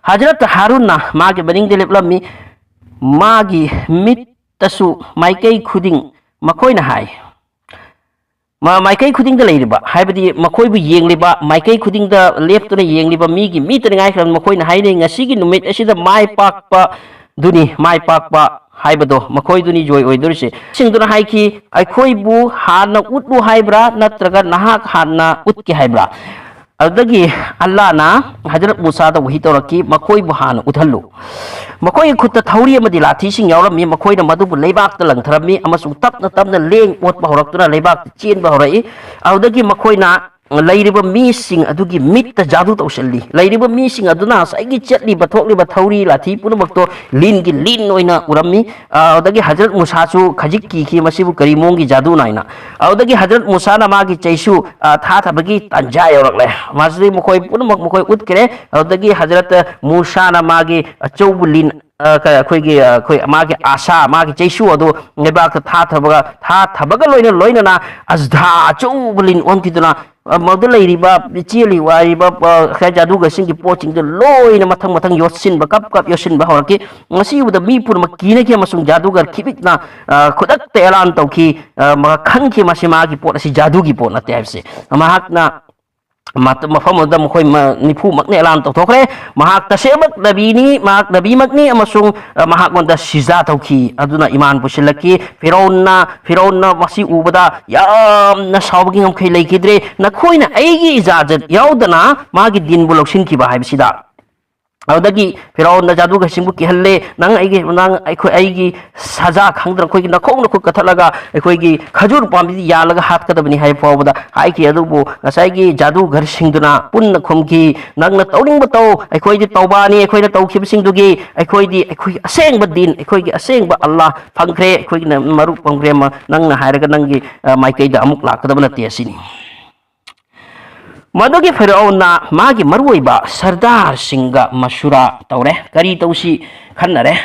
ꯍꯖꯔꯠ ꯍꯥꯔꯨꯟꯅ ꯃꯥꯒꯤ ꯃꯅꯤꯡꯗ ꯂꯦꯞꯂꯝꯃꯤ꯫ ꯃꯥꯒꯤ ꯃꯤꯠꯇꯁꯨ ꯃꯥꯏꯀꯩ ꯈꯨꯗꯤꯡ ꯃꯈꯣꯏꯅ ꯍꯥꯏ, ꯃ-, ꯃꯥꯏꯀꯩ ꯈꯨꯗꯤꯡꯗ ꯂꯩꯔꯤꯕ, ꯍꯥꯏꯕꯗꯤ ꯃꯈꯣꯏꯕꯨ ꯌꯦꯡꯂꯤꯕ, ꯃꯥꯏꯀꯩ ꯈꯨꯗꯤꯡꯗ ꯂꯦꯞꯇꯨꯅ ꯌꯦꯡꯂꯤꯕ ꯃꯤꯒꯤ ꯃꯤꯇꯅꯤꯉꯥꯏ ꯈꯔ ꯃꯈꯣꯏꯅ ꯍꯥꯏꯅꯩ, "ꯉꯁꯤꯒꯤ ꯅꯨꯃꯤꯠ ꯑꯁꯤꯗ ꯃꯥꯏ ꯄꯥꯛꯄ ꯗꯨꯅꯤ, ꯃꯥꯏ ꯄꯥꯛꯄ ꯍꯥꯏꯕꯗꯣ ꯃꯈꯣꯏꯗꯨꯅꯤ ꯖꯣꯏ ꯑꯣꯏꯗꯣꯔꯤꯁꯦ꯫" ꯁꯤꯡꯗꯨꯅ ꯍꯥꯏꯈꯤ, "ꯑꯩꯈꯣꯏꯕꯨ ꯍꯥꯟꯅ ꯎꯠꯂꯨ ꯍꯥꯏꯕ꯭ꯔꯥ, ꯅꯠꯇ꯭ꯔꯒ ꯅꯍꯥꯛ ꯍꯥꯟꯅ ꯎꯠꯀꯦ ꯍꯥꯏꯕ꯭ꯔꯥ?" ꯑꯗꯨꯗꯒꯤ ꯑꯜꯂꯥꯅ ꯍꯖꯔꯠ ꯃꯨꯁꯥꯗ ꯋꯥꯍꯤ ꯇꯧꯔꯛꯈꯤ, "ꯃꯈꯣꯏꯕꯨ ꯍꯥꯟꯅ ꯎꯠꯍꯜꯂꯨ꯫" ꯃꯈꯣꯏꯒꯤ ꯈꯨꯠꯇ ꯊꯧꯔꯤ ꯑꯃꯗꯤ ꯂꯥꯊꯤꯁꯤꯡ ꯌꯥꯎꯔꯝꯃꯤ꯫ ꯃꯈꯣꯏꯅ ꯃꯗꯨꯕꯨ ꯂꯩꯕꯥꯛꯇ ꯂꯪꯊꯔꯝꯃꯤ ꯑꯃꯁꯨꯡ ꯇꯞꯅ ꯇꯞꯅ ꯂꯦꯡ ꯑꯣꯠꯄ ꯍꯧꯔꯛꯇꯨꯅ ꯂꯩꯕꯥꯛꯇ ꯆꯦꯟꯕ ꯍꯧꯔꯛꯏ꯫ ꯑꯗꯨꯗꯒꯤ ꯃꯈꯣꯏꯅ ꯂꯩꯔꯤꯕ ꯃꯤꯁꯤꯡ ꯑꯗꯨꯒꯤ ꯃꯤꯠꯇ ꯖꯥꯗꯨ ꯇꯧꯁꯤꯜꯂꯤ꯫ ꯂꯩꯔꯤꯕ ꯃꯤꯁꯤꯡ ꯑꯗꯨꯅ ꯉꯁꯥꯏꯒꯤ ꯆꯠꯂꯤꯕ ꯊꯣꯛꯂꯤꯕ ꯊꯧꯔꯤ ꯂꯥꯊꯤ ꯄꯨꯝꯅꯃꯛꯇꯣ ꯂꯤꯟꯒꯤ ꯂꯤꯟ ꯑꯣꯏꯅ ꯎꯔꯝꯃꯤ꯫ ꯑ, ꯑꯗꯒꯤ ꯍꯖꯔꯠ ꯃꯨꯁꯥꯁꯨ ꯈꯖꯤꯛ ꯀꯤꯈꯤ, "ꯃꯁꯤꯕꯨ ꯀꯔꯤ ꯃꯑꯣꯡꯒꯤ ꯖꯥꯗꯨꯅꯣ?" ꯍꯥꯏꯅ꯫ ꯑꯗꯨꯗꯒꯤ ꯍꯖꯔꯠ ꯃꯨꯁꯥꯅ ꯃꯥꯒꯤ ꯆꯩꯁꯨ, ꯑ, ꯊꯥꯊꯕꯒꯤ ꯇꯥꯟꯖꯥ ꯌꯧꯔꯛꯂꯦ꯫ ꯃꯁꯤꯗꯤ ꯃꯈꯣꯏ ꯄꯨꯝꯅꯃꯛ ꯃꯈꯣꯏ ꯎꯠꯈ꯭ꯔꯦ꯫ ꯑꯗꯨꯗꯒꯤ ꯍꯖꯔꯠ ꯃꯨꯁꯥꯅ ꯃꯥꯒꯤ ꯑꯆꯧꯕ ꯂꯤꯟ, ꯑ, ꯀ-, ꯑꯩꯈꯣꯏꯒꯤ, ꯑ, ꯑꯩꯈꯣꯏ, ꯃꯥꯒꯤ ꯑꯁꯥ, ꯃꯥꯒꯤ ꯆꯩꯁꯨ ꯑꯗꯨ ꯂꯩꯕꯥꯛꯇ ꯊꯥꯊꯕꯒ, ꯊꯥꯊꯕꯒ ꯂꯣꯏꯅ ꯂꯣꯏꯅꯅ ꯑꯖꯗꯥ ꯑꯆꯧꯕ ꯂꯤꯟ ꯑꯣꯟꯈꯤꯗꯨꯅ, ꯑ, ꯃꯗꯨꯗ ꯂꯩꯔꯤꯕ ꯆꯦꯜꯂꯤ ꯋꯥꯔꯤꯕ, ꯑ, ꯉꯁꯥꯏ ꯖꯥꯗꯨꯒꯔꯁꯤꯡꯒꯤ ꯄꯣꯠꯁꯤꯡꯗꯨ ꯂꯣꯏꯅ ꯃꯊꯪ ꯃꯊꯪ ꯌꯣꯠꯁꯤꯟꯕ, ꯀꯞ ꯀꯞ ꯌꯣꯠꯁꯤꯟꯕ ꯍꯧꯔꯛꯈꯤ꯫ ꯃꯁꯤ ꯎꯕꯗ ꯃꯤ ꯄꯨꯝꯅꯃꯛ ꯀꯤꯅꯈꯤ ꯑꯃꯁꯨꯡ ꯖꯥꯗꯨꯒꯔ ꯈꯤꯕꯤꯛꯅ, ꯑ, ꯈꯨꯗꯛꯇ ꯑꯦꯂꯥꯟ ꯇꯧꯈꯤ꯫ ꯑ, ꯃꯍꯥꯛ ꯈꯪꯈꯤ ꯃꯁꯤ ꯃꯥꯒꯤ ꯄꯣꯠ ꯑꯁꯤ ꯖꯥꯗꯨꯒꯤ ꯄꯣꯠ ꯅꯠꯇꯦ ꯍꯥꯏꯕꯁꯦ꯫ ꯃꯍꯥꯛꯅ ꯃꯐꯝ ꯑꯗꯨꯗ ꯃꯈꯣꯏ ꯅꯤꯐꯨꯃꯛꯅ ꯑꯦꯂꯥꯟ ꯇꯧꯊꯣꯛꯈ꯭ꯔꯦ꯫ ꯃꯍꯥꯛ ꯇꯁꯦꯡꯃꯛ ꯅꯕꯤꯅꯤ, ꯃꯍꯥꯛ ꯅꯕꯤꯃꯛꯅꯤ, ꯑꯃꯁꯨꯡ ꯃꯍꯥꯛꯉꯣꯟꯗ ꯁꯤꯖꯥ ꯇꯧꯈꯤ꯫ ꯑꯗꯨꯅ ꯏꯃꯥꯟ ꯄꯨꯁꯤꯜꯂꯛꯈꯤ꯫ ꯐꯤꯔꯧꯟꯅ ꯐꯤꯔꯧꯟꯅ ꯃꯁꯤ ꯎꯕꯗ ꯌꯥꯝꯅ ꯁꯥꯎꯕꯒꯤ ꯉꯝꯈꯩ ꯂꯩꯈꯤꯗ꯭ꯔꯦ꯫ "ꯅꯈꯣꯏꯅ ꯑꯩꯒꯤ ꯏꯖꯥꯖꯠ ꯌꯥꯎꯗꯅ ꯃꯥꯒꯤ ꯗꯤꯟꯕꯨ ꯂꯧꯁꯤꯟꯈꯤꯕ ꯍꯥꯏꯕꯁꯤꯗ?" ꯑꯗꯨꯗꯒꯤ ꯐꯤꯔꯧꯟꯅ ꯖꯥꯗꯨꯒꯔꯁꯤꯡꯕꯨ ꯀꯤꯍꯜꯂꯦ꯫ "ꯅꯪ ꯑꯩꯒꯤ ꯅꯪ ꯑꯩꯈꯣꯏ ꯑꯩꯒꯤ ꯁꯖꯥ ꯈꯪꯗꯅ ꯑꯩꯈꯣꯏꯒꯤ ꯅꯈꯣꯡ ꯅꯈꯨꯠ ꯀꯛꯊꯠꯂꯒ ꯑꯩꯈꯣꯏꯒꯤ ꯈꯖꯨꯔ ꯄꯥꯝꯕꯤꯗ ꯌꯥꯜꯂꯒ ꯍꯥꯠꯀꯗꯕꯅꯤ" ꯍꯥꯏꯕ ꯐꯥꯎꯕꯗ ꯍꯥꯏꯈꯤ꯫ ꯑꯗꯨꯕꯨ ꯉꯁꯥꯏꯒꯤ ꯖꯥꯗꯨꯒꯔꯁꯤꯡꯗꯨꯅ ꯄꯨꯟꯅ ꯈꯨꯝꯈꯤ, "ꯅꯪꯅ ꯇꯧꯅꯤꯡꯕ ꯇꯧ, ꯑꯩꯈꯣꯏꯗꯤ ꯇꯧꯕꯥꯅꯤ, ꯑꯩꯈꯣꯏꯅ ꯇꯧꯈꯤꯕꯁꯤꯡꯗꯨꯒꯤ ꯑꯩꯈꯣꯏꯗꯤ ꯑꯩꯈꯣꯏꯒꯤ ꯑꯁꯦꯡꯕ ꯗꯤꯟ, ꯑꯩꯈꯣꯏꯒꯤ ꯑꯁꯦꯡꯕ ꯑꯜꯂꯥꯍ ꯐꯪꯈ꯭ꯔꯦ, ꯑꯩꯈꯣꯏꯒꯤꯅ ꯃꯔꯨꯞ ꯐꯪꯈ꯭ꯔꯦ꯫ ꯅꯪꯅ ꯍꯥꯏꯔꯒ ꯅꯪꯒꯤ ꯃꯥꯏꯀꯩꯗ ꯑꯃꯨꯛ ꯂꯥꯛꯀꯗꯕ ꯅꯠꯇꯦ" ꯑꯁꯤꯅꯤ꯫ ꯃꯗꯨꯒꯤ ꯐꯤꯔꯧꯟꯅ ꯃꯥꯒꯤ ꯃꯔꯨꯑꯣꯏꯕ ꯁꯔꯗꯥꯔꯁꯤꯡꯒ ꯃꯁꯨꯔꯥ ꯇꯧꯔꯦ꯫ ꯀꯔꯤ ꯇꯧꯁꯤ ꯈꯟꯅꯔꯦ꯫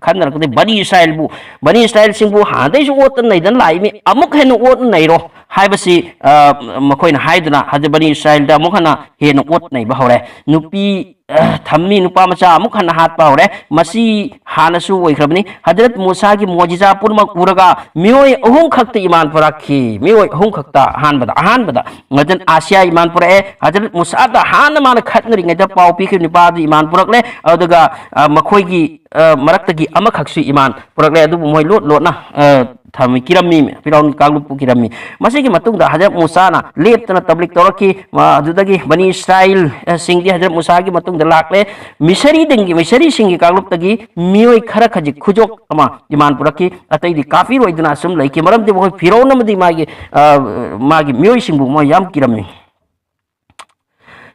ꯈꯟꯅꯔꯛꯄꯗꯒꯤ ꯕꯅꯤ ꯏꯁꯔꯥꯏꯜꯕꯨ, ꯕꯅꯤ ꯏꯁꯔꯥꯏꯜꯁꯤꯡꯕꯨ ꯍꯥꯟꯅꯗꯩꯁꯨ ꯑꯣꯠꯇꯅ ꯅꯩꯗꯅ ꯂꯥꯛꯏꯃꯤ, ꯑꯃꯨꯛ ꯍꯦꯟꯅ ꯑꯣꯠꯅ ꯅꯩꯔꯣ ꯍꯥꯏꯕꯁꯤ, ꯑ, ꯃꯈꯣꯏꯅ ꯍꯥꯏꯗꯨꯅ, ꯍꯥꯏꯗꯤ ꯕꯅꯤ ꯏꯁꯔꯥꯏꯜꯗ ꯑꯃꯨꯛ ꯍꯟꯅ ꯍꯦꯟꯅ ꯑꯣꯠ ꯅꯩꯕ ꯍꯧꯔꯦ꯫ ꯅꯨꯄꯤ, ꯑ, ꯊꯝꯃꯤ, ꯅꯨꯄꯥ ꯃꯆꯥ ꯑꯃꯨꯛ ꯍꯟꯅ ꯍꯥꯠꯄ ꯍꯧꯔꯦ꯫ ꯃꯁꯤ ꯍꯥꯟꯅꯁꯨ ꯑꯣꯏꯈ꯭ꯔꯕꯅꯤ꯫ ꯍꯖꯔꯠ ꯃꯨꯁꯥꯒꯤ ꯃꯣꯖꯤꯖꯥ ꯄꯨꯝꯅꯃꯛ ꯎꯔꯒ ꯃꯤꯑꯣꯏ ꯑꯍꯨꯝ ꯈꯛꯇ ꯏꯃꯥꯟ ꯄꯨꯔꯛꯈꯤ꯫ ꯃꯤꯑꯣꯏ ꯑꯍꯨꯝ ꯈꯛꯇ ꯑꯍꯥꯟꯕꯗ, ꯑꯍꯥꯟꯕꯗ ꯍꯖꯔꯠ ꯑꯁꯤꯌꯥ ꯏꯃꯥꯟ ꯄꯨꯔꯛꯑꯦ꯫ ꯍꯖꯔꯠ ꯃꯨꯁꯥꯗ ꯍꯥꯟꯅ ꯃꯥꯅ ꯈꯠꯅꯔꯤꯉꯩꯗ ꯄꯥꯎ ꯄꯤꯈꯤꯕ ꯅꯨꯄꯥꯗꯨ ꯏꯃꯥꯟ ꯄꯨꯔꯛꯂꯦ꯫ ꯑꯗꯨꯒ, ꯑ, ꯃꯈꯣꯏꯒꯤ, ꯑ, ꯃꯔꯛꯇꯒꯤ ꯑꯃꯈꯛꯁꯨ ꯏꯃꯥꯟ ꯄꯨꯔꯛꯂꯦ꯫ ꯑꯗꯨꯕꯨ ꯃꯣꯏ ꯂꯣꯠ ꯂꯣꯠꯅ, ꯑ, ꯊꯝꯃꯤ, ꯀꯤꯔꯝꯃꯤ, ꯐꯤꯔꯥꯎꯟꯒꯤ ꯀꯥꯡꯂꯨꯞꯄꯨ ꯀꯤꯔꯝꯃꯤ꯫ ꯃꯁꯤꯒꯤ ꯃꯇꯨꯡꯗ ꯍꯖꯔꯠ ꯃꯨꯁꯥꯅ ꯂꯦꯞꯇꯅ ꯇꯕ꯭ꯂꯤꯛ ꯇꯧꯔꯛꯈꯤ꯫ ꯃ-, ꯑꯗꯨꯗꯒꯤ ꯕꯅꯤ ꯏꯁꯔꯥꯏꯜ, ꯑ, ꯁꯤꯡꯗꯤ ꯍꯖꯔꯠ ꯃꯨꯁꯥꯒꯤ ꯃꯇꯨꯡꯗ ꯂꯥꯛꯂꯦ꯫ ꯃꯤꯁꯔꯤꯗꯒꯤ, ꯃꯤꯁꯔꯤꯁꯤꯡꯒꯤ ꯀꯥꯡꯂꯨꯞꯇꯒꯤ ꯃꯤꯑꯣꯏ ꯈꯔ ꯈꯖꯤꯛ ꯈꯨꯖꯣꯛ ꯑꯃ ꯏꯃꯥꯟ ꯄꯨꯔꯛꯈꯤ꯫ ꯑꯇꯩꯗꯤ ꯀꯥꯐꯤꯔ ꯑꯣꯏꯗꯨꯅ ꯑꯁꯨꯝ ꯂꯩꯈꯤ꯫ ꯃꯔꯝꯗꯤ ꯃꯈꯣꯏ ꯐꯤꯔꯧꯟ ꯑꯃꯗꯤ ꯃꯥꯒꯤ, ꯑ, ꯃꯥꯒꯤ ꯃꯤꯑꯣꯏꯁꯤꯡꯕꯨ ꯃꯣꯏ ꯌꯥꯝ ꯀꯤꯔꯝꯃꯤ꯫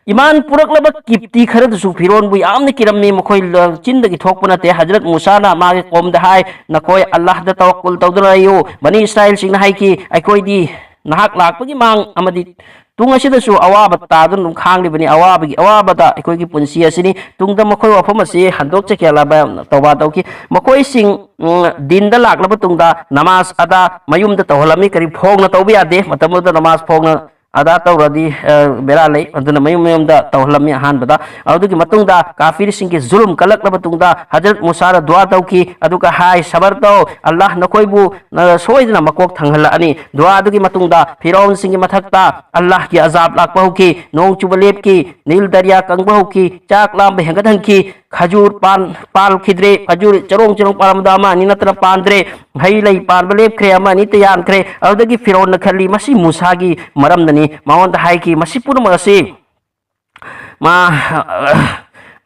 ꯏꯃꯥꯟ ꯄꯨꯔꯛꯂꯕ ꯀꯤꯞꯇꯤ ꯈꯔꯗꯨꯁꯨ ꯐꯤꯔꯣꯟꯕꯨ ꯌꯥꯝꯅ ꯀꯤꯔꯝꯃꯤ꯫ ꯃꯈꯣꯏ ꯂ-, ꯆꯤꯟꯗꯒꯤ ꯊꯣꯛꯄ ꯅꯠꯇꯦ꯫ ꯍꯖꯔꯠ ꯃꯨꯁꯥꯅ ꯃꯥꯒꯤ ꯀꯣꯝꯗ ꯍꯥꯏ, "ꯅꯈꯣꯏ ꯑꯜꯂꯥꯍꯗ ꯇꯋꯛꯀꯨꯜ ꯇꯧꯗꯨꯅ ꯂꯩꯌꯨ꯫" ꯕꯅꯤ ꯏꯁꯔꯥꯏꯜꯁꯤꯡꯅ ꯍꯥꯏꯈꯤ, "ꯑꯩꯈꯣꯏꯗꯤ ꯅꯍꯥꯛ ꯂꯥꯛꯄꯒꯤ ꯃꯥꯡ ꯑꯃꯗꯤ ꯇꯨꯡ ꯑꯁꯤꯗꯁꯨ ꯑꯋꯥꯕ ꯇꯥꯗꯨꯅ ꯑꯗꯨꯝ ꯈꯥꯡꯂꯤꯕꯅꯤ꯫ ꯑꯋꯥꯕꯒꯤ ꯑꯋꯥꯕꯗ ꯑꯩꯈꯣꯏꯒꯤ ꯄꯨꯟꯁꯤ ꯑꯁꯤꯅꯤ꯫ ꯇꯨꯡꯗ ꯃꯈꯣꯏ ꯋꯥꯐꯝ ꯑꯁꯤ ꯍꯟꯗꯣꯛꯆꯈꯤ꯫" ꯑꯜꯂꯥꯍ ꯇꯧꯕꯥ ꯇꯧꯈꯤ꯫ ꯃꯈꯣꯏꯁꯤꯡ, ꯎꯝ, ꯗꯤꯟꯗ ꯂꯥꯛꯂꯕ ꯇꯨꯡꯗ ꯅꯃꯥꯖ ꯑꯗꯥ ꯃꯌꯨꯝꯗ ꯇꯧꯍꯜꯂꯝꯃꯤ꯫ ꯀꯔꯤ ꯐꯣꯡꯅ ꯇꯧꯕ ꯌꯥꯗꯦ꯫ ꯃꯇꯝ ꯑꯗꯨꯗ ꯅꯃꯥꯖ ꯐꯣꯡꯅ ꯑꯗꯥ ꯇꯧꯔꯗꯤ, ꯑ, ꯕꯦꯔꯥ ꯂꯩ꯫ ꯑꯗꯨꯅ ꯃꯌꯨꯝ ꯃꯌꯨꯝꯗ ꯇꯧꯍꯜꯂꯝꯃꯤ ꯑꯍꯥꯟꯕꯗ꯫ ꯑꯗꯨꯒꯤ ꯃꯇꯨꯡꯗ ꯀꯥꯐꯤꯔꯁꯤꯡꯒꯤ ꯖꯨꯂꯨꯝ ꯀꯜꯂꯛꯂꯕ ꯃꯇꯨꯡꯗ ꯍꯖꯔꯠ ꯃꯨꯁꯥꯅ ꯗꯨꯋꯥ ꯇꯧꯈꯤ, ꯑꯗꯨꯒ ꯍꯥꯏ, "ꯁꯕꯔ ꯇꯧ, ꯑꯜꯂꯥꯍ ꯅꯈꯣꯏꯕꯨ, ꯑ, ꯁꯣꯏꯗꯅ ꯃꯀꯣꯛ ꯊꯪꯍꯜꯂꯛꯑꯅꯤ"꯫ ꯗꯨꯋꯥ ꯑꯗꯨꯒꯤ ꯃꯇꯨꯡꯗ ꯐꯤꯔꯥꯎꯟꯁꯤꯡꯒꯤ ꯃꯊꯛꯇ ꯑꯜꯂꯥꯍꯒꯤ ꯑꯖꯥꯕ ꯂꯥꯛꯄ ꯍꯧꯈꯤ, ꯅꯣꯡ ꯆꯨꯕ ꯂꯦꯞꯈꯤ, ꯅꯤꯜ ꯗꯔꯤꯌꯥ ꯀꯪꯕ ꯍꯧꯈꯤ, ꯆꯥꯛ ꯂꯥꯝꯕ ꯍꯦꯟꯒꯠꯍꯟꯈꯤ, ꯈꯖꯨꯔ ꯄꯥꯟ-, ꯄꯥꯜꯈꯤꯗ꯭ꯔꯦ, ꯈꯖꯨꯔ ꯆꯔꯣꯡ ꯆꯔꯣꯡ ꯄꯥꯜꯂꯝꯕꯗ ꯑꯃ ꯑꯅꯤ ꯅꯠꯇꯅ ꯄꯥꯟꯗ꯭ꯔꯦ, ꯍꯩ ꯂꯩ ꯄꯥꯟꯕ ꯂꯦꯞꯈ꯭ꯔꯦ, ꯑꯃ ꯑꯅꯤꯇ ꯌꯥꯟꯈ꯭ꯔꯦ꯫ ꯑꯗꯨꯗꯒꯤ ꯐꯤꯔꯣꯟꯅ ꯈꯜꯂꯤ, "ꯃꯁꯤ ꯃꯨꯁꯥꯒꯤ ꯃꯔꯝꯅꯅꯤ"꯫ ꯃꯉꯣꯟꯗ ꯍꯥꯏꯈꯤ, "ꯃꯁꯤ ꯄꯨꯝꯅꯃꯛ ꯑꯁꯤ ꯃꯥ,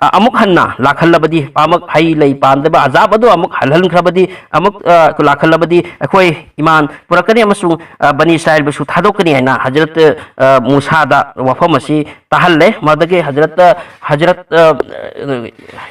ꯑ, ꯑꯃꯨꯛ ꯍꯟꯅ ꯂꯥꯛꯍꯜꯂꯕꯗꯤ, ꯑꯃꯨꯛ ꯍꯩ ꯂꯩ ꯄꯥꯟꯗꯕ ꯑꯖꯥꯕ ꯑꯗꯨ ꯑꯃꯨꯛ ꯍꯜꯍꯟꯈ꯭ꯔꯕꯗꯤ, ꯑꯃꯨꯛ, ꯑ, ꯂꯥꯛꯍꯜꯂꯕꯗꯤ ꯑꯩꯈꯣꯏ ꯏꯃꯥꯟ ꯄꯨꯔꯛꯀꯅꯤ ꯑꯃꯁꯨꯡ, ꯑ, ꯕꯅꯤ ꯏꯁꯔꯥꯏꯜꯕꯨꯁꯨ ꯊꯥꯗꯣꯛꯀꯅꯤ" ꯍꯥꯏꯅ ꯍꯖꯔꯠ, ꯑ, ꯃꯨꯁꯥꯗ ꯋꯥꯐꯝ ꯑꯁꯤ ꯇꯥꯍꯜꯂꯦ꯫ ꯃꯗꯒꯤ ꯍꯖꯔꯠ, ꯍꯖꯔꯠ, ꯑ,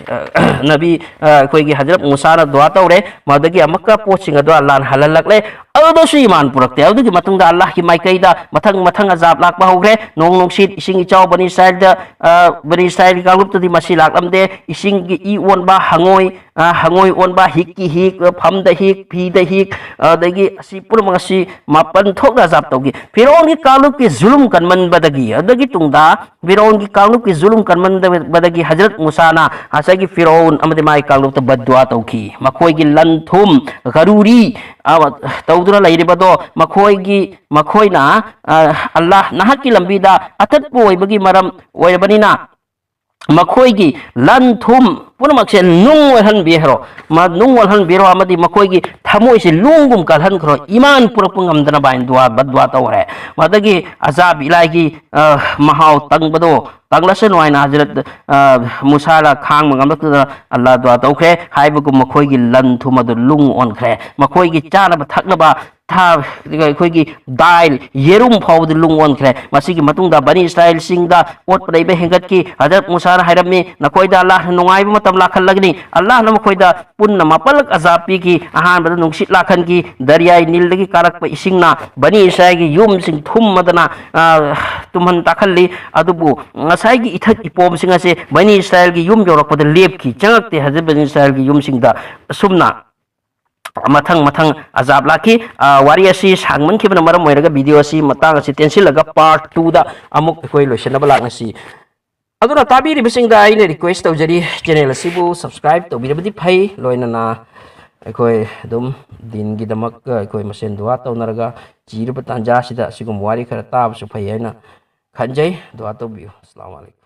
ꯑ, ꯅꯕꯤ, ꯑ, ꯑꯩꯈꯣꯏꯒꯤ ꯍꯖꯔꯠ ꯃꯨꯁꯥꯅ ꯗꯨꯋꯥ ꯇꯧꯔꯦ꯫ ꯃꯗꯒꯤ ꯑꯃꯨꯛꯀ ꯄꯣꯠꯁꯤꯡ ꯑꯗꯣ ꯑꯜꯂꯥꯍꯅ ꯍꯜꯍꯜꯂꯛꯂꯦ꯫ ꯑꯗꯨꯗꯁꯨ ꯏꯃꯥꯟ ꯄꯨꯔꯛꯇꯦ꯫ ꯑꯗꯨꯒꯤ ꯃꯇꯨꯡꯗ ꯑꯜꯂꯥꯍꯒꯤ ꯃꯥꯏꯀꯩꯗ ꯃꯊꯪ ꯃꯊꯪ ꯑꯖꯥꯕ ꯂꯥꯛꯄ ꯍꯧꯈ꯭ꯔꯦ꯫ ꯅꯣꯡ ꯅꯨꯡꯁꯤꯠ, ꯏꯁꯤꯡ ꯏꯆꯥꯎ, ꯕꯅꯤ ꯏꯁꯔꯥꯏꯜꯗ, ꯑ, ꯕꯅꯤ ꯏꯁꯔꯥꯏꯜꯒꯤ ꯀꯥꯡꯂꯨꯞꯇꯗꯤ ꯃꯁꯤ ꯂꯥꯛꯂꯝꯗꯦ꯫ ꯏꯁꯤꯡꯒꯤ ꯏ ꯑꯣꯟꯕ, ꯍꯪꯉꯣꯏ, ꯑ, ꯍꯪꯉꯣꯏ ꯑꯣꯟꯕ, ꯍꯤꯛꯀꯤ ꯍꯤꯛ, ꯐꯝꯗ ꯍꯤꯛ, ꯐꯤꯗ ꯍꯤꯛ, ꯑꯗꯒꯤ ꯑꯁꯤ ꯄꯨꯝꯅꯃꯛ ꯑꯁꯤ ꯃꯥꯄꯟ ꯊꯣꯛꯅ ꯑꯖꯥꯕ ꯇꯧꯈꯤ꯫ ꯐꯤꯔꯣꯟꯒꯤ ꯀꯥꯡꯂꯨꯞꯀꯤ ꯖꯨꯂꯨꯝ ꯀꯟꯃꯟꯕꯗꯒꯤ, ꯑꯗꯨꯗꯒꯤ ꯇꯨꯡꯗ ꯐꯤꯔꯣꯟꯒꯤ ꯀꯥꯡꯂꯨꯞꯀꯤ ꯖꯨꯂꯨꯝ ꯀꯟꯃꯟꯕꯗꯒꯤ ꯍꯖꯔꯠ ꯃꯨꯁꯥꯅ ꯉꯁꯥꯏꯒꯤ ꯐꯤꯔꯣꯟ ꯑꯃꯗꯤ ꯃꯥꯒꯤ ꯀꯥꯡꯂꯨꯞꯇ ꯕꯗꯗꯨꯋꯥ ꯇꯧꯈꯤ꯫ ꯃꯈꯣꯏꯒꯤ ꯂꯟ ꯊꯨꯝ, ꯒꯔꯨꯔꯤ, ꯑ, ꯇꯧꯗꯨꯅ ꯂꯩꯔꯤꯕꯗꯣ, ꯃꯈꯣꯏꯒꯤ, ꯃꯈꯣꯏꯅ, ꯑ, ꯑꯜꯂꯥꯍ ꯅꯍꯥꯛꯀꯤ ꯂꯝꯕꯤꯗ ꯑꯇꯠꯄ ꯑꯣꯏꯕꯒꯤ ꯃꯔꯝ ꯑꯣꯏꯔꯕꯅꯤꯅ, ꯃꯈꯣꯏꯒꯤ ꯂꯟ ꯊꯨꯝ ꯄꯨꯝꯅꯃꯛꯁꯦ ꯅꯨꯡ ꯑꯣꯏꯍꯟꯕꯤꯈ꯭ꯔꯣ꯫ ꯃ-, ꯅꯨꯡ ꯑꯣꯜꯍꯟꯕꯤꯔꯣ ꯑꯃꯗꯤ ꯃꯈꯣꯏꯒꯤ ꯊꯃꯣꯏꯁꯦ ꯂꯨꯡꯒꯨꯝ ꯀꯜꯍꯟꯈ꯭ꯔꯣ꯫ ꯏꯃꯥꯟ ꯄꯨꯔꯛꯄ ꯉꯝꯗꯅꯕ ꯍꯥꯏꯅ ꯗꯨꯋꯥ, ꯕꯗꯗꯨꯋꯥ ꯇꯧꯔꯦ꯫ ꯃꯗꯒꯤ ꯑꯖꯥꯕ ꯏꯂꯥꯍꯤꯒꯤ, ꯑ, ꯃꯍꯥꯎ ꯇꯪꯕꯗꯣ ꯇꯪꯂꯁꯅꯨ ꯍꯥꯏꯅ ꯍꯖꯔꯠ, ꯑ, ꯃꯨꯁꯥꯅ ꯈꯥꯡꯕ ꯉꯝꯂꯛꯇꯗꯅ ꯑꯜꯂꯥꯍ ꯗꯨꯋꯥ ꯇꯧꯈ꯭ꯔꯦ꯫ ꯍꯥꯏꯕꯒꯨꯝ ꯃꯈꯣꯏꯒꯤ ꯂꯟ ꯊꯨꯝ ꯑꯗꯨ ꯂꯨꯡ ꯑꯣꯟꯈ꯭ꯔꯦ꯫ ꯃꯈꯣꯏꯒꯤ ꯆꯥꯅꯕ ꯊꯛꯅꯕ ꯊꯥ-, ꯑꯩꯈꯣꯏꯒꯤ ꯗꯥꯏꯜ, ꯌꯦꯔꯨꯝ ꯐꯥꯎꯕꯗ ꯂꯨꯡ ꯑꯣꯟꯈ꯭ꯔꯦ꯫ ꯃꯁꯤꯒꯤ ꯃꯇꯨꯡꯗ ꯕꯅꯤ ꯏꯁꯔꯥꯏꯜꯁꯤꯡꯗ ꯑꯣꯠꯄ ꯅꯩꯕ ꯍꯦꯟꯒꯠꯈꯤ꯫ ꯍꯖꯔꯠ ꯃꯨꯁꯥꯅ ꯍꯥꯏꯔꯝꯃꯤ, "ꯅꯈꯣꯏꯗ ꯑꯜꯂꯥꯍꯅ ꯅꯨꯡꯉꯥꯏꯕ ꯃꯇꯝ ꯂꯥꯛꯍꯜꯂꯒꯅꯤ"꯫ ꯑꯜꯂꯥꯍꯅ ꯃꯈꯣꯏꯗ ꯄꯨꯟꯅ ꯃꯥꯄꯜꯂꯛ ꯑꯖꯥꯕ ꯄꯤꯈꯤ꯫ ꯑꯍꯥꯟꯕꯗ ꯅꯨꯡꯁꯤꯠ ꯂꯥꯛꯍꯟꯈꯤ꯫ ꯗꯔꯤꯌꯥꯏ ꯅꯤꯜꯗꯒꯤ ꯀꯥꯔꯛꯄ ꯏꯁꯤꯡꯅ ꯕꯅꯤ ꯏꯁꯔꯥꯏꯜꯒꯤ ꯌꯨꯝꯁꯤꯡ ꯊꯨꯝꯃꯗꯅ, ꯑ, ꯇꯨꯝꯍꯟ ꯇꯥꯛꯍꯜꯂꯤ꯫ ꯑꯗꯨꯕꯨ ꯉꯁꯥꯏꯒꯤ ꯏꯊꯛ ꯏꯄꯣꯝꯁꯤꯡ ꯑꯁꯤ ꯕꯅꯤ ꯏꯁꯔꯥꯏꯜꯒꯤ ꯌꯨꯝ ꯌꯧꯔꯛꯄꯗ ꯂꯦꯞꯈꯤ, ꯆꯪꯉꯛꯇꯦ꯫ ꯍꯖꯔꯠ ꯕꯅꯤ ꯏꯁꯔꯥꯏꯜꯒꯤ ꯌꯨꯝꯁꯤꯡꯗ ꯑꯁꯨꯝꯅ ꯃꯊꯪ ꯃꯊꯪ ꯑꯖꯥꯕ ꯂꯥꯛꯈꯤ꯫ ꯑ, ꯋꯥꯔꯤ ꯑꯁꯤ ꯁꯥꯡꯃꯟꯈꯤꯕꯅ ꯃꯔꯝ ꯑꯣꯏꯔꯒ video ꯑꯁꯤ ꯃꯇꯥꯡ ꯑꯁꯤ ꯇꯦꯟꯁꯤꯜꯂꯒ part two ꯗ ꯑꯃꯨꯛ ꯑꯩꯈꯣꯏ ꯂꯣꯏꯁꯤꯟꯅꯕ ꯂꯥꯛꯅꯁꯤ꯫ ꯑꯗꯨꯅ ꯇꯥꯕꯤꯔꯤꯕꯁꯤꯡꯗ ꯑꯩꯅ request ꯇꯧꯖꯔꯤ, channel ꯑꯁꯤꯕꯨ subscribe ꯇꯧꯕꯤꯔꯕꯗꯤ ꯐꯩ, ꯂꯣꯏꯅꯅ ꯑꯩꯈꯣꯏ ꯑꯗꯨꯝ ꯗꯤꯟꯒꯤꯗꯃꯛ ꯑꯩꯈꯣꯏ ꯃꯁꯦꯟ ꯗꯨꯋꯥ ꯇꯧꯅꯔꯒ ꯆꯤꯔꯕ ꯇꯥꯟꯖꯥꯁꯤꯗ ꯑꯁꯤꯒꯨꯝꯕ ꯋꯥꯔꯤ ꯈꯔ ꯇꯥꯕꯁꯨ ꯐꯩ ꯍꯥꯏꯅ ꯈꯟꯖꯩ꯫ ꯗꯨꯋꯥ ꯇꯧꯕꯤꯌꯨ꯫ ꯑꯁꯂꯥꯃꯨ ꯑꯂꯥꯏꯀꯨꯝ꯫